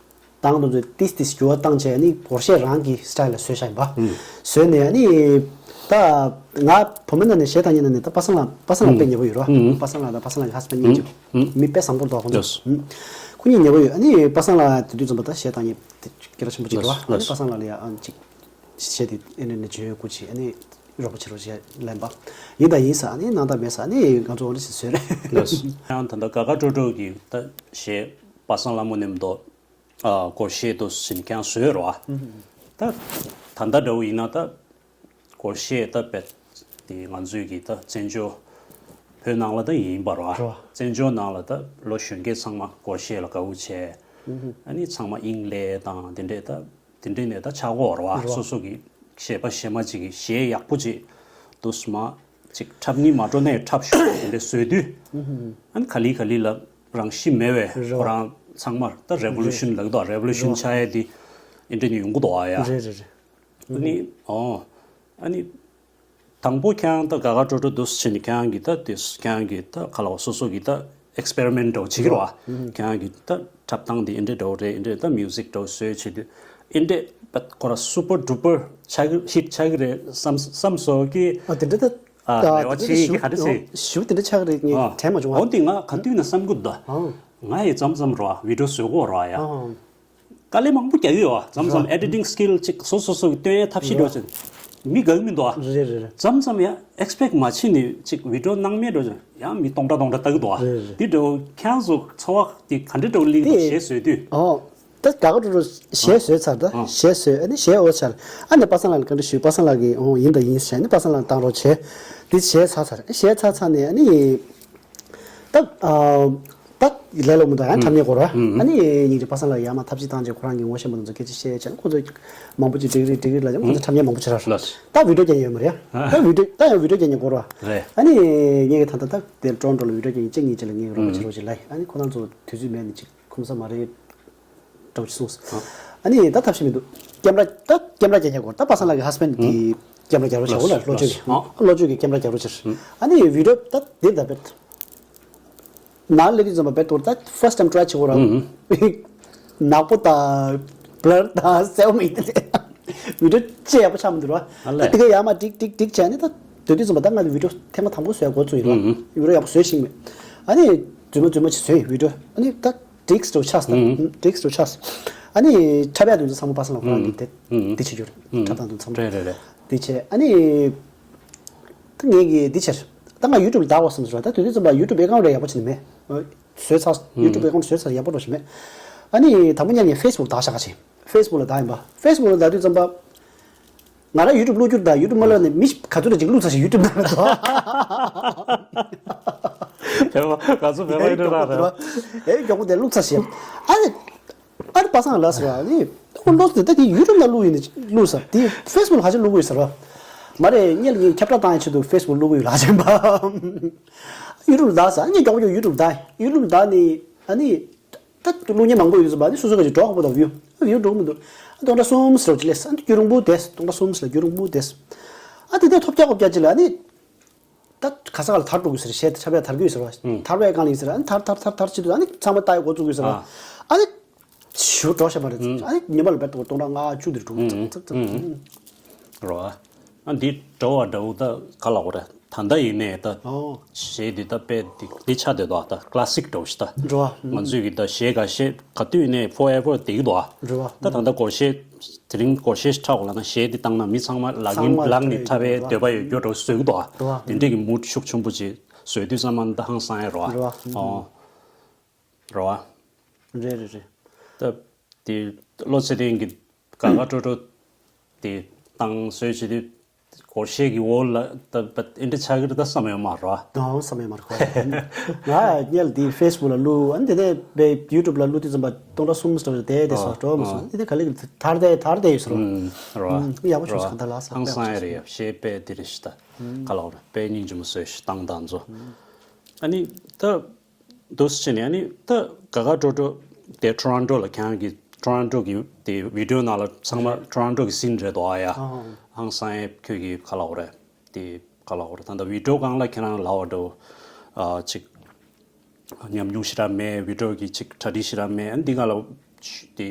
ཨུམ། བཏང་དུས་ཏིས་ཏིས་འགྱུར་བ་བཏང་བྱས་ཨ་ནི་སྒོར་གཞས་རང་གི་སི་ཊལ་ལ་བཟོས་བཞག་ཡིན་པ། ཨུམ། བཟོས་ནས་ཨ་ནི། ད་ང་བུ་མོ་ནང་ནས་གཞས་བཏང་མཁན་ནང་ནས་ད་པ་སངས་ལགས་པ་སངས་ལགས་དཔེ་ཉེ་པོ་ཡོད་ར། ཨུམ། པ་སངས་ལགས་དང་པ་སངས་ལགས་ཀྱི་ཧ་སི་བྷེན་ཌི་གཉིས་ཀྱི་ཨུམ། མི་དཔེ་བཟང་པོ་འདུག་ཁོང་ཚོ། ཡེས། ཨུམ། སྐུ་ཉིད་ཉེ་བོ་ཡོད། ཨ་ནི་པ་སངས་ལགས་དེ་དུས་ཙམ་པ་ད་གཞས་བཏང་མཁན་དེ་སྐད་གྲགས་ཆེན་པོ་ཅིག་རེད་བ། ལགས་ཨ་ནི་པ་སངས་ལགས་ལ་ཡ་ཨ་ཅིག་གཞས་དེ་ཨེ་འདྲ་ནས་བྱོན་ཡོད་སྐུ་མཁྱེན། ཨ་ནི་རོགས་པ་བྱེད་རོགས་བྱེད་ལན་པ་ཡིན་དང་ཡིན་ས། ཨ་ནི་གནང་དང་མེད་ས། ཨ་ནི་ང་ཚོ་འོ་འདྲ་ཞིག་བཟོས་རེད། ལགས་ཡང་ད་ལྟ་དགའ་དགའ་སྤྲོ་སྤྲོ་གི་ད་གཞས་པ་སངས་ལྷ་མོ་ནེམ་མདོ་ཨ་སྒོར་གཞས་དུ་ཟིན་ཀྱང་བཟོས་རོགས་ཨ། ད་ད་ལྟ་འདྲ་བོ་ཡིན་ན་ད། སྒོར་གཞས་ད་བེད་དེ་ང་ཚོའི་གི་ད་བཙན་བྱོལ་བོད་ནང་ལ་ད་ཡིན་པ་རོ། རོ། བཙན་བྱོལ་ནང་ལ་ད་ལོ་གཞོན་སྐྱེས་ཚང་མ་སྒོར་གཞས་ལ་དགའ་བོ་བྱས། ཨ་ནི་ཚང་མ་དབྱིངས་ལས་དང་དེ་འདྲས་ད་དེ་འདྲས་ནས་ད་ཆགས་ཀྱི་ཡོད་རེད་བ། རོ། སོ་སོ་གི་གཞས་པ་གཞས་མ་ཅིག་གི་གཞས་ཡག་པོ་ཅིག་འདུག་སེ་མ་ཅིག་འཁྲབ་སྙིང་མ་བྲོ་ནས་འཁྲབ་ཤོག་དེ་འདྲས་བཟོས་དུས། ཨ་ནི་ག་ལེ་ག་ལེ་ལ་རང་གཤིས་མེད་པའི་རོ། ཁོ་རང་ཚང་མར་ད་རེ་ཝོ་ལུ་ཤན་ལབ་ཀྱི་འདུག་རེ་ཝོ་ལུ་ཤན་རོ། ཆགས་ཡས་དེ་ཨེ་འདྲས་ནས་ཡོང་གི་འདུག་ཨ་ཡ། རེད་རེད་རེད། ཨ་ནི་ཨོ། ཨ་ནི། དང་པོ་ཁྱེད་རང་ད་དགའ་དགའ་སྤྲོ་སྤྲོ་འདུག་སེ་བྱས་ནས་ཁྱེད་རང་གིས་ད་དེ་ཁྱེད་རང་གིས་ད་ག་ལ་བ་སོ་སོ་གིས་ད་ཨེགས་པེ་རི་མེན་ཊི་འདྲ་བོ་བྱེད་ཀྱི་རེད་བ། ཁྱེད་རང་གིས་ད་འཁྲབ་སྟངས་དེ་ཨེ་འདྲས་འདྲ་བོ་རེད། ཨེ་འདྲས་ད་མིའུ་ཟིག་འདྲ་བོ་བཟོས་བྱེད་དུས་ཨེ་འདྲས་ད་ཁོ་ར་སུ་པར་ཌུ་པར་ཆགས་ཀྱི་ཧིཊ་ཆགས་ཀྱི་རེད་བསམ་བསམ་སོང་གི། ཨ་དེ་འདྲ་ད་ཨ་ད་རེ་བ་དེ་ཆེ་འདྲ་གི་ག་འདྲ་ཞིག་ཞུ་དེ་འདྲ་ཆགས་ཀྱི་རེད། ངས་ཨ་དྲན་མ་བྱུང་བ། འོ་དེ་ང་ག་དུས་ན་བསམ་གི་འདུག་ཨ་ང་ཡི་མཚམས་མཚམས་རེད་བ་བི་ཌི་ཡོ་བཟོ་གི་ཡོད་རེད་བ་ཡ། ཨ། དཀའ་ལས་མང་པོ་རྒྱག་གི་ཡོད་བ། མཚམས་མཚམས་རོ། ཨེ་ཌི་ཊིང་སི་ཀིལ་ཅིག་སོ་སོ་སོ་གི་སྟོན་ཡས་ཐབས་ཤེས་འགྲོ་ཅིག་མི་དགའ་གི་མི་འདུག་བ། རེད་རེད་རེད། མཚམས་མཚམས་ཡང་ཨེགས་པེག་མ་བྱས་ནས་ཅིག་བི་ཌི་ཡོ་སྣང་མེད་འགྲོ་ཅིག་ཡང་མི་སྟོང་ཕྲག་སྟོང་ཕྲག་ལྟ་གི་འདུག་བ། རེད་རེད། འདི་འདྲ་བོ་ཁྱེད་རང་ཚོ་ཚོར་བ་དེ་ག་འདྲ་འདྲ་བོ་སླེབས་འདུག་དེ་གཞས་བཟོས་དུས། ཨོ། ད་དགའ་དགའ་སྤྲོ་སྤྲོ་གཞས་བཟོས་ཚར། ད་ཨ་གཞས་བཟོས་ཨ་ནི་གཞས་འོ་ཚར། ཨ་ནི་པ་སངས་ལགས་ལ་བཀའ་འདྲི་ཞུས། པ་སངས་ལགས་ཀྱིས་ཨོ་ཡིན་ད་ཡིན་ཟེར་ནས་པ་སངས་ལགས་བཏང་རོགས་བྱས། འདི་གཞས་ཚར་ཚར་གཞས་ཚར་ཚར་ནས་ཨ་ནི། ད་ཨ་ད་ལས་སླ་མོ་འདུག་ཡང་འཁྲབ་མཁན་སྐོར་བ། ཨ་ནི་ཉིན་རེ་པ་སངས་ལགས་ཡར་མར་ཐབས་ཤེས་བཏང་རྗེས་ཁོ་རང་གི་ངོ་ཤེས་པ་དེ་ཚོ་སྐད་ཆ་བཤད་བྱས་ཁོ་ཚོས་མང་པོ་ཅིག་འགྲིག་རེད་འགྲིག་རེད་ལབ་ཀྱང་ཁོ་ཚོས་འཁྲབ་མཁན་མང་པོ་ཅིག་རག་ལགས། ད་བི་ཌི་ཡོ་རྒྱག་མཁན་ཡོད་མ་རེད་ཡ། ད་བི་ཌི་ཡོ་ད་ཡང་བི་ཌི་ཡོ་རྒྱག་མཁན་སྐོར་བ། རེད། ཨ་ནི་ངས་ཀྱི་ད་ལྟ་ད་དེ་ཊོ་རོན་ཊོ་ལ་བི་ཌི་ཡོ་རྒྱག་མཁན་གཅིག་གཉིས་ཅིག་ལ་ངས་རོགས་པ་བྱེད་རོགས་བྱེད་ལབ་ཡིན། ཨ་ནི་ཁོ་རང་ཚོ་དུས་ཚོད་མེད་ནས་ཅིག་ཁོམ་ས་མ་རེད། འདྲ་བོ་ཅིག་གསུངས། ཨ་ནི་ད་ཐབས་ཤེས་མི་འདུག་ཀེམ་ར་ད་ཀེམ་ར་རྒྱག་མཁན་སྐོར། ད་པ་སངས་ལགས་ཀྱི་ཧས་བྷེན་ཌི་གི་ཀེམ་ར་རྒྱག་རོགས་བྱ། འོ་ལ་བློ་བཅོལ་གི་ཨ་བློ་བཅོལ་གི་ཀེམ་ར་རྒྱག་རོགས་བྱ། ཨ་ནི་བི་ཌི་ཡོ་ད་དེབ་ད་བེད་ནང་སླེབས་དུས་ཙམ་པ་བེད་དོར་ད་ཕར་སི་ཊི་ཊའིམ་ཊི་རའེ་བྱེད་དགོས་ར། ནག་པོ་དང་བྷི་ལར་དང་གསལ་པོ་མེད་དེ་བི་ཌི་ཡོ་ཅི་ཡག་པོ་ཆགས་མི་འདུག་ར། ཨ་ལས། ད་དེ་ག་ཡར་མར་ཀྲིག་ཀྲིག་ཀྲིག་བྱས་ནས་ད་དེ་དུས་ཙམ་པ་ད་ང་ལ་བི་ཌི་ཡོ་ཐེངས་མ་དང་པོ་བཟོས་འགོ་བཙུགས་ཡིན་ར། བི་ཌི་ཡོ་ཡག་པོ་བཟོས་ཤེས་མེད། ཨ་ནི་རྫུན་མ་རྫུན་མ་ཅིག་བཟོས་ཡིན་བི་ཌི་ཡོ། ཨ་ནི་ད། ཊིག་སི་འདྲ་བོ་ཆགས་སོང་། ཨུམ། ཊིག་སི་འདྲ་བོ་ཆགས་སོང་། ཨ་ནི་འཁྲབ་ཡག་དེ་ཚོ་ཚང་མ་པ་སངས་ལགས་ཁོ་རང་གིས་དེ་ཨུམ། དེ་བྱེད་རྒྱུ་རེད། ཨུམ། འཁྲབ་སྟངས་དེ་ཚང་མ། རེད་རེད་རེད། དེ་བྱས་ཨ་ནི། ད་ངས་ཀྱིས་འདི་བྱས། ད་ང་ཡུ་ཊུབ་ལ་བདག་པ་བསམ་སོང་ར། ད་དེ་དུས་ཙམ་པ་ཡུ་ཊུབ་ཨེ་ཀའུན་ཊི་རེ་ཡག་པོ་བྱས་ནས་མེད། བཟོས་ཚར། ཨུམ། ཡུ་ཊུབ་ཨེ་ཀའུན་ཊི་བཟོས་ཚར་ཡག་པོ་འགྲོ་བཞིན་མེད། ཨ་ནི་དང་པོ་ཉིད་ནས་ཕེ་སི་བུག་བདག་བཞག་ག་བྱས། ཕེ་སི་བུག་ལ་བདག་ཡིན་པ། ཕེ་སི་བུག་ལ་བདག་དུས་ཙམ་པ། ང་རང་ཡུ་ཊུབ་བླུག་རྒྱུ་དང་ཡུ་ཊུབ་མ་བླུག་ནས་མི་ག་ཚོད་ལ་ཅིག་བླུག་ཚར་ཞིག་ཡུ་ཊུབ་ནང་ལ་འགྲོ། བོད་པ་ག་ཚོད་བོད་པ་ཡིན་འགྲོ་ར་རེད། ཨེ་མགྱོགས་པོ་དེ་བླུག་ཚར་ཞིག་ཨ་ནི་ཨ་ནི་པ་སངས་ལགས་ཟེར་བ་ནི་ཁོ་བླུག་ཟེར་ད་དེ་ཡུ་ཊུབ་ནང་བླུག་ཡིན་བླུག་ས་དེ་ཕེ་སི་བུག་ལ་ག་ཚོད་བླུག་གི་ཡོད་ཟེར་བ། མ་རེད་ངས་ངས་ཁྱབ་བསྒྲགས་བཏང་ཡའི་ཆེད་དུ་ཕེ་སི་བུག་བླུག་གི་ཡོད་ལགས་ཟེར་བ། ཡུ་ཊུབ་ལ་བདག་ཟེར་ཨ་ནི་མགྱོགས་པོ་ཡུ་ཊུབ་བདག་ཡུ་ཊུབ་བདག་ནི་ཨ་ནི། ད་བླུག་མཁན་མང་པོ་ཡོད་ཟེར་བ་ནི་སོ་སོ་ག་ཅིག་འགྲོ་ཁག་པོ་དང་བིའུ་བིའུ་འགྲོ་གི་མི་འདུག་ཨ་སྟོང་ཕྲག་གསུམ་ཟེར་བ་ཅིག་སླེབས་ཨ་ནི་རྒྱུན་རིང་པོ་བསྡད་སོང་། སྟོང་ཕྲག་གསུམ་ཟེར་ལ་རྒྱུན་རིང་པོ་བསྡད་སོང་། ཨ་དེ་ནས་ཐོབ་རྒྱག་གོ་རྒྱག་ཅིག་ལ་ཨ་ནི་ད་ག་ས་ག་ལ་དར་འགྲོ་གི་ཟེར་གཞས་དེ་འཁྲབ་ཡ་དར་གི་ཡོད་ཟེར་བ། དར་བའི་སྒང་ལ་ཡིན་ཟེར་ཨ་ནི་དར་དར་དར་དར་བྱེད་དུས་ཨ་ནི་ཚང་མ་ལྟ་ཡ་འགོ་བཙུགས་གི་ཟེར་བ། ཨ་ནི་ཞུ་འགྲོ་ཤ་མ་རེད་ཨ་ནི་ཉི་མ་ལ་བེད་སྟོང་ཕྲག་ལྔ་བཅུ་དེ་འགྲོ་གི་ཙག་ཙག་ཙག་རོ། ཨ་འདི་འགྲོ་བ་འདྲ་བོ་ད་ག་ལ་འོ་རེད། ད་ལྟ་ཡིན་ནའི་ད་ཨོ། གཞས་འདི་ད་དཔེ་འདི་འདི་ཆགས་བསྡད་འདུག་ད་ཀ་ལ་སིག་འདྲ་བོ་ཞིག་ད། འགྲོ་བ། ང་ཚོས་ཀྱི་ད་གཞས་ག་གཞས་ག་དུས་ནས་ཕོར་ཨེ་ཝར་བསྡད་ཀྱི་འདུག་ཨ། འགྲོ་བ། ད་ད་ལྟ་སྒོར་གཞས་དེ་རིང་སྒོར་གཞས་ཤིག་འཁྲབ་དགོས་ལབ་ན་གཞས་འདི་བཏང་ན་མི་ཚང་མ་ལག་ཚང་ནི་མ་ལག་ནི་འཁྲབ་པའི་འགྲོ་བ། འདོད་པ་ཡོད་རྒྱུ་འདྲ་བོ་བཟོས་ཀྱི་འདུག་ཨ། འགྲོ་བ། དེ་འདྲས་ཀྱི་མུ་ཌི་ཤུགས་ཆེན་པོ་ཅིག་བཟོས་དུས་ཙམ་པ་ད་ཧང་སང་ཡ་རེད་བ། འགྲོ་བ། ཨོ། རེད་བ། རེད་རེད་རེད། ད་དེ་བློ་ཚེ་བརྟན་གྱི་དགའ་དགའ་སྤྲོ་སྤྲོ་དེ་བཏང་བཟོས་བྱེད་དུས། སྒོར་གཞས་ཀྱི་འོག་ལ་ད་ཨེ་འདྲ་ཆགས་ཀྱི་རེད་ད་བསམ་ཡོད་མ་རེད། ཨང་བསམ་ཡོད་མ་རེད་ཁོ། ང་སྔོན་ལ་དེ་ཕེ་སི་བུག་ལ་བླུག་ཨ་ནི་དེ་ནས་པའི་ཡུ་ཊུབ་ལ་བླུག་དུས་ཙམ་པ་སྟོང་ཕྲག་གསུམ་ཙམ་དེ་དེ་སོ་འགྲོ་མ་སོང་། དེ་ནས་ག་ལེ་གི་དར་དེ་དར་དེ་ཡོད་ཟེར་རོ། ཡག་པོ་བྱུང་སོང་ག་ད་ལ་ཧང་སང་ཡ་རེད་ཡ། གཞས་དཔེ་དེ་རེད་ཤི་ད། ག་ལ་བ་རེད་དཔེ་སྙིང་རྗེ་མོ་བཟོས་ཤི་བཏང་དང་ཚོ། ཨ་ནི་ད། འདུག་སེ་བྱས་ནས་ཨ་ནི་ད་དགའ་དགའ་སྤྲོ་སྤྲོ་དེ་ཊོ་རོན་ཊོ་ལ་ཁྱེད་རང་གི་ཊོ་རོན་ཊོ་གི་དེ་བི་ཌི་ཡོ་ནང་ལ་ཚང་མ་ཊོ་རོན་ཊོ་གི་སིན་རེད་དོ་ཨ་ཡ། ཨ་ཧང་སང་ཡ་ཁྱོད་ཀྱི་ག་ལ་འོ་རེད་དེ་ག་ལ་འོ་རེད། ད་ལྟ་བི་ཌི་ཡོ་སྒང་ལ་ཁྱེད་རང་ལ་འོ་འགྲོ་ཨ་ཅིག་ཉམས་མྱོང་ཞེ་དྲག་མེད། བི་ཌི་ཡོ་གི་ཅིག་གྲ་སྒྲིག་ཞེ་དྲག་མེད། ཨ་ནི་འདི་སྒང་ལ་དེ་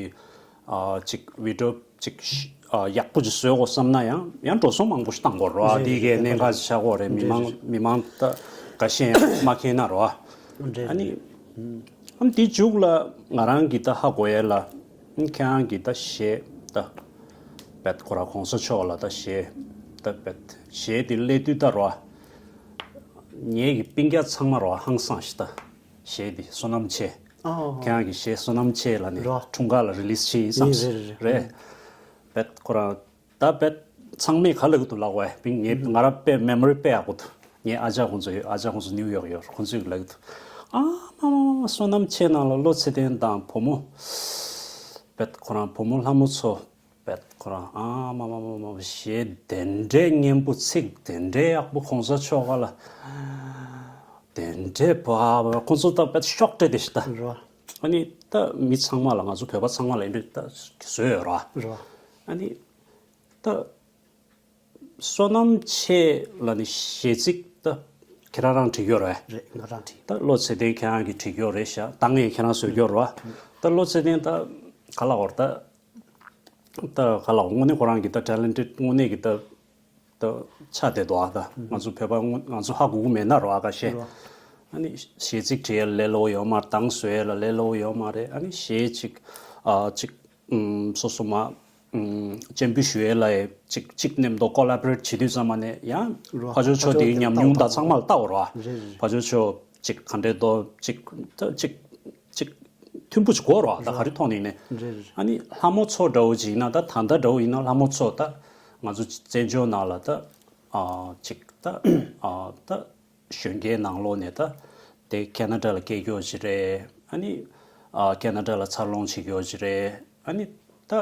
ཨ་ཅིག་བི་ཌི་ཡོ་ཅིག་ཨ་ཡག་པོ་ཅིག་བཟོ་དགོས་བསམ་ན་ཡང་ཡང་འགྲོ་སོང་མང་པོ་ཞིག་བཏང་དགོས་རེད་བ། རེད་འདི་གའི་རེད་གནད་འགག་ཅིག་ཆགས་ཀྱི་ཡོད་རེད། མི་མང་རེད་མི་མང་ད་འགའ་ཤས་ཡང་མ་མཁྱེན་ན་རེད་བ། རེད་ཨ་ནི། རེད། ཨམ་དེའི་མཇུག་ལ་ང་རང་གི་ད་ཧ་གོ་ཡས་ལ། ཨམ་ཁྱེད་རང་གི་ད་གཞས་ད་བེད་ཁོ་ར་གོང་ས་མཆོག་ལ་ད་གཞས་ད་བེད་གཞས་དེ་སླེབས་དུས་ད་རོ། ངེད་ཀྱི་སྤུན་ཀྱག་ཚང་མ་རོ་ཧང་སངས་ཤི་ད། གཞས་དེ་བསོད་ནམས་ཆེ། ཨོ། ཁྱེད་རང་གི་གཞས་བསོད་ནམས་ཆེ་ལ་ནི་རོ། འཁྲུངས་སྐར་ལ་རི་ལིས་བྱས་ཡིན་བསམ་ཡིན་རེད་རེད་རེད། རེད། བེད་ཁོ་རང་ད་བེད་ཚང་མས་ག་ལ་གི་འདུག་ལབ་བས་པིང་ངས་ང་ར་དཔེ་མེ་མོ་རི་དཔེ་ཡག་པོ་འདུག་ངའི་ཨ་ཅག་ཁོང་ཚོ་ཡོད། ཨ་ཅག་ཁོང་ཚོ་ནིའུ་ཡོག་ཡོད། ཁོང་ཚོས་ལབ་ཀྱི་འདུག་ཨ་མ་མ་མ་བསོད་ནམས་ཆེ་ནང་ལ་བློ་ཚེ་བརྟན་དང་བུ་མོ། བེད་ཁོ་རང་བུ་མོ་ལྷ་མོ་མཚོ། བེད་ཁོ་རང་ཨ་མ་མ་མ་མ་གཞས་དེ་འདྲའི་སྙན་པོ་ཚིག་དེ་འདྲའི་ཡག་པོ་གོང་ས་མཆོག་ག་ལ། དེ་འདྲའི་བ་ཁོང་ཚོ་ད་བེད་ཤོག་སྤྲད་དེ་ཤི་ད། རོ། ཨ་ནི་ད་མི་ཚང་མ་ལ་ང་ཚོ་བོད་པ་ཚང་མ་ལ་ཡིན་པའི་ད་བཟོས་ཡོད་ར། རོ། ཨ་ནི་ད། བསོད་ནམས་ཆེ་ལ་ནི་གཞས་ཚིག་ད་ཁྱེད་རང་རང་བྲིས་ཡོད་རེད། རེད་ང་རང་བྲིས། ད་བློ་ཚེ་བརྟན་ཁྱེད་རང་གིས་བྲིས་ཡོད་རེད་ཤག་ད་ངས་ཁྱེད་རང་བཟོས་ཡོད་རེད་བ། ད་བློ་ཚེ་བརྟན་ད་ག་ལ་བར་ད་ད་ག་ལ་དངོས་གནས་ཁོ་རང་གི་ད་ཊེ་ལེན་ཊེཌ་དངོས་གནས་ཀྱི་ད་ད་ཆ་དེ་དོ་ཨ་ད་ང་ཚོ་བོད་པ་དངོས་ང་ཚོ་ཧ་གོ་གི་མེད་ན་རོ་ཨ་ཁ་ཤས། རོ། ཨ་ནི་གཞས་ཚིག་བྲིས་ཡ་ལས་སླ་པོ་ཡོད་མ་རེད། གདངས་བཟོ་ཡ་ལ་ལས་སླ་པོ་ཡོད་མ་རེད། ཨ་ནི་གཞས་ཅིག་ཨ་ཅིག་ཨུམ་སོ་སོ་མ་ཨུམ་སྤྱན་འབུལ་ཞུ་ཡས་ལ་ཡ་གཅིག་གཅིག་མཉམ་དུ་ཀོ་ལ་བོ་རེ་ཊི་བྱེད་དུས་ཙམ་པ་ནས་ཡང་རོ། ཕ་ཇོ་མཆོག་དེའི་ཕ་ཇོ་ཉམས་མྱོང་དང་ཚང་མ་ལ་ལྟ་བ་རོ། རེད་རེད། ཕ་ཇོ་མཆོག་གཅིག་ག་འདྲས་འདུག་གཅིག་ད་གཅིག་གཅིག་མཐུན་པོ་ཅིག་དགོས་རོ། ད་ག་རེ་ཐོག་ནས་ཡིན་ནའི། རེད་རེད། ཨ་ནི་ལྷ་མོ་མཚོ་འདྲ་བོ་ཅིག་ཡིན་ན་ད་ད་ལྟ་འདྲ་བོ་ཡིན་ན་ལྷ་མོ་མཚོ་ད་ང་ཚོ་བཙན་བྱོལ་ནང་ལ་ད་ཨ་གཅིག་ད་ཨ་ད། གཞོན་སྐྱེས་ནང་ལོགས་ནས་ད་དེ་ཁེ་ན་ཌ་ལ་སྐྱེས་མཁན་ཅིག་རེད། ཨ་ནི་ཨ་ཁེ་ན་ཌ་ལ་འཚར་ལོངས་བྱེད་མཁན་ཅིག་རེད། ཨ་ནི་ད་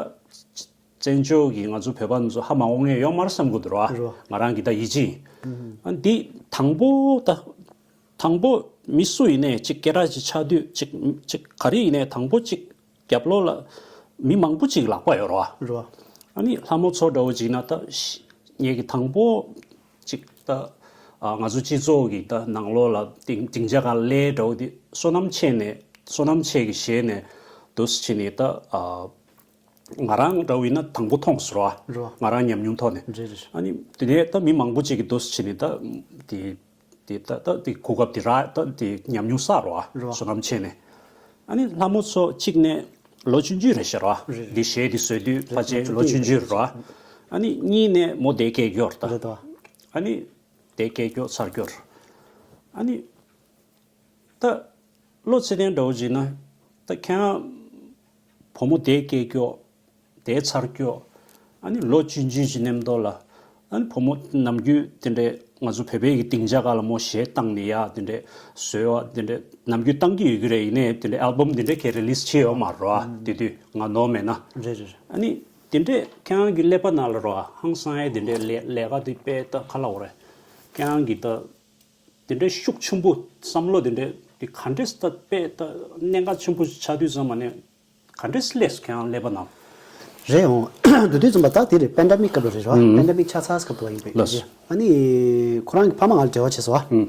བཙན་བྱོལ་གྱི་ང་ཚོ་བོད་པ་ཚོ་ཧ་མ་གོ་མཁན་ཡོད་མ་རེད་བསམ་གྱི་འདུག་ར། རོ། ང་རང་གི་ད་ཡིད་ཆེས་ཡིན། ཨ་འདི་དང་པོ་ད་དང་པོ་མི་སུ་ཡིན་ནའི་ཅིག་སྐད་གྲགས་ཅིག་ཆགས་དུས་ཅིག་ཅིག་ག་རེ་ཡིན་ནའི་དང་པོ་ཅིག་རྒྱབ་ལོགས་ལ་མི་མང་པོ་ཅིག་ལག་པ་ཡོད་རེད་བ། རེད་བ། ཨ་ནི་ལྷ་མོ་མཚོ་འདྲ་བོ་ཅིག་ན་ད་ཤི་ངེད་ཀྱི་དང་པོ་ཅིག་ད་ཨ་ང་ཚོ་སྤྱི་ཚོགས་ཀྱི་ད་ནང་ལོགས་ལ་སྡིངས་སྡིངས་ཆ་སྒང་ལ་སླེབས་འདྲ་བོ་དེ་བསོད་ནམས་ཆེ་ནས་བསོད་ནམས་ཆེ་གི་ཞལ་ནས་འདུག་སེ་བྱས་ནས་ད་ཨ་ང་རང་འདྲ་བོ་ཡིན་ན་དང་པོ་མཐོང་སོང་རེད་བ། རེད་བ། ང་རང་ཉམས་མྱོང་ཐོག་ནས། རེད་རེད། ཨ་ནི་དེ་ནས་ད་མི་མང་པོ་ཅིག་གིས་འདུག་སེ་བྱས་ནས་ད་དེ། དེ་ད་ད་དེ་གོ་སྐབས་དེ་རག་ད་དེ་ཉམས་མྱོང་བསགས་རོགས་རོགས། བསོད་ནམས་ཆེ་ནས། ཨ་ནི་ལྷ་མོ་མཚོ་གཅིག་ནས་ལོ་ཆུང་ཆུང་རེད་ཤག་རོགས། རེད་རེད། འདི་གཞས་འདི་བཟོས་དུས་རེད། ཕལ་ཆེར་ལོ་ཆུང་ཆུང་རེད་རོགས། ཨ་ནི་གཉིས་ནས་མོ་དེ་སྐད་སྐྱོར་ད། རེད་དོ། ཨ་ནི་དེ་སྐད་སྐྱོར་ཚར་སྐྱོར། ཨ་ནི་ད་བློ་ཚེ་བརྟན་འདྲ་བོ་བྱས་ན་ད་ཁྱེད་རང་བུ་མོ་དེ་སྐད་སྐྱོར། དེའི་ཚར་སྐྱོ། ཨ་ནི་ལོ་ཆུང་ཆུང་ཞིག་མཉམ་དུ་ལ། ཨ་ནི་བུ་མོ་ནམ་རྒྱུན་དེ་འདྲའི་ང་ཚོ་བོད་པའི་གི་སྡིངས་ཆ་སྒང་ལ་མོ་གཞས་བཏང་ནས་ཡ་དེ་འདྲའི་བཟོས་བ་དེ་འདྲའི་ནམ་རྒྱུན་བཏང་གི་ཡོད་ཀྱི་རེད། ཡིན་ནའི་དེ་འདྲའི་ཨལ་བམ་དེ་འདྲའི་གས་རི་ལིས་བྱས་ཡོད་མ་རེད་བ། དེ་དུས་ང་ནོར་མེད་ན། རེད་རེད་རེད། ཨ་ནི་དེ་འདྲའི་ཁྱེད་རང་གི་ཀླད་པ་ནང་ལ་རེད་བ། ཧང་སང་ཡ་དེ་འདྲའི་ལས་ལས་ཀ་དེ་དཔེ་ད་ག་ལབ་དགོས་རེད། ཁྱེད་རང་གི་ད། དེ་འདྲའི་ཤུགས་ཆེན་པོ་བསམ་བློ་དེ་འདྲའི་དེ་ག་འདྲས་ད་དཔེ་ད་གནད་འགག་ཆེན་པོ་ཆགས་དུས་ཙམ་པ་ནས་ག་འདྲས་སླེབས་སོང་ཁྱེད་རང་ཀླད་པ་ནང་། རེད་འོང་། དེ་དུས་ཙམ་པ་ད་དེ་རེད། པེན་ཌེ་མིག་སྐབས་ལ་རེད་རོ། ཨུམ། པེན་ཌེ་མིག་ཆགས་ཚར་སྐབས་དུ་བ་ཡིན་པས། ལགས་སོ། ཨ་ནི་ཁོ་རང་གི་ཕ་མ་ང་ལ་འབྲེལ་བ་བྱས་སོང་བ། ཨུམ།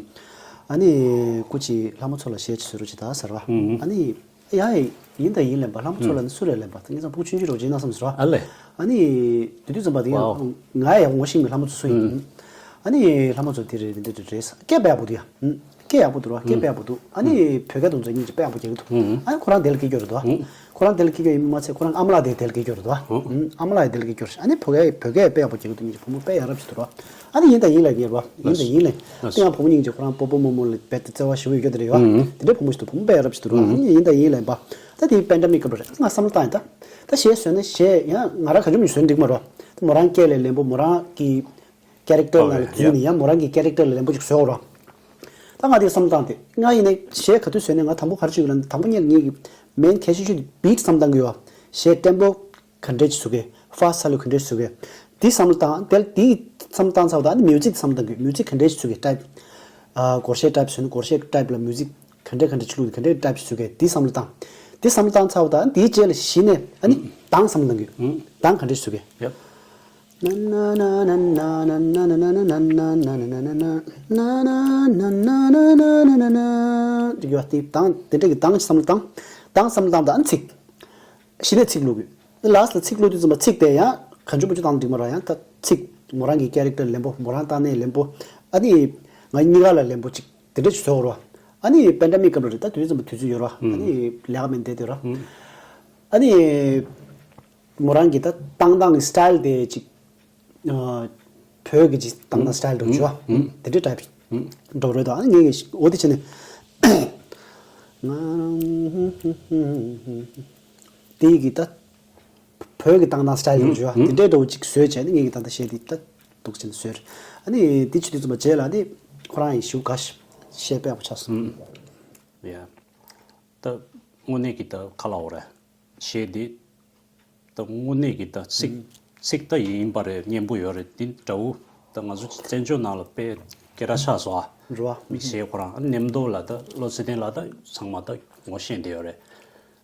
ཨ་ནི་སྐུ་མཁྱེན་ལྷ་མོ་མཚོ་ལ་གཞས་ཅིག་བཟོ་རོགས་བྱེད་ད་ཟེར་བ། ཨུམ། ཨ་ནི། ཡ་ཡིན་ད་ཡིན་ལབ་པ། ལྷ་མོ་མཚོ་ལ་ནི་སུ་རེད་ལབ་པ། ངེད་ཚང་ཕྲུ་གུ་ཆུང་ཆུང་རོགས་བྱེད་ན་བསམ་ཟེར་བ། ཨ་ལེ། ཨ་ནི་དེ་དུས་ཙམ་པ་དེ་ཡང་ཝའོ། ང་ཡང་ངོ་ཤེས་མེད། ལྷ་མོ་མཚོ་སུ་ཡིན། ཨ་ནི་ལྷ་མོ་མཚོ་དེ་རེད་དེ་འདྲ་རེད་ས། སྐད་དཔེ་ཡག་པོ་འདུག་ཡ། སྐད་ཡག་པོ་འདུག་ར། སྐད་དཔེ་ཡག་པོ་འདུག་ཨ་ནི་བོད་སྐད་དེ་ཚོ་སྙིང་རྗེ། དཔེ་ཡག་པོ་རྒྱག་གི་འདུག་ཨ་ནི་ཁོ་རང་དེ་ལ་སྐད་སྐྱོར་རེད་དོ། ཁོ་རང་དེ་ལ་སྐད་སྐྱོར་ཡིན་མ་ཚད་ཁོ་རང་ཨ་མ་ལགས་དེ་དེ་ལ་སྐད་སྐྱོར་རེད་དོ། ཨ་མ་ལགས་དེ་ལ་སྐད་སྐྱོར་རེད། ཨ་ནི་བོད་སྐད་བོད་སྐད་དཔེ་ཡག་པོ་རྒྱག་གི་འདུག་སྙིང་རྗེ། བུ་མོ་དཔེ་ཡག་རབས་ཤིག་འདུག་ར། ཨ་ནི་ཡིན་དང་ཡིན་ལབ་ངེས་རོ། ཡིན་དང་ཡིན་ལབ། དེ་ཡང་བུ་མོ་སྙིང་རྗེ། ཁོ་རང་སྤོ་བོ་རྨོ་མོ་ལ་རྦད་དེ་བརྩེ་བ་ཞེ་པོ་ཡོད་རྒྱུ་དེ་རེད་ཡོ། དེ་འདྲའི་བུ་མོ་ཞིག་འདུག་བུ་མོ་དཔེ་ཡག་རབས་ཤིག་འདུག་ར། ཨ་ནི་ཡིན་དང་ཡིན་ལབ་པ། ད་དེ་པེན་ཌེ་མིག་སྐབས་རེད། ང་བསམ་བློ་བཏང་ཡིན་ད། ད་གཞས་བཟོས་ན་གཞས་ཡང་ང་རང་ག་འཇོམས་ནས་བཟོས་ན་འགྲིག་མ་རོ། ད་མོ་རང་སྐད་ལ་ལེན་པོ། མོ་རང་གི་ཀེ་རེག་ཊར་ནང་ལ་འཛུལ་ནས་ཡང་མོ་རང་གི་ཀེ་རེག་ཊར་ལ་ལེན་པོ་ཅིག་བཟོ་རོ། ད་ང་དེ་བསམ་བློ་བཏང་སྟེ། ང་ཡིན་ན་གཞས་ག་དུས་བཟོས་ནས་ང་དང་པོ་ག་རེ་བྱེད་ཀྱི་ལབ་ན། དང་པོ་ངས་ངེད་ཀྱི་མེན་གལ་ཆེ་ཤོས་དེ་བིཊ་བསམ་བློ་བཏང་གི་ཡོད། གཞས་ཊེམ་པོ་ག་འདྲས་ཅིག་བཟོ་གི། ཕ་སི་ཊི་ཚ་ལུ་ག་འདྲས་བཟོ་གི། དེ་བསམ་བློ་བཏང་། དེ་དེ་བསམ་བློ་བཏང་ཚར་བ་དང་ཨ་ནི་མིའུ་ཛིག་བསམ་བློ་བཏང་གི་ཡོད། མིའུ་ཛིག་ག་འདྲས་ཅིག་བཟོ་གི། ཊེབ་ཨ་སྒོར་གཞས་ཊེབ་བཟོས་ན་སྒོར་གཞས་ཊེབ་ལ་མིའུ་ཛིག་ག་འདྲས་ག་འདྲས་ཅིག་བླུགས། ག་འདྲས་ཊེབ་བཟོ་གི། དེ་བསམ་བློ་བཏང་། དེ་བསམ་བློ་བཏང་ཚར་བ་དང་དེའི་རྗེས་ལ་གཞི་ནས་ཨ་ནི་གདངས་བསམ་བློ་བཏང་གི་ཡོད། གདངས་ག་འདྲས་བཟོ་གི། ཡ། འགྲིག་ཡོད། དེ་གདངས་དེ་འདྲས་ཀྱི་གདངས་བསམ་བློ་བཏང་། གདངས་བསམ་བློ་བཏང་བ་དང་ཨ་ནི་ཚིག་གཞི་ནས་ཚིག་བླུགས་དགོས། ལཱསི་ལ་ཚིག་བླུགས་དུས་ཙམ་པ་ཚིག་དེ་ཡང་གང་བྱུང་མང་བྱུང་བཏང་ན་འགྲིག་མ་རེད། ཡང་ད་ཚིག་མོ་རང་གི་ཀེ་རེག་ཊར་ལེན་པོ། མོ་རང་ལྟ་གནས་ལེན་པོ། ཨ་ནི་ང་གཉིས་ཀ་ལ་ལེན་པོ་ཅིག་དེ་འདྲ་ཞིག་བཟོ་དགོས་རེད། ཨ་ནི་པེན་ཌེ་མིག་སྐབས་རེད། ད་དུས་ཙམ་པ་དུས་ཚོད་ཡོད་ར། ཨ་ནི་ལས་ཀ་མེད་བསྡད་དུས་ར། ཨ་ནི་མོ་རང་གི་ད་བཏང་སྟངས་ཀྱི་སི་ཊའིལ་དེ་ཅིག་ཨ། བོད་ཀྱི་ཅིག་བཏང་སྟངས་སི་ཊའིལ་འདྲ་བོ་བྱུང་བ། དེ་འདྲའི་ཊའིབ་འགྲོ་རེད་དོ། ཨ་ནི་ངས་འོ་དེ་བྱས་ནས་ང་དེ་གི་ད་བོད་ཀྱི་བཏང་སྟངས་སི་ཊའིལ་འདྲ་བོ་བྱུང་བ། དེ་འདྲའི་འདྲ་བོ་ཅིག་བཟོས་བྱས་ནས་ངས་ཀྱི་ད་ལྟ་གཞས་དེ་ད་འདུག་བྱས་ནས་བཟོས་རེད། ཨ་ནི་དེ་བྱེད་དུས་ཙམ་པ་རྗེས་ལ་ཨ་ནི་ཁོ་རང་ཡི་ཞུ་ག་ཞེ་དཔེ་པོ་ཆགས་སོང་། ཡ། ད་དངོས་གནས་ཀྱི་ད་ག་ལབ་དགོས་རེད། གཞས་འདི་ད་དངོས་གནས་ཀྱི་ད་ཚིག་ཚིག་ད་ཡིན་པ་རེད། སྙན་པོ་ཡོད་རེད། འདི་འདྲ་བོ་ད་ང་ཚོ་བཙན་བྱོལ་ནང་ལ་དཔེ་སྐད་གྲགས་ཆགས་སོང་ཨ། རེད་བ། མི་གཞས་ཁོ་རང་ཨ་ནེམ་རྡོ་ལ་ད་བློ་ཚེ་བརྟན་ལ་ད་ཚང་མ་ད་ངོ་ཤེས་བསྡད་ཡོད་རེད།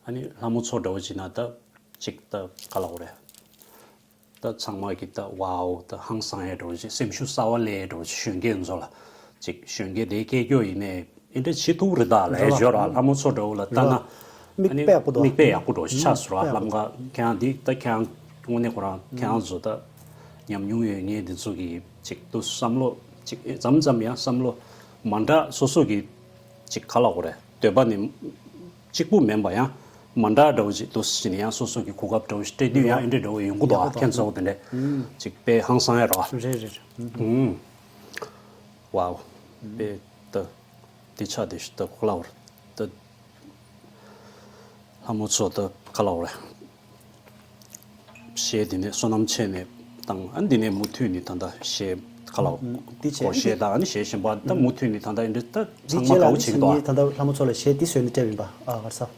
ཨ་ནི་ལྷ་མོ་མཚོ་འདྲ་བོ་བྱས་ན་ད་ཅིག་ད་ག་ལབ་དགོས་རེད། ད་ཚང་མ་གི་ད་ཝའོ་ད་ཧང་སང་ཡས་འདྲ་བོ་ཅིག་སེམས་ཤུགས་གསར་བ་སླེབས་འདྲ་བོ་ཅིག་གཞོན་སྐྱེས་ཚོ་ལ་ཅིག་གཞོན་སྐྱེས་དེ་སྐད་སྐྱོ་ཡིན་ནའི་ཨེ་འདྲ་བྱེད་ཐུབ་རེད་ད་ལབ་ཡས་ཡོད་ར། ལྷ་མོ་མཚོ་འདྲ་བོ་ལ་ལྟ་ན་མིག་ཨ་ནི་དཔེ་ཡག་པོ་འདུག་མིག་དཔེ་ཡག་པོ་འདྲ་བོ་ཅིག་ཆགས་སོང་ར། དཔེ་ཡག་པོ་ལམ་ཁ་ཁྱེད་རང་འདི་ད་ཁྱེད་རང་དངོས་གནས་ཁོ་རང་ཁྱེད་རང་ཚོ་ད་ཉམས་མྱོང་ཡོད་མཁན་འདི་ཚོ་གི་ཅིག་ཏུ་བསམ་བློ་ཅིག་མཚམས་མཚམས་ཡང་བསམ་བློ་མ་འདྲ་སོ་སོ་གི་ཅིག་ག་ལབ་དགོས་རེད། འདོད་པ་ནི་གཅིག་པུ་མིན་པ་ཡང་མ་འདྲ་འདྲ་བོ་ཅིག་འདུག་ཟེར་ནས་ཡང་སོ་སོ་གི་གོ་སྐབས་འདྲ་བོ་ཞིག་སྤྲད་དུས་ཡང་ཨེ་འདྲ་འདྲ་བོ་ཡོང་གི་འདུག་ཨ། ཡག་པོ་འདུག་ཁྱེད་ཚོ་དེ་འདྲས་ཨུམ། ཅིག་དཔེ་ཧང་སང་ཡ་རོ། རེད་རེད་རེད། ཨུམ། ཝའོ། དཔེ་ད་དེ་ཆ་དེ་ཞིག་ད་གོ་ལ་བར་ད་ལྷ་མོ་མཚོ་ད་ག་ལ་བར། གཞས་འདི་ནས་བསོད་ནམས་ཆེ་ནས་བཏང་། ཨ་འདི་ནས་མུ་མཐུད་ནས་ད་ལྟ་གཞས་ག་ལ་འདི་བྱས་སྒོར་གཞས་དང་ཨ་ནི་གཞས་གཞན་པ་ད་མུ་མཐུད་ནས་ད་ལྟ་འདི་འདྲ་ད་འདི་ཚང་མ་རྗེས་ལ་དགའ་བོ་ཨ་ནི་བྱེད་ཀྱི་འདུག་ཨ། ད་ལྟ་ལྷ་མོ་མཚོ་ལ་གཞས་འདི་བཟོས་ནས་སྤྲད་ཡིན་པ་ཨ་གར་ས།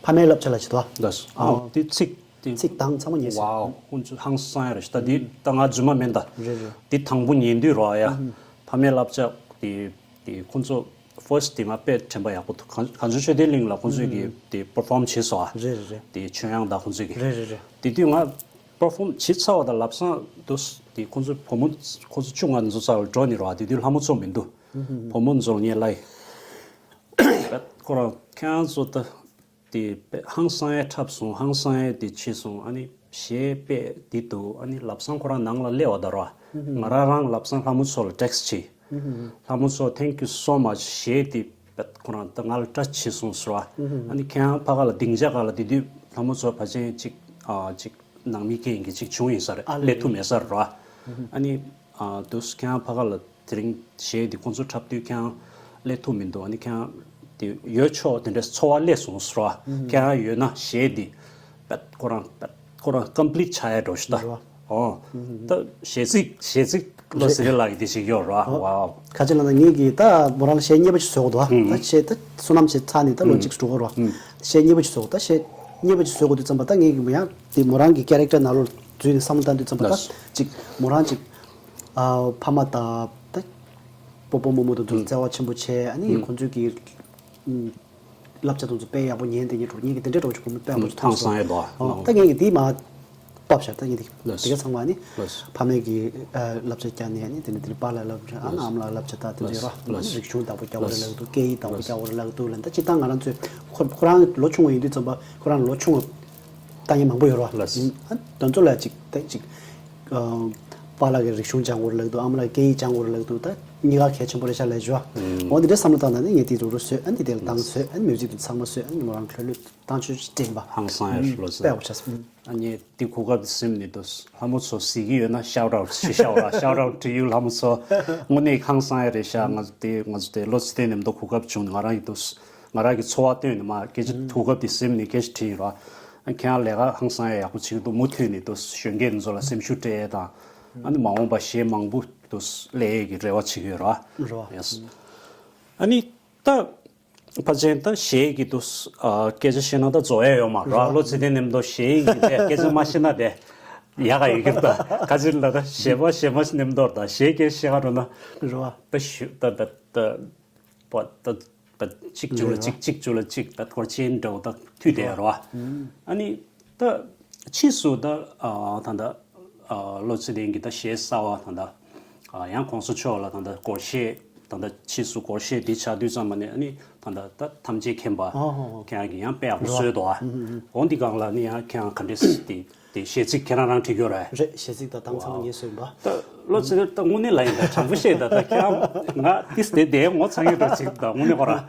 ཕ་མའི་བསླབ་བྱ་ལ་བྱེད་དོ། ལགས་སོ། ཨ་འདི་ཚིག་འདི་ཚིག་དང་ཚང་མ་ཉན་སོང་། ཝའོ་ཁོང་ཚོ་ཧང་སང་ཡ་རེད་ཤག་ད་འདི་ད་ང་རྫུན་མ་མིན་ད། རེད་རེད། འདི་དང་པོ་ཉན་དུས་རོ་ཡ། ཕ་མའི་བསླབ་བྱ་འདི་འདི་ཁོང་ཚོ། ཕར་སི་ཊི་དེ་ང་དཔེ་དྲན་པ་ཡག་པོ་འདུག་གངས་ལྗོངས་ཆོས་ལྡན་གླིང་ལ་ཁོང་ཚོས་ཀྱི་དེ་པར་ཕོམ་བྱས་སོང་ཨ། རེད་རེད་རེད། དེ་ཆོས་དབྱངས་དང་ཁོང་ཚོས་ཀྱི། རེད་རེད་རེད། དེ་དུས་ང་པར་ཕོམ་བྱས་ཚར་བ་དང་ལམ་སང་དུ་དེ་ཁོང་ཚོ་བུ་མོ་ཁོང་ཚོ་བཅུ་ང་ཚོ་རྩ་བར་འགྲོ་ནི་རོགས་དེ་དུས་ལྷ་མོ་མཚོ་མི་འདུག་བུ་མོ་ཚོར་ངས་ལབ་ཡིན། ཁོ་རང་ཁྱེད་རང་ཚོ་ད་དེ་དཔེ་ཧང་སང་ཡ་འཁྲབ་སོང་། ཧང་སང་ཡ་དེ་བྱས་སོང་ཨ་ནི། གཞས་དཔེ་འདི་འདུག་ཨ་ནི་ལམ་སང་ཁོ་རང་ནང་ལ་སླེབས་པ་ད་ར། ང་རང་རང་ལམ་སང་ལྷ་མོ་མཚོ་ལ་ཊེག་སི་བྱས། ལྷ་མོ་མཚོ་thank you so much གཞས་འདི་ཁོ་རང་ད་ང་ལ་སྐྲ་བྱས་སོང་ཟེར་བ། ཨ་ནི་ཁྱེད་རང་ཕ་ག་ལ་སྡིངས་ཆ་ག་ལ་དེ་དུས་ལྷ་མོ་མཚོ་ཕལ་ཆེར་ཅིག་ཨ་ཅིག་ནང་མི་སྐད་ཡིན་གྱི་ཅིག་བྱུང་ཡིན་ས་རེད། ཨ་ལེ་སླེབས་ཐུབ་མེད་ས་རེད་ར། ཨ་ནི་ཨ་དུས་ཁྱེད་རང་ཕ་ག་ལ། དེ་རིང་གཞས་འདི་ཁོང་ཚོ་འཁྲབ་དུས་ཁྱེད་རང་སླེབས་ཐུབ་མི་འདུག་ཨ་ནི་ཁྱེད་རང་དེ་ཡོད་ཆོག་དེ་འདྲའི་ཚོར་བ་སླེབས་སོང་ཟེར་བ། ཁྱེད་རང་ཡོད་ན་གཞས་འདི་པད་ཁོ་རང་པད་ཁོ་རང་ཀམ་པི་ལིཊ་ཆགས་ཡ་འགྲོ་ཞིག་ད། རེད་བ། ཨོ། ད་གཞས་ཚིག་གཞས་ཚིག་བློ་ཟེར་ལགས་ཀྱི་དེ་ཞིག་ཡོད་རེད་བ། ཝའོ། ཁ་ཅིག་ལ་ན་ངེད་ཀྱིས་ད་མོ་རང་ལ་གཞས་རྙིང་པ་ཞིག་བཟོ་དགོས་འདུག་ཨ། ད་གཞས་ད་བསོད་ནམས་ཆེ་ཚར་ནས་ད་ལོ་གཅིག་འགྲོ་དགོས་རེད་བ། གཞས་རྙིང་པ་ཞིག་བཟོ་དགོས། ད་གཞས་རྙིང་པ་ཞིག་བཟོ་དགོས་དུས་ཙམ་པ་ད་ངེད་ཀྱིས་མོ་ཡང་དེ་མོ་རང་གི་ཀེ་རེག་ཊར་ནང་ལོགས་འཛུལ་ནས་བསམ་བློ་བཏང་དུས་ཙམ་པ་ད་ཅིག་མོ་རང་ཅིག་ཨ་ཕ་མ་དང་ད་སྤོ་བོ་རྨོ་མོ་དང་དུ་བརྩེ་བ་ཆེན་པོ་བྱས། ཨ་ནི་ཁོང་ཚོས་ཀྱི་བསླབ་བྱ་དང་དུ་དཔེ་ཡག་པོ་ཉན་དེ་ཉིད་འགྲོ་ཉིད་ཀྱི་དེ་འདྲའི་འགྲོ་ཆུ་བོ་མི་དཔེ་ཡག་པོ་ཅིག་ཐོན་སོང་། ཧང་སང་ཡོད་དོ། ཨོ་ད་ངས་ཀྱི་དེ་མ་སྟོབས་ཤར་ད་ཉིད་དེ་དེ་ག་ཚང་མ་ནི་ཕ་མས་ཀྱི་བསླབ་བྱ་བསྐྱངས་ནས་ཨ་ནི་དེ་ནི་དེ་ནི་པཱ་ལགས་བསླབ་བྱ་ཨ་ནི་ཨ་མ་ལགས་བསླབ་བྱ་ད་དེ་འདྲའི་རོ་རིག་གཞུང་བདག་པོ་རྒྱག་དགོས་རེད་ལབ་འདུག་སྐད་ཡིག་བདག་པོ་རྒྱག་དགོས་རེད་ལབ་འདུག་ལབ་ད་སྤྱིར་བཏང་ང་རང་ཚོས་ཁོ་ཁོ་རང་ལོ་ཆུང་བ་ཡིན་དུས་ཙམ་པ་ཁོ་རང་ལོ་ཆུང་བ། ལྟ་ཉན་མང་པོ་ཡོད་རེད་བ། ལགས། ཨ་དེ་ཚོ་ལ་ཅིག་ད་ཅིག་ཨ་པཱ་ལགས་ཀྱི་རིག་གཞུང་སྦྱང་དགོས་རེད་ལབ་འདུག་ཨ་མ་ལགས་ཀྱི་སྐད་ཡིག་སྦྱང་དགོས་རེད་ལབ་འདུག་ད་གཉིས་ཀ་གལ་ཆེན་པོ་རེད་ཤག་ལབ་ཞུ་བ། འོ་འདི་འདྲའི་བསམ་བློ་བཏང་ན་ནི་ངས་དེ་རུ་རུ་བཟོས། ཨ་ནི་དེ་ལ་བཏང་བཟོས། ཨ་ནི་མིའུ་ཛིག་དེ་ཚང་མ་བཟོས། ཨ་ནི་མོ་རང་ལྷོད་ལྷོད་བཏང་ཆོག་ཅིག་དྲན་པ། ཧང་སང་ཡ་ལོ་ཟེར། དཔེ་ཡག་པོ་ཆགས་སོང་། ཨ་ནི་དེ་གོ་སྐབས་དེ་ཟིན་ནས་འདུག་ལྷ་མོ་མཚོ་གཟིགས་ཀྱི་ཡོད་ན་shout out ཞེས་shout out shout out to you ལྷ་མོ་མཚོ། དངོས་གནས་ཧང་སང་ཡ་རེད་ཤག་ང་ཚོ་དེ་ང་ཚོ་དེ་ལོ་ཚེ་བརྟན་མཉམ་དུ་གོ་སྐབས་བྱུང་ནས་ང་རང་ཡི་འདུག་ང་རང་གི་འཚོ་བ་བཏོན་ནས་མར་སྐད་ཆ་གོ་སྐབས་དེ་ཟིན་ནས་སྐད་ཆ་དྲིས་ཡིན་རོགས། ཨ་ཁྱེད་རང་ལས་ཀ་ཧང་སང་ཡ་ཡག་པོ་བྱེད་ཀྱི་འདུག་མུ་མཐུད་ནས་འདུག་གཞོན་སྐྱེས་ཚོ་ལ་སེམས་ཤུགས་སྤྲད་ཡས་དང་། ཨ་ནི་མ་འོངས་པ་གཞས་མང་པོ་འདུག་སླེབས་ཡས་ཀྱི་རེ་བ་བྱེད་ཀྱི་ཡོད་རོགས། རོགས། ཡེས། ཨ་ནི་ད་ཕལ་ཆེར་ད་གཞས་ཀྱི་འདུག་ཨ་སྐད་ཆ་བཤད་ན་ད་རྫོགས་ཡས་ཡོད་མ་རེད་རོགས། ལོ་ཚེ་བརྟན་མཉམ་དུ་གཞས་ཀྱི་དེ་སྐད་ཆ་མ་བཤད་ན་དེ་ཡག་ག་ཡོད་ཀྱི་རེད། ད་ག་ཅི་ལ་ད་གཞས་པ་གཞས་མ་མཉམ་དུ་ད་གཞས་སྐད་བཤད་ག་འགྲོ་ན་རོགས། ད་ཞུ་ད་ད་ད། པ་ད་པ་གཅིག་བཅུ་ལ་གཅིག་གཅིག་བཅུ་ལ་གཅིག་ད་སྐོར་ཆེན་འདྲ་བོ་ད་མཐུད་བསྡད་རོ། ཨ་ནི་ད་ཕྱིས་སུ་ད་ཨ་ད་ད་ཨ་བློ་ཚེ་བརྟན་གྱི་ད་གཞས་གསར་བ་ད་ད་ཨ་ཡང་གོང་ས་མཆོག་ལ་ད་ད་སྒོར་གཞས་ ད་ལྟ་ཕྱིས་སུ་སྒོར་གཞས་འདི་ཆགས་དུས་ཙམ་པ་ནས་ཨ་ནི་ད་ལྟ་ད་ཐམས་ཅད་མཁྱེན་པ་ཨོ་ཧོ་ཧོ། ཁྱེད་རང་གིས་ཡང་དཔེ་ཡག་པོ་རོ། བཟོས་འདུག་ཨ། ཨུ་ཧུ་ཧུ། འོ་འདི་སྒང་ལ་ནི་ཡང་ཁྱེད་རང་ག་འདྲས་དེ་དེ་གཞས་ཚིག་ཁྱེད་རང་རང་བྲིས་ཡོད་རེད། རེད། གཞས་ཚིག་དང་གཏམ་ཚང་མ་ངས་བཟོས་ཡིན་པ། ད་བློ་ཚེ་ད་དངོས་གནས་ལ་ཡིན་ད་དྲང་པོ་བཤད་ད་ད་ཁྱེད་རང་ང་ཏིས་དེ་དེ་ངོ་ཚ་ངེས་འགྲོ་ཅིག་ད་དངོས་གནས་ཁོ་རང་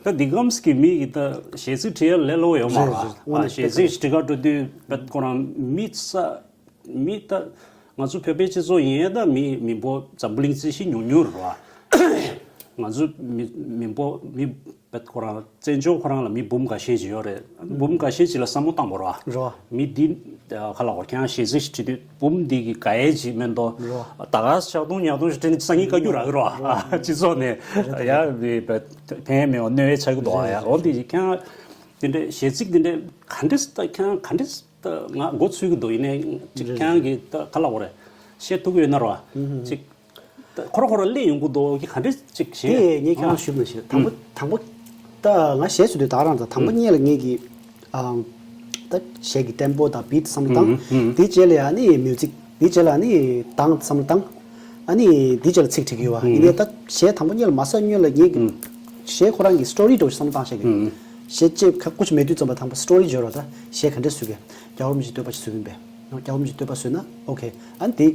ད་འདི་གམ་སྐྱིད་མི་གི་ད་གཞས་ཚིག་བྲིས་ཡ་ལས་སླ་བོ་ཡོད་མ་རེད། རེད་རེད། དངོས་གནས་གཞས་ཚིག་ཞིག་བྲིས་ག་འགྲོ་དུས་ད་ཁོ་རང་མི་ས་མི་ད་ང་ཚོ་བོད་པའི་སྤྱི་ཚོགས་ཡིན་ད་མི་མི་འབོར་འཛམ་བུ་གླིང་རྩིས་གཞི་ཉུང་ཉུང་རེད་བ། ང་ཚོ་མི་མི་འབོར་མི་བེད་ཁོ་རང་བཙན་བྱོལ་ཁོ་རང་ལ་མི་འབུམ་འགའ་ཤས་ཅིག་ཡོད་རེད། འབུམ་འགའ་ཤས་ཅིག་ལ་བསམ་བློ་བཏང་དགོས་རེད་བ། རེད་བ། མི་འདི་ཁ་ལག་བ་ཁྱེད་རང་གཞས་ཚིག་ཞིག་བྲིས་དུས་འབུམ་འདི་གི་ག་ཡས་ཅིག་མེད་དོ། རེད་བ། ད་ག་ཤག་སྟོང་ཉག་སྟོང་ཞིག་བྲིས་ནས་སང་ཉིན་བཀའ་བཀྱོན་རག་གི་རེད་བ། སྤྱི་ཚོགས་ནས་ཡ་ཕན་མེད་པ་གནོད་ཡས་ཆགས་ཀྱི་འདུག་བ། ཡ་འོ་འདི་ཁྱེད་རང་དེ་འདྲའི་གཞས་ཚིག་དེ་འདྲའི་ག་འདྲས་ད་ཁྱེད་རང་ག་འདྲས། ད་ང་མགོ་ཚོས་ཀྱི་འདུག་ཡིན་ནའི་ཅིག་རེད། ཁྱེད་རང་གིས་ད་ག་ལབ་དགོས་རེད། བཤད་ཐུབ་ཀྱི་ཡོད་ན་རོ། ཨུ་ཧུ། ཅིག་ད་ཁོ་ར་ཁོ་ར་སླེབས་ཡོང་གི་འདུག་གི་ག་འདྲས་ཅིག་བྱས། དེ་ངས་ཁྱེད་རང་ཞུས་པ་ནང་བཞིན་དང་པོ་ཨུ་དང་པོ་ད་ང་གཞས་བཟོ་དུས་ད་རང་ད་དང་པོ་ཨུ་སྔོན་ལ་ངས་ཀྱི་ཨང་ད་གཞས་ཀྱི་ཊེམ་པོ་དང་བིཊ་བསམ་བློ་བཏང་། ཨུ་ཨུ། དེའི་རྗེས་ལ་ཡང་ནི་མིའུ་ཛིག་དེའི་རྗེས་ལ་ནི་གདངས་བསམ་བློ་བཏང་། ཨ་ནི་དེའི་རྗེས་ལ་ཚིག་བྲིས་ཀྱི་ཡོད་བ། ཨུ་ཡིན་ནའི་ད་གཞས་དང་པོ་སྔོན་ལ་མ་བཟོས་སྔོན་ལ་ངས་ཀྱི་ཨུ་གཞས་ཁོ་རང་གི་སི་ཊོ་རི་འདྲ་བོ་ཞིག་བསམ་བློ་བཏང་བྱས་ཀྱི་ཨུ་གཞས་ཅེས་ཁ་ཁུ་ཆུ་མེད་དུས་ཙམ་པ་དང་པོ་སི་ཊོ་རི་འབྱོར་བ། ད་གཞས་ག་འདྲས་བཟོ་གི་རྒྱལ་བ་རིན་པོ་ཆེའི་བསྟོད་པ་ཞིག་བཟོ་གི་ཡིན་པས། རྒྱལ་བ་རིན་པོ་ཆེའི་བསྟོད་པ་བཟོས་ན་ཨོ་ཁེ། ཨ་ནི་དེ་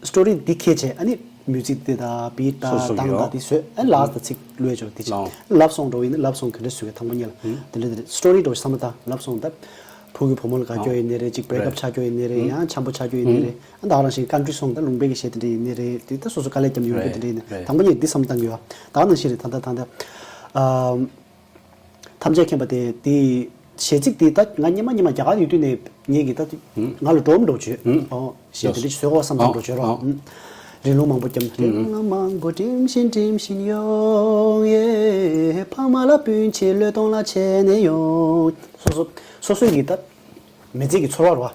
སི་ཊོ་རི་འདི་ཁྱེད་བྱས་ཨ་ནི་མིའུ་ཛིག་དེ་དང་བིཊ་སོ་དང་སོ་གདངས་ཡོད། དང་དེ་བཟོས། ཨ་ནི་ལ་སི་ཊ་ལ་ཚིག་བླུགས་ཡས་ཆོག་དེ་བྱས། ལའོ། ལབ་སོང་འགྲོ་ཡིན་ན་ལབ་སོང་ག་འདྲས་བཟོ་གི་དང་པོ་ཉིད་ལ། ཨུ། དེ་འདྲས་དེ་འདྲས་སི་ཊོ་རི་འདྲ་བོ་བསམ་བློ་བཏང་། ལབ་སོང་ད་ཕྲུ་གུའི་བུ་མོ་ལ་དགའ་སྐྱོ་ཡིན་ནའི་རེད། ཅིག་བྷེ་རེག་ཨབ་ཆགས་སྐྱོ་ཡིན་ནའི་རེད། ཨུ། ཡང་འཆམ་པོ་ཆགས་སྐྱོ་ཡིན་ནའི་རེད། ཨ་ད་ག་རང་བཞིན་ཀན་ཊི་རི་སོང་ད་ལུང་པའི་གི་གཞས་དེ་འདྲས་ཡིན་ནའི་རེད། དེ་ད་སོ་སོ་དཀའ་ལས་བརྒྱབ་ནས་ཡོང་རྒྱུ་དེ་འདྲས་ཡིན་ན། རེད་དང་པོ་ཉིད་འདི་བསམ་བློ་བཏང་དགོས་པ། ད་ག་ནང་བཞིན་རེད། ད་ད་ད་ད་ཨ། ཐམས་ཅད་མཁྱེན་པ་དེ་དེ་གཞས་ཚིག་དེ་ད་ང་སྔོན་མ་སྔོན་མ་རྒྱ་གར་ཡོད་དུས་ནས་ངེད་ཀྱི་ད་ང་ལ་སྒྲོམ་འདྲ་བོ་བྱོས། ཨོ་གཞས་དེ་འདྲ་ཞིག་བཟོས་དགོས་བསམ་བསམ་འདྲ་བོ་བྱོས་རོགས། རིང་ལུང་མང་པོ་བརྒྱབ་ནས་རིང་ལུང་མང་པོ་འགྲིམ་བཞིན་འགྲིམ་བཞིན་ཡོང་ཡེ། ཕ་མ་ལ་སྤུན་མཆེད་བློས་གཏོང་ལ་བྱས་ནས་ཡོང་། སོ་སོ་སོ་སོའི་གི་ད་མི་ཚེ་གི་ཚོར་བ་རོ།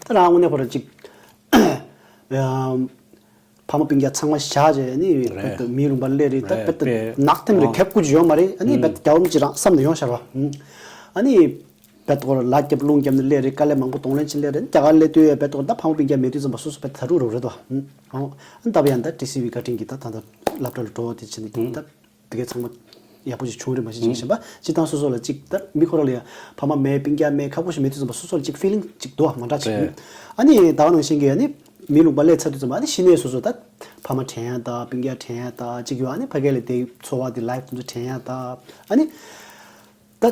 ད་རང་དངོས་གནས་ཁོ་རང་ཅིག་ཕ་མ་སྤུན་ཀྱག་ཚང་མ་བཞག་བྱས་ནི་རེད། བེད་དུ་མིའི་ལུང་པར་སླེབས་རེད། ད་རེད། བེད་དུ་དཔེ་ནག་ཐིམ་རེད། ཨོ། ཁེབས་ཀུ་ཅི་ཡོད་མ་རེད། ཨ་ནི་ཨུམ། བེད་དུ་རྒྱ་བོ་ཅི་རང་བསམ་ནས་ཡོང་ཤར་བ། ཨུམ། ཨ་ནི་བེད་དུ་ལ་རྒྱབ་རླུང་རྒྱབ་ནས་སླེབས་རེད། དཀའ་ལས་མང་པོ་གདོང་ལེན་ཅི་སླེབས་རེད། རྒྱ་གར་སླེབས་དུས་ཡ་བེད་དུ་ད་ཕ་མ་སྤུན་ཀྱག་མེད་དུས་ཙམ་པ་སོ་སོ་བེད་དུ་ད་རུག་རུག་རེད་དོ། ཨུམ། ཨོ། ཨ་ནི་ད་བ་ཡང་ད་ཊི་སི་ཝི་བཀའ་དྲིན་གྱིས་ད་ད་ད་སློབ་གྲྭ་ལ་འགྲོ་དེ་ཕྱིན་ནས་ད། དེ་གའི་ཚང་མ་ཡག་པོ་ཞིག་བྱུང་རེད། མ་གཞི་ཅིག་གཞན་པ་སྤྱིར་བཏང་སོ་སོ་ལ་ཅིག་ད་མི་ཁོ་རང་ལ་ཡང་ཕ་མ་མེད་སྤུན་ཀྱག་མེད་ཁག་པོ་ཞིག་མེད་དུས་ཙམ་པ་སོ་སོ་ལ་ཅིག་ཕི་ལིང་ཅིག་འདུག་མ་འདྲ་ཅིག་རེད། ཨ་ནི་ད་ག་ནང་བཞིན་གྱི་ཨ་ནི་མི་ལུང་པ་སླེབས་ཚར་དུས་ཙམ་པ་ཨ་ནི་གཞི་ནས་སོ་སོ་ད་ཕ་མ་དྲན་ཡ་ད་སྤུན་ཀྱག་དྲན་ཡ་ད་ཅིག་ཡོད། ཨ་ནི་ཕ་གི་ལ་དེ་འཚོ་བ་དེ་ལའིཕ་དེ་ཚོ་དྲན་ཡ་ད་ཨ་ནི་ད་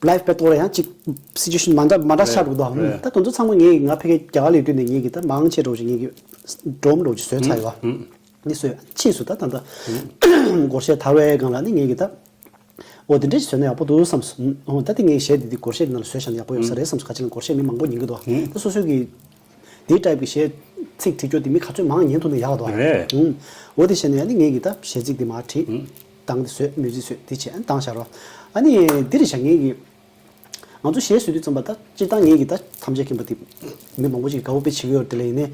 ལའིཕ་བེད་དུ་ཡང་ཅིག་སི་ཅུ་ཨེ་ཤན་མ་འདྲ་མ་འདྲ་ཆགས་འདུག་དོ། རེད། ད་དེ་ཚོ་ཚང་མ་ངས་ང་ཕ་གི་རྒྱ་གར་ལ་ཡོད་དུས་ནས་ངས་ཀྱི་ད་མང་ཆེ་འགྲོ་ཞིག་ངས་ཀྱི་སྒྲོམ་འགྲོ་ཅིག་བཟོས་ཚར་ཡོད། ནི་སོས་ཕྱིས་སུ་ད་ད་ད་སྒོར་གཞས་དར་བའི་སྒང་ལ་ནི་ངས་ཀྱི་ད་འོ་དེ་འདྲ་ཞིག་བཟོས་ན་ཡག་པོ་འདུག་བསམས་སོང་། འོ་ད་དེ་ངས་གཞས་དེ་དེ་སྒོར་གཞས་ཀྱི་ནང་ལ་བཟོས་བཞག་ན་ཡག་པོ་ཡོང་ས་རེད་བསམས་སོང་། ཁ་ཅིག་ལ་སྒོར་གཞས་མི་མང་པོ་ཉན་གི་འདུག་ད་སོ་སོའི་གི་དེའི་ཊའིཕ་གི་གཞས་ཚིག་བྲིས་རྒྱུ་དེ་མི་ག་ཚོད་མང་ཉན་ཐུབ་ན་ཡག་འདུག་རེད། འོ་དེ་བྱས་ནས་ཡང་ནི་ངས་ཀྱི་ད་གཞས་ཚིག་དེ་མར་བྲིས། གདངས་དེ་བཟོས། མིའུ་ཛིག་བཟོས། དེ་བྱས་བཏང་བཞག་རོགས། ཨ་ནི་འདི་རེད་བཞག་ངས་ཀྱི། ང་ཚོ་གཞས་བཟོས་དུས་ཙམ་པ་ད་སྤྱིར་བཏང་ངེད་ཀྱི་ད་ཐམས་ཅད་མཁྱེན་པ་དེ་མི་མང་པོ་ཞིག་དགའ་བོ་དཔེ་བྱེད་ཀྱི་ཡོད་རེད། དེ་ལ་ཡིན་ནའི་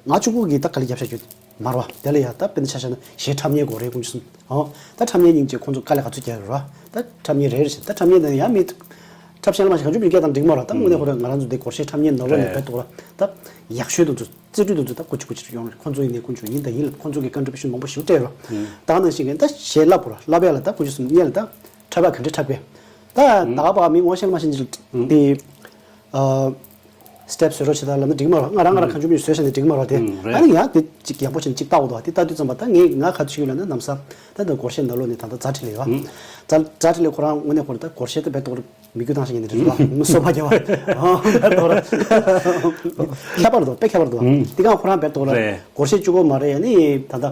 ང་གཅིག་པོ་གིས་ད་དཀའ་ལས་རྒྱབ་བཞག་རྒྱུ་མ་རེད་བ། དེ་ལ་ཡང་ད་དཔེར་ན་ཆ་བཞག་ན་གཞས་འཁྲབ་མཁན་དགོས་རེད། དཀོན་མཆོག་གསུམ། ཨོ། ད་འཁྲབ་མཁན་སྙིང་རྗེ། ཁོང་ཚོ་དཀའ་ལས་ག་ཚོད་རྒྱག་ཡོད་རེད་བ། ད་འཁྲབ་མཁན་རེད་རེད་ཟེར། ད་འཁྲབ་མཁན་དང་ཡང་མི་འཁྲབ་གཞན་ལ་མ་ཞིག་གང་བྱུང་མི་སྐད་དང་འགྲིག་མ་རེད། ད་དངོས་གནས་ཁོ་རང་ང་རང་ཚོ་དེ་སྒོར་གཞས་འཁྲབ་མཁན་ནོར་བ་ནས་རེད། བེད་དོ་ར་ད་ཡག་ཤོས་དུ་འཛུལ། རྩེ་དྲུད་དུ་ཚོ་ད་ཀུ་ཅི་ཀུ་ཅི་ཡོང་རེད། ཁོང་ཚོ་ཡིན་ནའི་ཀུན་སྤྱོད་ཡིན་དང་ཡིན་ལ་ཁོང་ཚོ་གི་ཀོན་ཊི་བུ་ཤན་མང་པོ་ཞིག་སྤྲད་རོགས། ད་ག་ནང་བཞིན་གི་ད་གཞས་བསླབ་རོགས། བསླབ་ཡ་ལ་ད་ཀུ་ཅི་གསུམ་གཉིས་ལ་ད་འཁྲབ་ཡ་ག་འདྲས་འཁྲབ་གི། ད་ད་བ་མི་ངོ་ཤེས་མ་ཤེས་ཅིག་དེ་སི་ཊེབ་བཟོས་རོགས་བྱེད་ད་ལབ་ན་འགྲིག་མ་རོགས། ང་རང་ང་རང་གང་བྱུང་མི་བཟོས་བྱས་ནས་འགྲིག་མ་རོགས་དེ། ཨ་ནི་ཡང་དེ་ཅིག་ཡག་པོ་བྱས་ནས་ཅིག་ལྟ་འོ་དོ། དེ་ལྟ་དུས་ཙམ་པ་ད་ངས་ང་ག་ཚོད་ཞིག་ལབ་ན་ལམ་སང་ད་ད་སྒོར་གཞས་ནང་ལོགས་ནས་ད་ད་རྫ་ཁྲི་ལས་ཡོད། རྫ་རྫ་ཁྲི་ལས་ཁོ་རང་དངོས་གནས་ཁོ་རང་ད་སྒོར་གཞས་ད་བེད་དོ་མི་རྒྱུ་བཏང་ཤེས་ངེས་ནི་རེད་བ། སོ་པ་རྒྱ་བ། ཁྱད་པར་འདུག་དཔེ་ཁྱད་པར་འདུག་དེ་གང་ཁོ་རང་བེད་དོ་ར་རེད། སྒོར་གཞས་གཅིག་པོ་མ་རེད། ཡ་ནི་ད་ལྟ་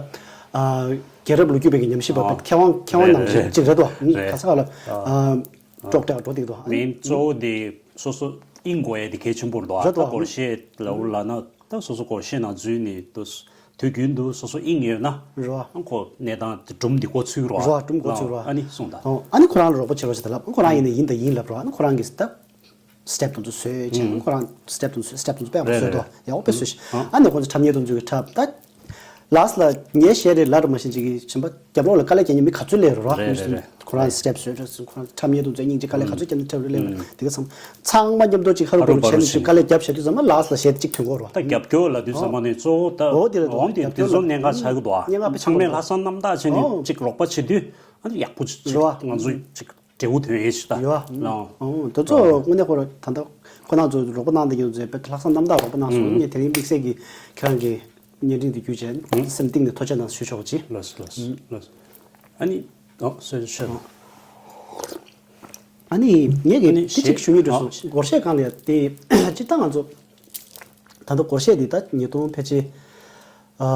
རྒྱལ་རབས་ལོ་རྒྱུས་པའི་གི་ཉམས་ཞིབ་པ་ཨོ། མཁས་དབང་མཁས་དབང་རེད་ནང་བཞིན་རེད། གཅིག་རེད་དོ། ཨོ། ག་ས་ག་ལ་ཨོ། ཀྲོག་ཀྲག་འགྲོ་འདུག་དོ། མིང་གཙོ་བོ་དེ་སོ་སོ་དབྱིངས་དགོས་ཡ་དེ་གལ་ཆེན་པོ་རེད་དོ། རེད་དོ། ད་སྒོར་གཞས་ལབ་ལབ་ན་ད་སོ་སོ་སྒོར་གཞས་ནང་འཛུལ་ནས་ད་དུས་རྒྱུན་དུ་སོ་སོ་དབྱིངས་ཡོད་ན་རེད། ཁོ་གནས་སྟངས་དེ་སྒྲུང་དེ་འགོ་ཚུགས་རོགས། རེད། སྒྲུང་འགོ་ཚུགས་རོགས། ཨ་ནི་གསུངས་དང་། ཨོ། ཨ་ནི་ཁོ་རང་ལ་རོགས་པ་བྱེད་རོགས་བྱེད་ད་ལབ། ཁོ་རང་ཡིན་ན་ཡིན་ད་ཡིན་ལབ་རོགས། ཨ་ནི་ཁོ་རང་གིས་ད། སི་ཊེབ་དེ་ཚོ་བཟོས་བྱས་ཨུམ། ཁོ་རང་སི་ཊེབ་དེ་ཚོ་སི་ཊེབ་དེ་ཚོ་དཔེ་ཡག་པོ་རེད་བཟོས་འདུག་རེད། ཡག་པོ་དཔེ་བཟོས་ཤག་ཨ་ནི་ཁོ་ཚོ་འཁྲབ་མཁན་དེ་ཚོ་གིས་འཁྲབ་ད། ལཱསི་ལ་ངའི་གཞས་རེད་ལབ་ར་མ་ཤེས་ཅིག་གིས་བྱིན་པ་རྒྱབ་ལོགས་ལ་དཀའ་ལས་རྒྱག་མཁན་མི་ག་ཚོད་སླེབས་རོགས་ར། རེད་རེད་རེད། ཁོ་རང་སི་ཊེབ་བཟོས་རེད། ཁོ་རང་འཁྲབ་ཉེ་དུ་མཛོད་སྙིང་རྗེ། དཀའ་ལས་ག་ཚོད་བརྒྱབ་ན་འཁྲབ་རེད་ལབ་ན། དེ་ག་ཚང་ཚང་མ་མཉམ་དུ་ཅིག་ཧ་རུ་ཧ་རུ་བ་རུ་བྱས་ནས་ཅིག་བྱས། དཀའ་ལས་བརྒྱབ་བྱས་དུས་ཙམ་པ་ལ་སི་ལ་གཞས་དེ་གཅིག་ཐོན་གྱི་ཡོད་རེད་པ། ད་རྒྱབ་སྐྱོར་ལབ་དུས་ཙམ་པ་ནས་གཙོ་བོ་ད་འོ་དེ་རེད་འདུག་འོ་དེ་ཚོ་གནད་འགག་ཆགས་ཀྱི་འདུག་ཨ། གནད་འགག་དཔེ་ཆགས་ཀྱི་འདུག་ཚང་མས་ལྷག་བསམ་རྣམ་དག་བྱས་ནས་ཨོ་ཅིག་རོགས་པ་བྱེད་དུས་ཨ་ནི་ཡག་པོ་ཅིག་རེད་པ། ང་ཚོ་ཅིག་འབྲས་བུ་ཐོན་ཡས་ཞིག་ད་ཡོད་ཨ། ལའང་། ཨོ་དེ་ཚོ་དངོས་གནས་ཁོ་རང་ད་ལྟ་ཁོ་རང་ཚོ་རོགས་པ་གནང་བསྡད་མཁན་ཚོས་དཔེ་ལྷག་བསམ་རྣམ་དག་རོགས་པ་གནང་སོང་། ངས་དེ་རིང་དམིགས་བསལ་གྱིས་ཁྱེད་རང་གི་བརྙན་འཕྲིན་དེ་བརྒྱུད་བྱས་སེམས་གཏིང་ནས་ཐུགས་རྗེ་ཆེ་གནང་ཞུ་ཆོག་ཅིག་ལགས་སོ་ལགས་སོ་ལགས་སོ། ཨ་ནི། ཨོ་སོ་སོ་ཤོད་དང་། ཨ་ནི་ངས་ཀྱི་ཨ་ནི་དེ་གཅིག་ཞུ་སྙིང་འདོད་སོང་། ཨ་སྒོར་གཞས་སྒང་ལ་ཡ་དེ་སྤྱིར་བཏང་ང་ཚོ་ད་ལྟ་སྒོར་གཞས་འདི་ད་ཉིས་སྟོང་ཕལ་ཆེར་ཨ་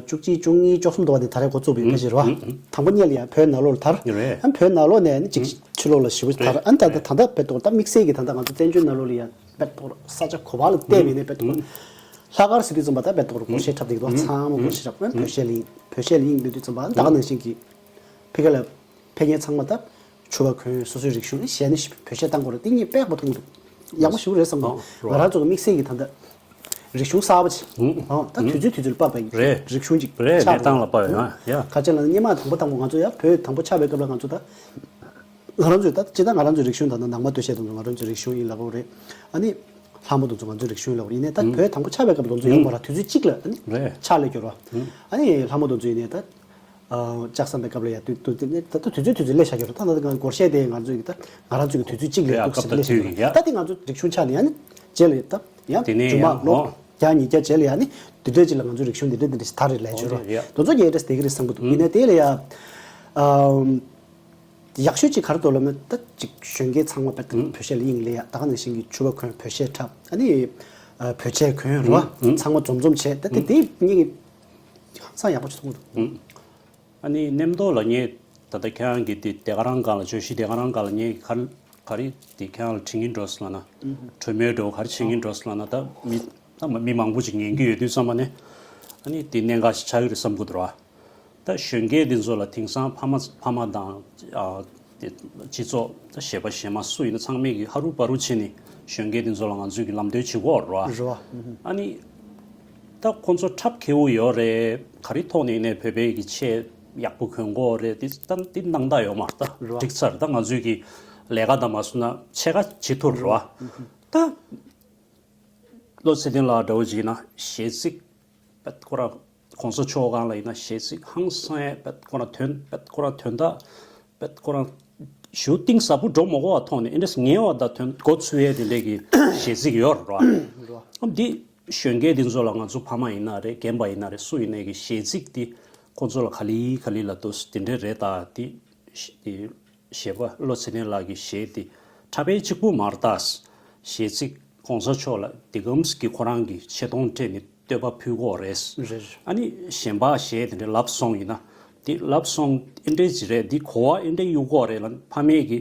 བཅུ་གཅིག་བཅུ་གཉིས་བཅུ་གསུམ་དུ་བ་ནས་དར་ཡས་འགོ་བཙུགས་པའི་ཕལ་ཆེར་རེད་པ། དང་པོ་ཉིད་ལ་ཡ་བོད་ནང་ལོགས་ལ་དར། རེད། ཨ་བོད་ནང་ལོགས་ནས་ནི་གཅིག་ཕྱི་ལོགས་ལ་ཞེ་པོ་དར། ཨ་ནི་ད་ལྟ་ད་ལྟ་དཔེ་ཐོག་ད་དམིགས་བསལ་གྱི་ད་ལྟ་ང་ཚོ་བཙན་བྱོལ་ནང་ལོགས་ལ་ཡ་དཔེ་ཐོག་ས་ཆ་ག་པ་ལ་བལྟས་པ་ཡིན་ནའི་དཔེ་ཐོག་ལྷག་དཀར་ཟེར་དུས་ཙམ་པ་ད་དཔེ་ཐོག་སྒོར་གཞས་འཁྲབ་བསྡད་ཀྱི་འདུག་ཚང་མ་སྒོར་གཞས་འཁྲབ། ཨ་ནི་བོད་གཞས་ལ་ཡིན། བོད་གཞས་ལ་ཡིན་ལབ་དུས་ཙམ་པ་ད་ག་ནང་བཞིན་གྱི་ཕ་གི་ལ་ཕ་གིའི་ཚང་མ་ད་ཕྱུ་པ་གོན། སོ་སོའི་རིག་གཞུང་ནི་གཞས་ནི་བོད་གཞས་བཏང་དགོས་རེད། དེ་གཉིས་དཔེ་ཡག་པོ་མཐོང་གི་འདུག་ཡག་པོ་ཞིག་རེད་བསམ་གི་འདུག་ང་རང་ཚོ་གི་དམིགས་བསལ་གྱི་ད་ལྟ་རིག་གཞུང་གསར་པ་ཅིག་ཨང་ད་དུས་ཚོད་དུས་ཚོད་ལ་དཔག་པའི་རེད། རིག་གཞུང་ཅིག་རེད། ཆགས་གནས་སྟངས་ལ་དཔག་པའི་ཡང་ཡ། ཁ་ཆེ་ལ་སྔོན་མ་དང་པོ་དང་པོ་ང་ཚོ་ཡ་བོད་དང་པོ་ཆགས་པའི་སྐབས་ལ་ང་ཚོ་ད་ང་རང་ཚོའི་ད་སྤྱིར་བཏང་ང་རང་ཚོའི་རིག་གཞུང་དང་ནང་མ་སྟོད་གཞས་དང་ང་རང་ཚོའི་རིག་གཞུང་ཡིན་ལབ་དགོས་རེད། ཨ་ནི་ལྷ་མོ་དེ་ཚོ་ང་ཚོའི་རིག་གཞུང་ཡིན་ལབ་དགོས་རེད། ཡིན་ནའི་ད་བོད་དང་པོ་ཆགས་པའི་སྐབས་ལ་དེ་ཚོ་ཡོད་མ་རེད། དུས་ཚོད་གཅིག་ལ་ཨ་ནི་རེད། ཕྱག་ལས་བསྐྱོར་བ། ཨ་ནི་ལྷ་མོ་དེ་ཚོ་ཡིན་ནའི་ད། ལྕགས་ཟམ་པའི་སྐབས་ལ་ཡ་དུས་དུས་ད་ལྟ་དུས་ཚོད་དུས་ཚོད་སླེབས་བཞག་ཡོད་རེད། ད་ལྟ་ང་སྒོར་གཞས་དེ་ང་ཚོས་ཀྱི་ད་ང་རང་ཚོའི་གི་དུས་ཚོད་གཅིག་ལ་ཡ་འདུག་སེ་སྐབས་དང་སླེབས་དུས་ཀྱི་ཡ། ད་དེ་ང་ཚོ་རིག་གཞུང་ཆགས་ནས་ཡ་ནི་རྗེས་ལ་ཡ་ད་ཡང་དེ་ནས་རྗེས་མ་ཡང་ལོ་ཨོ་བརྒྱ་ཉིས་བརྒྱ་རྗེས་ལ་ཡ་ནི་དེ་འདྲའི་ཅིག་ལ་ང་ཚོའི་རིག་གཞུང་དེ་འདྲ་དེ་འདྲ་ཞིག་དར་རེད་ལབ་ཡོད་རེད། ཨོ་ཡ། དེ་ཚོ་ངས་འདྲ་དེ་གི་རེད་བསམ་གི་འདུག་ཡིན་ནའི་དེ་ལ་ཡ་ཨམ་ཡག་ཤོས་ཅིག་ག་རེ་འདུག་ལབ་ན་ད་ཅིག་གཞོན་སྐྱེས་ཚང་མ་དཔེ་ད་བོད་གཞས་ལ་དབྱིངས་སླེབས་ཡ། ད་ག་ནང་བཞིན་གྱི་ཕྱུ་པ་གོན། བོད་གཞས་འཁྲབ། ཨ་ནི་བོད་ཆས་གོན་རེད་བ། ཚང་མ་འཛོམས་འཛོམས་བྱས། ད་དེ་དེ་ངས་ཀྱི་ཧང་སང་ཡག་པོ་ཞིག་མཐོང་གི་འདུག་ཨ་ནི་གནས་མདོ་ལ་ངས་ད་ལྟ་ཁྱེད་རང་གིས་དེ་སྡེ་ཁ་རང་སྒང་ལ་བརྗོད་གཞི་སྡེ་ཁ་རང་སྒང་ལ་ངས་ག་རེ་ག་རེ་དེ་ཁྱེད་རང་ལ་དྲི་ངན་འགྲོ་སོང་ལབ་ན། གྲོས་མོལ་འགྲོ་ག་རེ་བྱེད་ངན་འགྲོ་སོང་ལབ་ན། ད་མི་ད་མི་མང་པོ་ཅིག་ཉན་གྱི་ཡོད་དུས་ཙམ་པ་ནས་ཨ་ནི་དེ་གནད་འགག་ཞིག་ཆགས་ཀྱི་རེད་བསམ་གྱི་འདུག་ར། ད་གཞོན་སྐྱེས་འདི་ཚོ་ལ་དེང་སང་ཕ་མ་ཕ་མ་དང་ཨ་དེ་སྤྱི་ཚོགས་ད་གཞས་པ་གཞས་མ་སུ་ཡིན་ན་ཚང་མས་ཀྱི་ཧ་རུ་བ་རུ་བྱས་ནས་གཞོན་སྐྱེས་འདི་ཚོ་ལ་ང་ཚོས་ཀྱི་ལམ་སྟོན་བྱེད་དགོས་རེད་བ། རེད་བ། ཨ་ནི། ད་ཁོང་ཚོ་འཁྲབ་མཁས་པོ་ཡོད་རེད། ག་རེ་ཐོག་ནས་ཡིན་ནའི་བོད་པའི་གི་ཆས་ཡག་པོ་གོན་དགོས་རེད། དེ་ད་དེ་སྣང་དག་ཡོད་མ་རེད། ད་རེད་བ། འགྲིག་ཚར། ད་ང་ཚོས་ཀྱི་ལས་ཀ་དང་མ་སོང་ན་ཕྱེད་ཀ་བྱེད་ཐུབ་རེད་བ། ད་བློ་ཚེ་བརྟན་ལགས་འདྲ་བོ་ཅིག་ཡིན་ན་གཞས་ཚིག་པད་ཁོ་རང་གོང་ས་མཆོག་སྒང་ལ་ཡིན་ན་གཞས་ཚིག་ཧང་སང་ཡས། པད་ཁོ་རང་དོན་པད་ཁོ་རང་དོན་དག་པད་ཁོ་རང་ཞུ་གཏིང་ཟབ་པོ་འགྲོ་མ་དགོས་པ་ཐོག་ནས་ཨེ་འདྲས་ངེས་པ་དང་དོན་མགོ་ཚོས་ཡས་དེ་འདྲས་ཀྱི་གཞས་ཚིག་ཡོད་རེད་བ། ཨ་འདི་གཞོན་སྐྱེས་འདི་ཚོ་ལ་ང་ཚོ་ཕ་མ་ཡིན་ན་རེད། རྒན་པ་ཡིན་ན་རེད། སུ་ཡིན་ནའི་གི་གཞས་ཚིག་འདི་ཁོང་ཚོ་ལ་ག་ལེ་ག་ལེ་ལབ་དུས་དེ་འདྲས་རེད། ད་འདི་འདི་གཞས་པ་བློ་ཚེ་བརྟན་ལགས་ཀྱི་གཞས་འདི་འཁྲབ་པའི་གཅིག་པུ་མ་རེད། ད་གཞས་ཚིག་གོང་ས་མཆོག་ལ་འདི་གམ་གི་ཁོ་རང་གི་ཆེ་མཐོང་སྤྲད་ནས་བསྟོད་པ་ཕུལ་དགོས་རེད། རེད། ཨ་ནི་གཞན་པ་གཞས་དེ་འདྲའི་ལབ་སོང་ཡིན་ན་འདི་ལབ་སོང་ཨེ་འདྲས་ཅིག་རེད། འདི་གོ་བ་ཨེ་འདྲས་གཡུག་དགོས་རེད་ལབ། ཕ་མས་ཀྱི་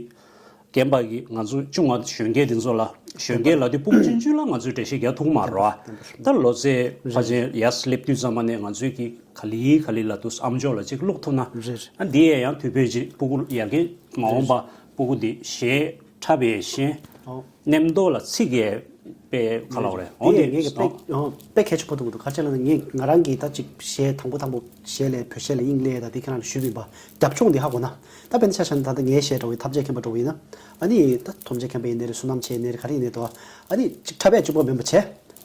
རྒན་པ་གི་ང་ཚོ་ཆུང་བ་གཞོན་སྐྱེས་དེ་ཚོ་ལ་གཞོན་སྐྱེས་ལབ་དུས་སྤུ་གུ་ཆུང་ཆུང་ལ་ང་ཚོས་འགྲེལ་བཤད་རྒྱག་ཐུབ་མ་རེད་བ། ད་ལོ་ཚད་ཕལ་ཆེར་ཡར་སླེབས་དུས་ཙམ་པ་ནས་ང་ཚོས་ཀྱི་ག་ལེ་ག་ལེ་ལབ་དུས་ཨམ་ཅོག་ལ་ཅིག་བླུག་ཐུབ་ན། རེད། ཨ་འདི་ཡས་ཡང་དུས་ཕལ་ཆེར་སྤུ་གུ་ཡར་རྒན་མ་འོངས་པ་སྤུ་གུ་འདི་གཞས་འཁྲབ་པའི་གཞས། ཨོ། གནས་མདོ་ལ་ཚིག་གི་དཔེ་ག་ལབ་རེད། འོ་དེ་དེ་ངས་ཀྱི་དཔེ་ཨོ་དཔེ་གལ་ཆེན་པོ་མཐོང་གི་འདུག་ག་རེ་ལབ་ན་ངས་ང་རང་གིས་ད་ཅིག་གཞས་དང་པོ་དང་པོ་གཞས་ལས་བོད་གཞས་ལ་དབྱིངས་སླེབས་ད་དེ་ཁྱེད་རང་ལ་ཞུས་པ་ཡིན་པ། རྒྱབ་ལྗོངས་འདི་ཧ་གོ་ན། ད་དཔེར་ན་ཆ་བཞག་ན་ད་ལྟ་ངའི་གཞས་འདྲ་བོ་ཡིན། ཐམས་ཅད་མཁྱེན་པ་འདྲ་བོ་ཡིན་ན། ཨ་ནི་ད་ཐམས་ཅད་མཁྱེན་པ་ཡིན་ནའི་རེད། བསོད་ནམས་ཆེ་ཡིན་ནའི་རེད། ག་རེ་ཡིན་ནའི་འདུག་ཨ་ནི་ཅིག་འཁྲབ་པའི་གཅིག་པོ་མིན་པ་བྱས་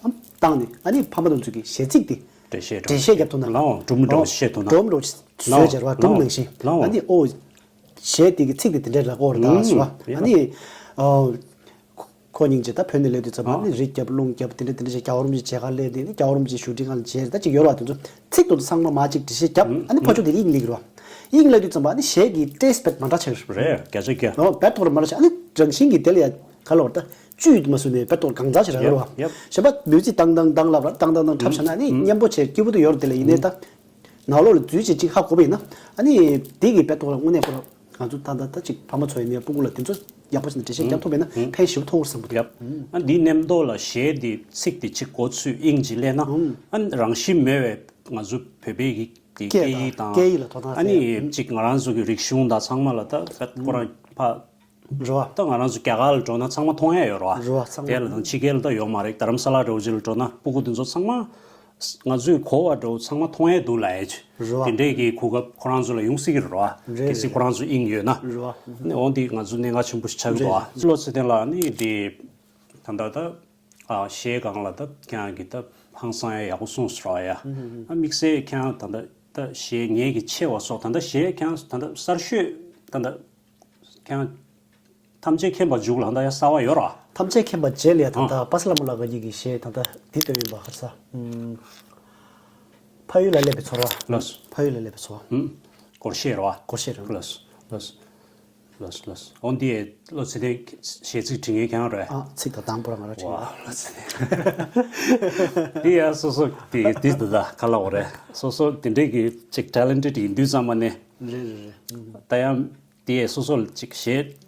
ཨམ་བཏང་ནས་ཨ་ནི་ཕ་མ་དེ་ཚོ་གི་གཞས་ཚིག་འདི་འགྲེལ་བཤད་འགྲེལ་བཤད་རྒྱབ་ཐུབ་ན། ལའོ་སྒྲུང་འདྲ་བོ་བཤད་ཐུབ་ན། སྒྲུང་འདྲ་བོ་བཟོས་སྦྱར་བ། སྒྲུང་ནང་བཞིན། ལའོ་ཨ་ནི་ཨོ། གཞས་དེ་གི་ཚིག་དེ་དེ་འདྲའི་རག་གི་ཡོད་རེད་ད་ཟེར་བ། ཨ་ནི་ཨོ། ཁོ་སྙིང་རྗེ། ད་བོད་ནས་སླེབས་དུས་ཙམ་པ་ཨ་ནི་རི་རྒྱབ་ཀླུང་རྒྱབ་དེ་འདྲ་དེ་འདྲ་བྱས། རྒྱལ་བ་རིན་པོ་ཆེ་མཇལ་ཁ་སླེབས་དེ་ནི་རྒྱལ་བ་རིན་པོ་ཆེ་བཞུགས་ཁྲི་སྒང་ལ་མཇལ་ད་ཅིག་ཡོད་རེད་བ། དེ་ཚོ་ཚིག་དེ་ཚོ་ཚང་མ་མར་ཅིག་འགྲེལ་བཤད་རྒྱབ། ཨ་ནི་ཕར་ཕྱོགས་དེ་དབྱིངས་སླེབས་ཀྱི་རེད་བ། དབྱིངས་སླེབས་དུས་ཙམ་པ་ཨ་ནི་གཞས་ཀྱི་ཊེ་སི་ཊི་དཔེ་མ་འདྲ་ཆགས་ཀྱི་རེད། རེད། བརྒྱ་ཆ་བརྒྱ། ཨོ་དཔེ་ཐོག་རེ་མ་འདྲ་ཆགས། ཨ་ནི་རང་བཞིན་གྱི་དེ་ལ་ཡ་ག་ལབ་རེད། ད་བཅུད་དུ་མ་བཟུང་ནས་དཔེ་ཐོག་གང་ཟག་ཆགས་རག་གི་རེད་བ། ཡབ། གཞན་པ་མིའུ་ཛིག་ཏང་ཏང་ཏང་ལབ་ར་ཏང་ཏང་ཏང་འཁྲབ་བཞག་ན་ཨ་ནི་སྙན་པོ་བྱས་སྐྱིད་པོ་དེ་ཡོད་རེད། དེ་ལ་ཡིན་ནའི་ད། ནང་ལོགས་ལ་འཛུལ་བྱས་ཅིག་ཧ་གོ་བ་ཡིན་ན། ཨ་ནི་དེ་གི་དཔེ་ཐོག་ལ་དངོས་གནས་ཁོ་རང་ང་ཚོ་ད་ལྟ་ད་ཅིག་ཕ་མ་ཚོ་ཡིན་ནའི་སྤུ་གུ་ལ་དེ་ཚོ་ཡག་པོ་བྱས་ནས་འགྲེལ་བཤད་རྒྱབ་ཐུབ་པ་ཡིན་ན་ཕན་ཞེ་པོ་ཐོགས་བསམ་གྱི་འདུག་ཡབ། ཨ་འདིའི་གནས་མདོ་ལ་གཞས་འདི་ཚིག་འདི་ཅིག་གོ་ཚུལ་དབྱིངས་ཅིག་སླེབས་ན། ཨ་ནི་རང་བཞིན་མེད་པའི་ང་ཚོ་བོད་པའི་གི་དེ་སྐད་ཡིག་དང་། སྐད་ཡིག་ལ་དོ་སྣང་ཨ་ནི་སླེབས། ཅིག་ང་རང་ཚོ་གི་རིག་གཞུང་དང་ཚང་མ་ལ་ད་ཁོ་རང་ཕ། རེད་བ། ད་ང་རང་ཚོ་རྒྱ་གར་ལ་འགྲོ་ན་ཚང་མ་མཐོང་ཡ་ཡོད་རེད་བ། རེད་བ། ཚང་མ། དེ་ལ་དང་ཕྱི་རྒྱལ་ལ་ད་ཡོད་མ་རེད། རྡ་རམ་ས་ལ་འདྲ་བོ་ཅིག་ལ་འགྲོ་ན་སྤུ་གུ་དེ་ཚོ་ཚང་མ་ ང་ཚོས་གོ་བ་འདྲ་བོ་ཚང་མ་མཐོང་ཡས་འདུག་ལབ་ཡས་ཅིག་རེད་བ། དེ་འདྲས་ཀྱི་གོ་སྐབས་ཁོ་རང་ཚོ་ལ་ཡོང་སྲིད་ཀྱི་རེད་བ། རེད་གལ་སྲིད་རེད། ཁོ་རང་ཚོ་དབྱིངས་ཡོད་ན། རེད་བ། ཨ་ནི་འོ་འདི་ང་ཚོ་གནད་འགག་ཆེན་པོ་ཞིག་ཆགས་ཀྱི་འདུག་བ། བློ་ཚེ་བརྟན་ལགས་ནི་འདི་ད་ལྟ་ད་ཨ་གཞས་སྒང་ལ་ད་ཁྱེད་རང་གིས་ད་ཧང་སང་ཡ་ཡག་པོ་གསུངས་སོང་ར་ཡ། ཨ་དམིགས་བསལ་ཁྱེད་རང་ད་ལྟ་ད་གཞས་ངེད་ཀྱི་ཆེ་བ་སོགས་ད་ལྟ་གཞས་ཁྱེད་རང་ད་ལྟ་གསར་ཤོས་ད་ལྟ་ཁྱེད་རང་ཐམས་ཅད་མཁྱེན་པ་མཇུག་ལ་ད་ཡ་གསར་བ་ཡོད་ར། ཐམས་ཅད་མཁྱེན་པ་རྗེས་ལ་ད་ལྟ་ཨ། པ་སི་ལ་མོ་ལ་ག་གཉིས་ཀྱི་གཞས་ད་ལྟ་འདི་བཏོན་ཡིན་པ་ཧ་ས། ཨུམ། ཕ་ཡུལ་ལ་སླེབས་པའི་ཚོར་བ། ལགས། ཕ་ཡུལ་ལ་སླེབས་པའི་ཚོར་བ། ཨུམ། སྒོར་གཞས་ར་བ། སྒོར་གཞས་ར། ལགས། ལགས། ལགས། ལགས། ལགས། འོ་འདི་ཡས་བློ་ཚེ་བརྟན་གཞས་ཚིག་འབྲི་མཁན་ཁྱེད་རང་རེད། ཨ་ཚིག་དང་གདངས་པོ་རང་ར་བྲིས་ཡོད། ལགས་སེ། འདི་ཡ་སོ་སོ་འདི་འདི་འདི་ད་ག་ལ་འོ་རེད། སོ་སོ་འདི་འདྲས་ཀྱི་ཅིག་ཊེ་ལེན་ཊེཌ་ཡིན་དུས་ཙམ་པ་ནས། རེད་རེད་རེད། ད་ཡང་འདི་ཡས་སོ་སོ་ལ་ཅིག་གཞས་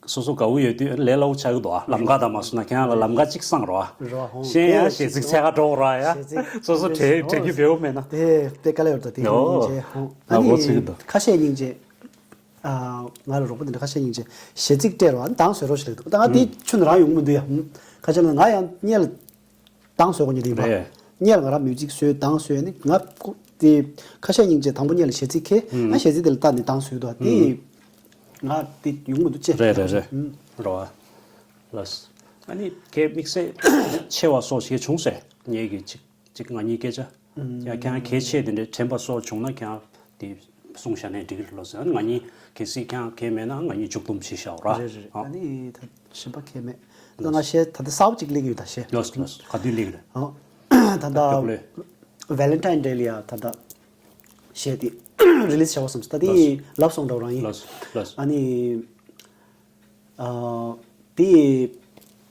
སོ་སོ་དགའ་བོ་ཡོད་དུས་ལས་སླ་བོ་ཆགས་ཀྱི་འདུག་ཨ། ལམ་ཁ་དང་མ་སོང་ན་ཁྱེད་རང་ལ་ལམ་ཁ་ཅིག་སངས་རོགས་ཨ། རོ་ཧོ། གཞན་ཡང་གཞས་ཚིག་འཚོལ་ག་འགྲོ་རོགས་ཨ་ཡ། གཞས་ཚིག་སོ་སོ་དྲན་དྲན་གྱི་འབེའུ་མེད་ན། དེ་དེ་དཀའ་ལས་ཡོད་ད་དེ་ཡོ། སྙིང་རྗེ་ཧོ། ཨ་ནི་ཁ་ཤས་སྙིང་རྗེ། ཨ་ང་ལ་རོགས་པ་དེ་འདྲ་ཁ་ཤས་སྙིང་རྗེ། གཞས་ཚིག་སྤྲད་རོགས་ཨ་ནི་གདངས་བཟོས་རོགས་ཞེས་ལབ་འདུག་ད་ང་དེ་ཁྱོན་ནས་རང་ཡོང་མི་འདུག་ཡ། ཁ་ཆེ་ན་ང་ཡང་སྙེལ། གདངས་བཟོ་དགོས་ཉེ་དེ་ཡིན་པ། རེད། སྔོན་ལ་ང་རང་མིའུ་ཛིག་བཟོས་གདངས་བཟོས་ནི་ང་ཁོ་དེ་ཁ་ཤས་སྙིང་རྗེ་དང་པོ་སྔོན་ལ་གཞས་ཚིག་ཁེ་ང་གཞས་ཚིག་དེ་ལ་བལྟས་ནས་གདངས་བཟོས་འདུག་དེ་ང་དེ་ཡོང་མི་འདུག་ཅེས། རེད་རེད་རེད། རོ་ཨ། ལགས། ཨ་ནི་ཁེ་དམིགས་བསལ་ཆེ་བ་སོགས་ཞིག་བྱུང་ཟེར་ངེད་ཀྱི་ཅིག་ཅིག་ང་གཉིས་སྐད་ཆ། ཡང་ཁྱེད་རང་གལ་ཆེ་དེ་འདྲའི་དྲན་པ་སོགས་བྱུང་ན་ཁྱེད་རང་དེ་གསུངས་བཞག་ནས་འགྲིག་གི་རེད་ལོ་ཟེར། ཨ་ནི་ང་གཉིས་གལ་སྲིད་ཁྱེད་རང་གལ་མེད་ན་ང་གཉིས་མཇུག་བསྡོམས་བྱེད་བཞག་ར། རེད་རེད་རེད། ཨ་ནི་ད་གཞན་པ་གལ་མེད། ད་ང་གཞས་ད་ལྟ་གསར་པ་ཅིག་སླེབས་ཀྱི་ཡོད་ད་གཞས། ལོས་ལོས་ག་དུས་སླེབས་ཀྱི་རེད། ཨ་ད་ད་ད་ལྟ་ཀྱོག་ལོས། ཝེ་ལེན་ཊའིན་ཌེ་ལ་ཡ་ད་ལྟ་གཞས་དེ་རི་ལི་སི་བྱ་བ་བསམ་སོང་ད་དེ་ལབ་སོང་འདྲ་བོ་རང་ཡིན། ལོས་ལོས། ཨ་ནི། ཨ་དེ་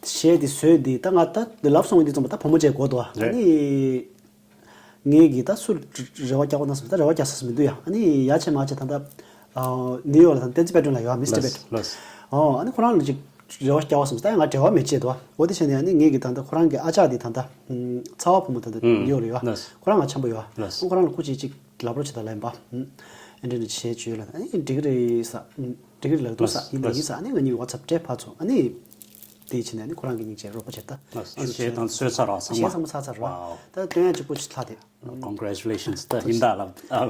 གཞས་དེ་བཟོས་དེ་ད་ང་ད་ལབ་སོང་དེ་ཙམ་པ་ད་བུ་མོ་བྱས་གོ་དོ། ཨ་རེད། ནི་ངས་གི་ད་སུ་རེ་བ་རྒྱག་གོ་ན་སོང་ད་རེ་བ་རྒྱག་ས་སུ་མི་འདུག་ཡ། ཨ་ནི་ཡ་ཆེ་མ་ཆེ་ད་ད་ཨ་ནིའུ་ཡོག་ལ་ད་བསྟན་འཛིན་དཔལ་སྒྲོན་ལ་ཡོད་མི་སི་ཊར་ལོས་བེད། ལོས། ཨོ་ཨ་ནི་ཁོ་རང་ལ་ཅིག་རེ་བ་རྒྱག་གོ་སོང་ད་ཡ་ང་འབྲེལ་བ་མེད་ཅེས་དོ། འོ་དེ་བྱས་ནས་ཨ་ནི་ངས་གི་ད་ད་ཁོ་རང་གི་ཨ་ཅག་དེ་ད་ད་ཚ་བ་བུ་མོ་ད་ད་ཨུམ་ནིའུ་ཡོག་ལ་ཡོད། ལོས། ཁོ་རང་ང་འཆམ་པོ་ཡོད། ལོས། ཁོ་རང་ལ་ཁོ་ཅིག་ཅིག་ལབ་རོགས་བྱེད་དང་ལབ་ཡིན་པ། ཨེ་འདྲ་འདྲ་བྱས་བྱོས་ལ་ཨེ་འགྲིག་གི་རེད་ས། འགྲིག་གི་རེད་ལབ་འདུག་ས། ཡིན་ད་ཡིན་ས། ཨ་ནི་ང་གཉིས་ཝ་ཚབ་སྤྲད་ཕར་ཚུར་ཨ་ནི། དེ་བྱས་ནས་ཨ་ནི་ཁོ་རང་གི་སྙིང་རྗེ་རོགས་པ་བྱེད་ད། ཨ་གཞས་དང་བཟོས་ཚར་བ་ཚང་མ། གཞས་ཚང་མ་ཚར་ཚར་བ། ཝའོ། ད་སྟོན་ཡ་གཅིག་པོ་ཞིག་ལྷག་དེ། Congratulations ད་ཡིན་ད་ལབ་ཨ།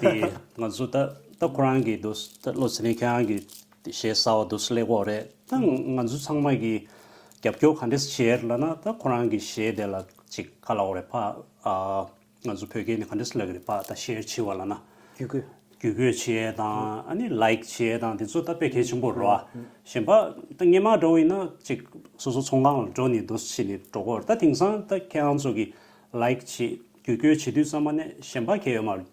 དེ་ང་ཚོ་ད་ད་ཁོ་རང་གི་འདུག་ད་བློ་ཚེ་རིང་ཁྱེད་རང་གི་གཞས་གསར་བ་འདུག་སླེབས་ཀྱི་ཡོད་རེད། ད་ང་ཚོ་ཚང་མ་གི་རྒྱབ་སྐྱོར་ག་འདྲས་བྱེད་ལབ་ན་ད་ཁོ་རང་གི་གཞས་དེ་ལ་ཅིག་ག་ལབ་དགོས་རེད་ཕ་ཨ། ང་ཚོ་བོད་སྐད་ནས་ག་འདྲས་ལབ་ཀྱི་རེད་པ་ད་ཤེར་བྱེད་པ་ལབ་ན། བརྒྱུད་སྐུལ། བརྒྱུད་སྐུལ་བྱེད་དང་ཨ་ནི་ལའིག་བྱེད་དང་དེ་ཚོ་ད་དཔེ་གལ་ཆེན་པོ་རེད་བ། གཞན་པ་ད་སྔོན་མ་འདྲ་བོ་ཡིན་ན་ཅིག་སོ་སོ་ཚོང་ཁང་ལ་འགྲོ་ནས་འདུག་བྱས་ནས་འགྲོ་གི་ཡོད་རེད། ད་དེང་སང་ད་ཁྱེད་རང་ཚོ་གི་ལའིག་བྱེད་བརྒྱུད་སྐུལ་བྱེད་དུས་ཙམ་པ་ནས་གཞན་པ་གལ་ཡོད་མ་རེད།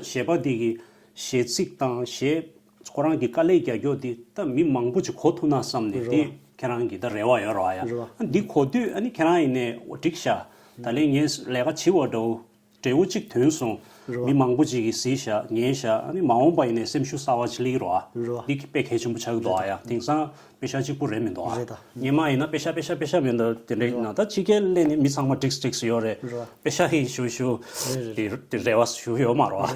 གཞས་པ་འདི་གི་གཞས་ཚིག་དང་གཞས་ཁོ་རང་གི་དཀའ་ལས་རྒྱག་རྒྱུ་འདི་ད་མི་མང་པོ་ཅིག་གོ་ཐུབ་ན་བསམ་ནས་རེད་བ། འདི་ཁྱེད་རང་གི་ད་རེ་བ་ཡོད་རེད་བ་ཡ། རེད་བ། འདི་གོ་དུས་ཨ་ནི་ཁྱེད་རང་ཡིན་ནའི་འོ་འགྲིག་ཤག་ད་ལན་ངས་ལས་ཀ་བྱེད་པ་འདྲ་བོ། འབྲས་བུ་གཅིག་ཐོན་སོང་། རེད་བ། མི་མང་པོ་ཅིག་གིས་གཟིགས་བཞག་ཉན་བཞག་ཨ་ནི་མ་འོངས་པ་ཡིན་ནའི་སེམས་ཤུགས་གསར་བ་ཅིག་སླེབས་ཀྱི་རེད་བ། རེད་བ། འདི་དཔེ་གལ་ཆེན་པོ་ཆགས་ཀྱི་འདུག་ཨ་ཡ། དེང་སང་པེ་ཤག་གཅིག་པུ་རེད་མི་འདུག་ཨ། རེད་ད། སྔོན་མ་ཡིན་ན་པེ་ཤག་པེ་ཤག་པེ་ཤག་མི་འདུག་དེ་འདྲ་ཡིན་ན་ད་ཕྱི་རྒྱལ་སླེབས་ནས་མི་ཚང་མ་བསྒྲིགས་བསྒྲིགས་སུ་ཡོད་རེད། རེད་བ། པེ་ཤག་གིས་ཞུ་ཞུ། རེད་རེད། དེ་དེ་རེ་བ་ཞུ་ཡོད་མ་རེད་བ།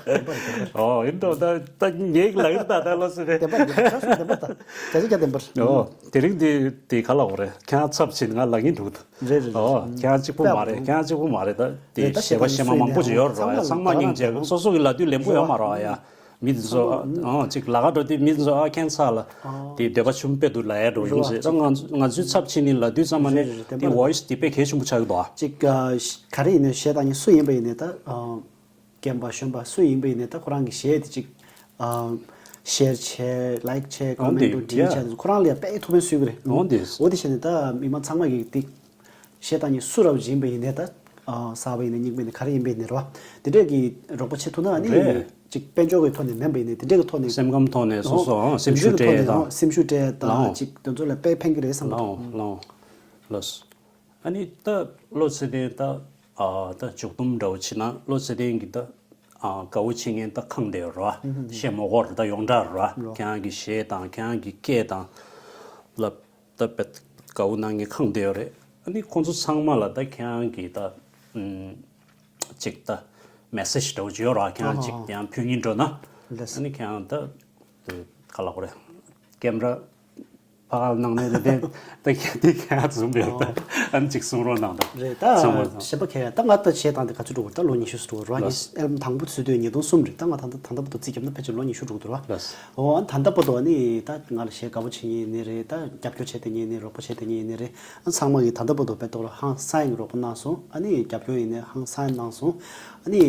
རེད་བ། ཨོ་ཡིན་འགྲོ་ད་ད་ངས་ལབ་ཀྱི་ད་ད་ལོ་སི་རེད། བདེན་པ་བདེན་པ་ཆ་སོང་བདེན་པ་ད་བརྒྱ་ཆ་བརྒྱ་བདེན་པར། ཨོ་དེ་རིང་དེ་དེ་ག་ལབ་དགོས་རེད་ཁྱེད་རང་ཚབ་བྱེད་ང་ལབ་ཀྱིན་འདུག་ད། རེད་རེད། ཨོ་ཁྱེད་རང་གཅིག་པུ་མ་རེད། ཁྱེད་རང་གཅིག་པུ་མ་རེད་ད། དེ་རེད་ད། གཞས་པ་གཞས་མ་མང་པོ་ཅིག་ཡོད་རེད་བ་ཡ། ཚང་མ་སྙིང་རྗེ། སོ་སོ་གི་ལབ་དུས་ལན་པོ་ཡོད་མ་རེད་བ་ཡ། མི་དེ་ཚོ་ཨོ་ཅིག་ལ་ཁ་འགྲོ་དུས་མི་དེ་ཚོ་ཨ་ཁྱེད་ཚ་ལ་དེ་འདོད་པ་ཆུང་དཔེ་འདུག་ལབ་ཡ་འགྲོ་ཡིན་ཟེར། ད་ང་ང་ཚོའི་ཚབ་བྱེད་ནི་ལབ་དུས་ཙམ་པ་ནས་དེ་ཝོ་ཡི་སི་དེ་དཔེ་གལ་ཆེན་པོ་ཆགས་ཀྱི་འདུག་ཨ། ཅིག་ག་རེ་ཡིན་ནའི་གཞས་བཏང་མཁན་སུ་ཡིན་པ་ཡིན་ནའི་ད། རྒན་པ་གཞོན་པ་སུ་ཡིན་པ་ཡིན་ནའི་ད་ཁོ་རང་གི་གཞས་དེ་ཅིག་ཨ་ཤེར་བྱས་ལའིག་བྱས་ཀོ་མེན་ཊི་འདི་འབྲི་བྱས་དེ་ཚོ་ཁོ་རང་ལ་ཡང་དཔེ་ཐུགས་ཕན་གསོས་ཀྱི་རེད། འོ་འདི། འོ་དེ་བྱས་ནས་ད་མི་མང་ཚང་མ་གིས་འདི་གཞས་བཏང་མཁན་སུ་རབ་ཡིན་པ་ཡིན་ནའི་ད་ཨ་གསར་པ་ཡིན་ནའི་རྙིང་པ་ཡིན་ནའི་ག་རེ་ཡིན་པ་ཡིན་ནའི་རེད་བ། དེ་འདྲས་ཀྱི་རོགས་པ་བྱེད་ཐུབ་ན་ཨ་ནི་རེད། ཅིག་དཔལ་འབྱོར་གྱི་ཐོག་ནས་མིན་པ་ཡིན་ནའི་དེ་འདྲས་ཀྱི་ཐོག་ནས་སེམས་ཁམས་ཐོག་ནས་སོ་སོའང་སེམས་ཤུགས་སྤྲད་དང་། སེམས་ཤུགས་སྤྲད་དང་ཅིག་དེ་ཚོ་ལ་དཔེ་ཕན་གྱི་རེད་བསམ་གྱི་འདུག་ལོས། ཨ་ནི་ད་བློ་ཚེ་བརྟན་ད་ཨ་ད་མཇུག་སྡོམ་འདྲ་བོ་བྱེད་ན་བློ་ཚེ་བརྟན་གྱི་ད་ཨ་དགའ་བོ་བྱེད་མཁན་ད་ཁེངས་བསྡད་ཡོད་རེད་བ། གཞས་མ་གོ་རེད་ད་ཡོངས་གྲགས་རེད་བ། ཁྱེད་རང་གི་གཞས་དང་ཁྱེད་རང་གི་སྐད་དང་ལ་ད་དཔེ་དགའ་བོ་གནང་མཁན་ཁེངས་བསྡད་ཡོད་རེད། ཨ་ནི་ཁོང་ཚོ་ཚང་མ་ལ་ད་ཁྱེད་རང་གི་ད་ཨུམ་ཅིག་ད་མེ་སེ་ཇི་འདྲ་བོ་ཅིག་ཡོད་རེད་བ། ཁྱེད་རང་ཅིག་ཡང་ཕུལ་སྙིང་འདོད་ན་ཨ་ནི་ཁྱེད་རང་ད་ག་ལབ་དགོས་རེད། ཀེམ་ར། ཕ་ག་ནང་ནས་རེད་དེ། ད་ཁྱེད་དེ་ཁྱེད་ཚོ་འབེལ་ད་ཨ་ནི་ཅིག་གསུང་རོགས་གནང་དང་། རེད་ད། ཚང་མ་དང་། གཞན་པ་ཁྱེད་ད་ང་ད་བྱས་དང་དེ་ག་ཚོད་འགྲོ་གི་རེད། ད་ལོ་ཉི་ཤུ་ཙམ་འགྲོ་གི་རེད། ལགས། ངས་ཨལ་བུམ་དང་པོ་ཚུད་དུས་ཉིས་སྟོང་གསུམ་རེད། ད་ང་ད་ད་ད་ལྟ་བར་དུ་རྩིས་རྒྱབ་ན་ཕལ་ཆེར་ལོ་ཉི་ཤུ་འགྲོ་གི་འདུག་ར། ལགས། འོ་ཨ་ད་ལྟ་བར་དུ་ཨ་ནི་ད་ང་ལ་གཞས་དགའ་པོ་བྱེད་མཁན་ཡིན་ནི་རེད། ད་རྒྱབ་སྐྱོར་བྱེད་བསྡད་མཁན་ཡིན་ནི་རེད། རོགས་པ་བྱེད་བསྡད་མཁན་ཡིན་ནི་རེད། ཨ་ཚང་མ་གིས་ད་ལྟ་བར་དུ་དཔེ་ཏོག་ལ་ཧང་སང་ཡིན་རོགས་པ་གནང་སོང་། ཨ་ནི་རྒྱབ་སྐྱོར་ཡིན་ནི་ཧང་སང་ཡིན་གནང་སོང་། ཨ་ནི་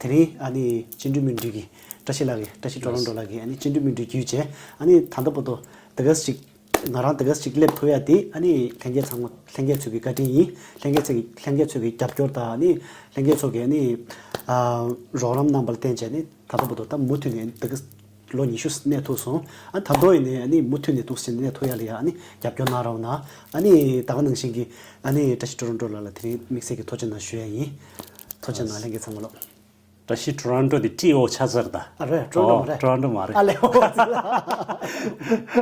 དེ་རིང་ཨ་ནི་བཅིངས་འགྲོལ་མི་འགྲུལ་གྱི་བཀྲ་ཤིས་ལགས་ཀྱིས། བཀྲ་ཤིས་ཊོ་རོན་ཊོ་ལགས་ཀྱིས་ཨ་ནི་བཅིངས་འགྲོལ་མི་འགྲུལ་བརྒྱུད་བྱས། ཨ་ནི་ད་ལྟ་བར་དུ་དེ་ག་ཅིག་ང་རང་དེ་ག་ཅིག་སླེབས་ཐུབ་ཡ་དེ་ཨ་ནི་ལྷན་རྒྱས་ཚང་མ་ལྷན་རྒྱས་ཚོ་གི་བཀའ་དྲིན་ཡིན། ལྷན་རྒྱས་ཚོ་གི་ལྷན་རྒྱས་ཚོ་གི་རྒྱབ་སྐྱོར་དང་། ཨ་ནི་ལྷན་རྒྱས་ཚོ་གི་ཨ་ནི་ཨ་རོགས་རམ་གནང་བ་ལ་བརྟེན་བྱས་ནས་ད་ལྟ་བར་དུ་ད་མུ་མཐུད་ནས་དེ་ག་ལོ་ཉི་ཤུ་གནས་ཐུབ་སོང་། ཨ་ད་དུང་ཡིན་ནའི་ཨ་ནི་མུ་མཐུད་ནས་འདུག་སེ་གནས་ཐུབ་ཡ་ལ་ཡ་ཨ་ནི་རྒྱབ་སྐྱོར་གནང་རོགས་གནང་། ཨ་ནི་ད་ག་ནང་བཞིན་གྱི་ཨ་ནི་བཀྲ་ཤིས་ཊོ་རོན་ཊོ་ལགས་ལ་དེ་རིང་དམིགས་བསལ་གྱི་ཐུགས་རྗེ་གནང་ཞུ་ཡ་ཡིན། ཐུགས་རྗེ་གནང་ལྷན་རྒྱས་ཚང་མ་ལོ། བཀྲ་ཤིས་ཊོ་རོན་ཊོ་དེ་ཊི་ཨོ་ཆགས་ཚར་ད། ཨ་རེད། ཊོ་རོན་ཊོ་མ་རེད། ཨོ་ཊོ་རོན་ཊོ་མ་རེད། ཨ་ལེ་ཨོ་ཙི་ལ།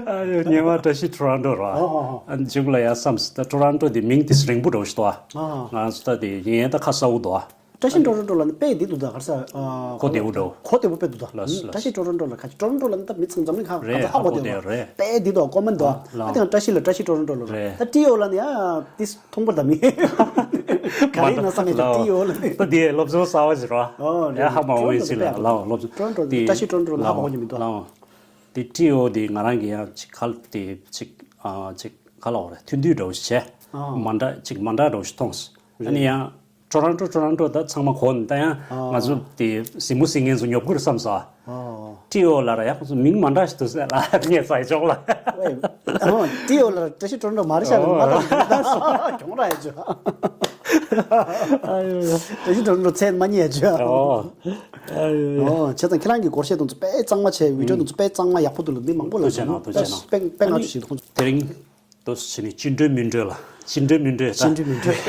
ཨ་ཡོ་སྔོན་མ་བཀྲ་ཤིས་ཊོ་རོན་ཊོ་རེད། ཨོ་ཨོ་ཨོ། ཨ་མཇུག་ལ་ཡ་བསམས་ད་ཊོ་རོན་ཊོ་དེ་མིང་དེ་རིང་པོ་འདྲ་བོ་ཞིག་འདུག་ཨ། ཨ་ང་ཚོ་ད་དེ་ཡིན་ད་ཁ་གསལ་པོ་འདུག་ཨ། བཀྲ་ཤིས་ཊོ་རོན་ཊོ་ལ་ནི་དཔེ་འདི་འདུག་ད་ག་རེ་ཟེར། ཨ་གོ་བདེ་པོ་འདྲ་བོ། གོ་བདེ་པོ་དཔེ་འདུག་ད། ལགས་སོ་ལགས་སོ། བཀྲ་ཤིས་ཊོ་རོན་ཊོ་ལ་ཁ་ཅིག་ཊོ་རོན་ཊོ་ལ་ནི་ད་མི་ཚང་འཛམ་གླིང་ཁག་རེད། ག་ཚོད་ཧ་གོ་ཧ་གོ་བདེ་བདེ་བ་རེད། དཔེ་འདི་འདུག་གོ་མེན་འདུག་ཨ། ལའོ། ཨ་དེ་ཡང་བཀྲ་ཤིས་ལ་བཀྲ་ཤིས་ཊོ་རོན་ཊོ་ལ་རེད། ལའོ། ད་ཊི་ཨོ་ལ་ནི་ཨ་དེ་མཐོང་པར་ད་མི་ག་རེ་ཡིན་ན་བསམ་མེད་ཀྱང་ཊི་ཨོ་ལ་ནི། ད་དེ་སློབ་ཚན་གསར་པ་ཞིག་རེད། ཨོ་རེད། ཡ་ཧ་མ་འོང་ཡིན་སྲིད་ལ། ལའོ་སློབ་ཚན་ཊོ་རོན་ཊོ་དེ་བཀྲ་ཤིས་ཊོ་རོན་ཊོ་ལ་ཧ་གོ་མཁན་མི་འདུག་ཨ། ལའོ། དེ་ཊི་ཨོ་དེ་ང་རང་གི་ཡང་ཅིག་ཁ་དེ་ཅིག་ཨ་ཅིག་ག་ལ་འོ་རེད། ཐུན་དུས་འདྲ་བོ་ཞིག་བྱས། ཨ་མ་འདྲ་ཅིག་མ་འདྲ་འདྲ་བོ་ཞིག་མཐོང་སོང་། ཨ་ནི་ཡང་ཊོ་རོན་ཊོ་ཊོ་རོན་ཊོ་ད་ཚང་མ་གོ་ནི་ད་ཡང་ཨ་ང་ཚོ་དེ་གཟིགས་མོ་གཟིགས་མཁན་ཚོ་ཉོབ་ཀྱི་རེད་བསམ་སོང་། ཨ་ཊི་ཨོ་ལ་ར་ཡག་པོ་མིང་མ་འདྲ་ཞིག་འདུག་ཟེར་ལ་ངས་ཚ་ཡི་ཅོག་ལ། ཨ་ཊི་ཨོ་ལ་བཀྲ་ཤིས་ཊོ་རོན་ཊོ་མ་རེད་ཤག་ལ་མ་ཨོ་གཏོང་གྱོང་ར་ཡ་ཅོ། ཨ་ཡོ་ཡོ། བཀྲ་ཤིས་ཊོ་རོན་ཊོ་མཚན་མ་རྙེད་ཡ་ཅོ། ཨོ། ཨ་ཡོ་ཡོ། ཨོ་བྱས་ཙང་ཁྱེད་རང་གི་སྒོར་གཞས་དེ་ཚོ་དཔེ་གཙང་མ་བྱས། བི་ཌིའོ་དེ་ཚོ་དཔེ་གཙང་མ་ཡག་པོ་འདུག་ལ། མི་མང་པོ་ལ་ཐུགས་རྗེ་གནང་། ཐུགས་རྗེ་གནང་། དཔེ་དཔེ་ང་ཨ་ནི་ཚོ་ཞིག་འདུག་དེ་རིང་དུ་ཕྱིན་ནས་བཅིངས་འགྲོལ་མི་འགྲོལ་ལ། བཅིངས་འགྲོལ་མི་འགྲོལ་ད། བཅིངས་འགྲོལ་མི་འགྲོལ།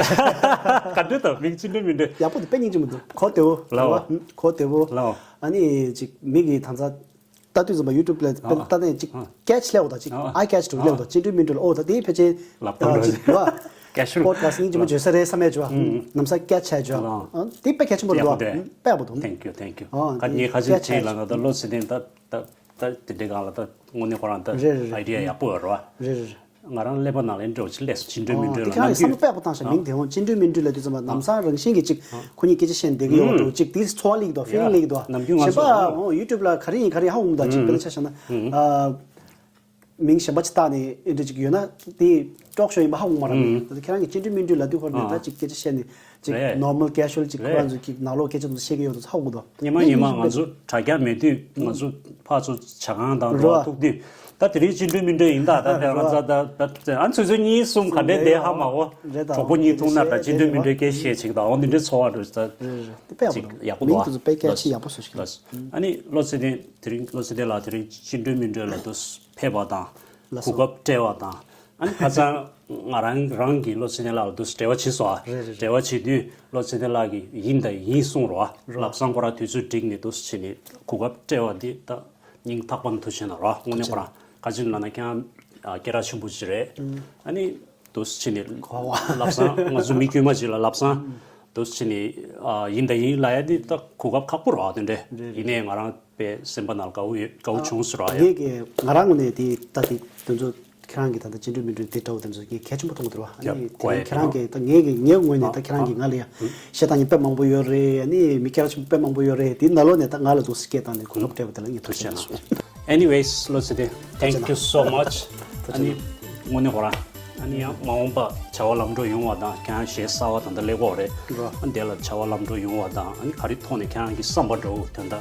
ག་འདྲ་དང་མིང་བཅིངས་འགྲོལ་མི་འགྲོལ། ཡག་པོ་འདུག་དཔེ་སྙིང་རྗེ་མོ་འདུག་གོ་བདེ་བོ། ལའོ། གོ་བདེ་བོ། ལའོ། ཨ་ནི་ཅིག་མི་གི་ད་ཚ་ལྟ་དུས་ཙམ་པ་ཡུ་ཊུབ་ལ་ཨ་ལྟ་ནས་ཅིག་ཨ་ཀེ་ཆི་སླེབས་འོ་ད། ཅིག་ཨ་ཨའི་ཀེ་ཆི་འདྲ་བོ་སླེབས་འོ་ད། བཅིངས་འགྲོལ་མི་འགྲོལ། ཨོ་ད་དེ་ཕལ་ཆེར་ལབ་ཐུབ་ཅིག་རེད། ཨ་ཀེ་ཆི་རུ་པོ་ཌི་ཁ་སི་སྙིང་རྗེ་མོ་བརྗོད་ས་རེད་བསམ་ཡ་ཅོ། ཨ་ནམ་ས་ཀེ་ཆི་ཆགས་ཅོ། ཨ་དེ་དཔེ་གལ་ཆེན་པོ་རེད་དོ། དཔེ་ཡག་པོ་འདུག Thank you, thank you. ཨ་ད་ངས་ཁ་ཆེ་ཆེ་ལ་ང་ད་བློ་ཚེ་བརྟན་ད་ད་ད་དེ་འདྲའི་སྒང་ལ་ད་དངོས་གནས་ཁོ་རང་ད་རེད་རེད་རེད། ཨའི་ཌི་ཡ་ཡག་པོ་ཡོད་རེད་བ། རེད་རེད་རེད། ང་རང་ཀླད་པ་ནང་ལ་འགྲོ་ཅིག་ལས་སུ་བཅིངས་འགྲོལ་མི་འགྲོལ་ལ་ནམ་རྒྱུན། ཁྱེད་རང་གི་བསམ་བློ་དཔེ་ཡག་པོ་བཏང་ཤག་མིང་དེ་འོང་བཅིངས་འགྲོལ་མི་འགྲོལ་ལབ་དུས་ཙམ་པ་ལམ་སང་རང་བཞིན་གྱིས་ཅིག་ཁོ་གཉིས་སྐད་ཆ་བཤད་ནས་བསྡད་ཀྱི་ཡོད་འགྲོ། ཅིག་དེ་འཚོ་བ་སླེབས་འདུག་ཕི་ལིང་སླེབས་ཀྱི་འདུག་གཞན་པ་ཨོ་ཡུ་ཊུབ་ལ་ག་རེ་ཡིན་ག་རེ་ཧ་གོ་མི་འདུག་ཅིག་དཔེར་ན་ཆ་བཞག་ན་ཨ་མིང་གཞན་པ་ཅིག་བཏགས་ནས་ཨེ་འདྲ་ཅིག་ཡོད་ན་དེ་ཊོག་ཤོ་ཡིན་པ་ཧ་གོ་མ་རེད། ད་ཁྱེད་རང་གིས་བཅིངས་འགྲོལ་མི་འགྲོལ་ལབ་དུས་ཁོ་ནས་ད་ཅིག་སྐད་ཆ་བཤད་ནས་ཅིག་རེད། ནོར་མལ་ཀེ་ཞུ་ཨལ་ཅིག་ཁོ་རང་ཚོ་གི་ནང་ལོགས་སྐད་ཆ་ཚོ་བཤད་ཀྱི་ཡོད་འདུག་ཧ་གོ་གི་འདུག་ཉི་མ་ཉི་མ་ང་ཚོ་དྲ་རྒྱ་མེད་དུས་ང་ཚོ་ཕར་ཚུར་ཇ་ཁང་དང་འགྲོ་བ་ཐུག་དུས་ད་དེ་རིང་བཅིངས་འགྲོལ་མི་འགྲོལ་ཡིན་ད། ད་དེ་ང་ཚོ་ད་ད་ཨ་ཚོད་ཚོད་གཉིས་གསུམ་ག་འདྲས་བསྡད་ཧ་མ་གོ། གྲོགས་པོ་གཉིས་ཐུག་ན་ད་བཅིངས་འགྲོལ་མི་འགྲོལ་སྐད་བཤད་ཅིག་ད་འོ་འདི་འདྲའི་ཚོར་བ་འགྲོ་ད་ཅིག་ཡག་པོ་འདུག་མིང་དེ་ཚོ་དཔེ་གལ་ཆེ་ཡག་པོ་བཟོ་ཞིག་ལ། ཨ་ནི་བློ་ཚེ་བརྟན་དེ་རིང་བློ་ཚེ་བརྟན་ལགས་དེ་རིང་བཅིངས་འགྲོལ་མི་འགྲོལ་ལ་དུ་ཕེབས་པ་དང་གོ་སྐབས་སྤྲད་པ་དང་། ཨ་ནི་ཁ་སང་ང་རང་རང་གི་བློ་ཚེ་བརྟན་ལགས་ལ་དུ་འབྲེལ་བ་བྱས་སོང་། རེད་རེད་རེད། འབྲེལ་བ་བྱེད་དུས་བློ་ཚེ་བརྟན་ལགས་ཀྱིས་ཡིན་དང་ཡིན་གསུངས་རོགས། ལབ་སང་ཁོ་རང་དུས་ཚོད་བསྒྲིགས་ནས་དུ་བྱས་ནས་གོ་སྐབས་སྤྲད་པ་འདི་ད་སྙིང་ཐག་པ་ནས་ཐུགས་རྗེ་གནང་རོགས། དངོས་གནས་ཁོ་རང་ག་ཅི་ལབ་ན་ཁྱེད་རང་སྐད་གྲགས་ཆེན་པོ་ཅིག་རེད། ཨ་ནི་དུ་བྱས་ནས་ལབ་སང་ང་ཚོ་མི་དཀྱུས་མ་ཅིག་ལ་ལབ་སང་དུ་བྱས་ནས་ཡིན་དང་ཡིན་ལབ་ཡ་འདི་ད་གོ་སྐབས་ཁག་པོ་རེད་དེ་འདྲས། ཡིན་ནའི་ང་རང་དཔེ་སེམས་པ་ནང་ལ་དགའ་བོ་ཡོད་དགའ་བོ་བྱུང་ཟེར་བ་ཡ། ངས་ཀྱི་ང་རང་ངོས་ནས་དེ་ལྟ་དེ་དེ་ཚོ་ཁྱེད་རང་གི་ད་ལྟ་བཅིངས་འགྲོལ་མི་འགྲོལ་དེ་འདྲ་བོ་དེ་ཚོ་ངས་གལ་ཆེན་པོ་མཐོང་གི་འདུག་བ། ཨ་ནི་དེ་རིང་ཁྱེད་རང་གི་ད་ངས་ཀྱི་ངའི་ངོས་ནས་ད་ཁྱེད་རང་གིས་ང་ལ་ཡ་བཤད་སྟངས་ཀྱི་དཔེ་མང་པོ་ཡོད་རེད། ཨ་ནི་མི་སྐད་གྲགས་ཆེན་པོ་དཔེ་མང་པོ་ཡོད་རེད། དེའི་ནང་ལོགས་ནས་ད་ང་ལ་འདུག་སེ་སྐད་བཏང་ནས་གོ་སྐབས་སྤྲད་པ་དེ་ལ་ངས་ཐུགས་རྗེ་གནང་སོང་། Anyways བློ་ཚེ་བརྟན། Thank you so much. ཨ་ནི་དངོས་གནས་ཁོ་རང་ཨ་ནི་ཡང་མ་འོངས་པ་བྱ་བ་ལམ་འགྲོ་ཡོང་བ་དང་ཁྱེད་རང་གཞས་གསར་བ་ད་ལྟ་སླེབས་ཀྱི་ཡོད་རེད། ཨ་ནི་དེ་ལ་བྱ་བ་ལམ་འགྲོ་ཡོང་བ་དང་ཨ་ནི་ག་རེ་ཐོག་ནས་ཁྱེད་རང་གི་བསམ་པ་འདྲ་བོ་དོན་དག་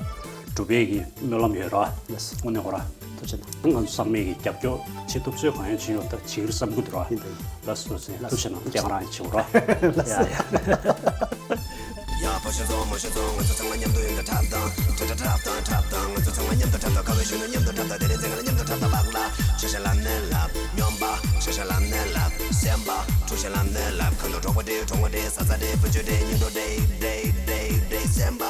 འགྲུབ་པའི་གི་སྨོན་ལམ་ཡོད་ར། དངོས་གནས་ཁོ་རང་། ཐུགས་རྗེ་གནང་། ང་ཚོ་ཚང་མས་ཀྱི་རྒྱབ་སྐྱོར་བྱེད་ཐུབ་ཚོད་གང་ཡོད་བྱེད་ཡོང་ད་བྱེད་ཀྱི་རེད་བསམ་གྱི་འདུག་ར། ཡིན་ད་ཡིན། ལགས་སོ་ལགས་སོ། ཐུགས་རྗེ་གནང་། ལགས་སོ། ལགས་སོ། ཡ་ཡ། ཡ་ཕོ་ཤ་ཚོ་མོ་ཤ་ཚོ་ང་ཚོ་ཚང་མ་མཉམ་དུ་ཡོང་ད་འཁྲབ་དང་། འཁྲབ་འཁྲབ་འཁྲབ་དང་འཁྲབ་དང་ང་ཚོ་ཚང་མ་མཉམ་དུ་འཁྲབ་དང་། ཁ་བའི་གཞོན་ནུ་མཉམ་དུ་འཁྲབ་དང་། དེ་རིང་ཚེ་ང་ལ་མཉམ་དུ་འཁྲབ་དང་། བག་ལ་ཤ་ཤ་ལ་ནས་ལབ། སྨྱོན་པ་ཤ་ཤ་ལ་ནས་ལབ། སེམས་པ་ཁྲུ་ཤ་ལ་ནས་ལབ། ཁ་ནོར་གྲོགས་པོ་འདྲེ་གྲོགས་མོ་འདྲེ་ཟ་ཟ་འདྲེ་བུ་ཆུ་འདྲེ་སྙིང་རྡོ་འདྲེ་འདྲེ་འདྲེ་འདྲེ་སེམས་པ།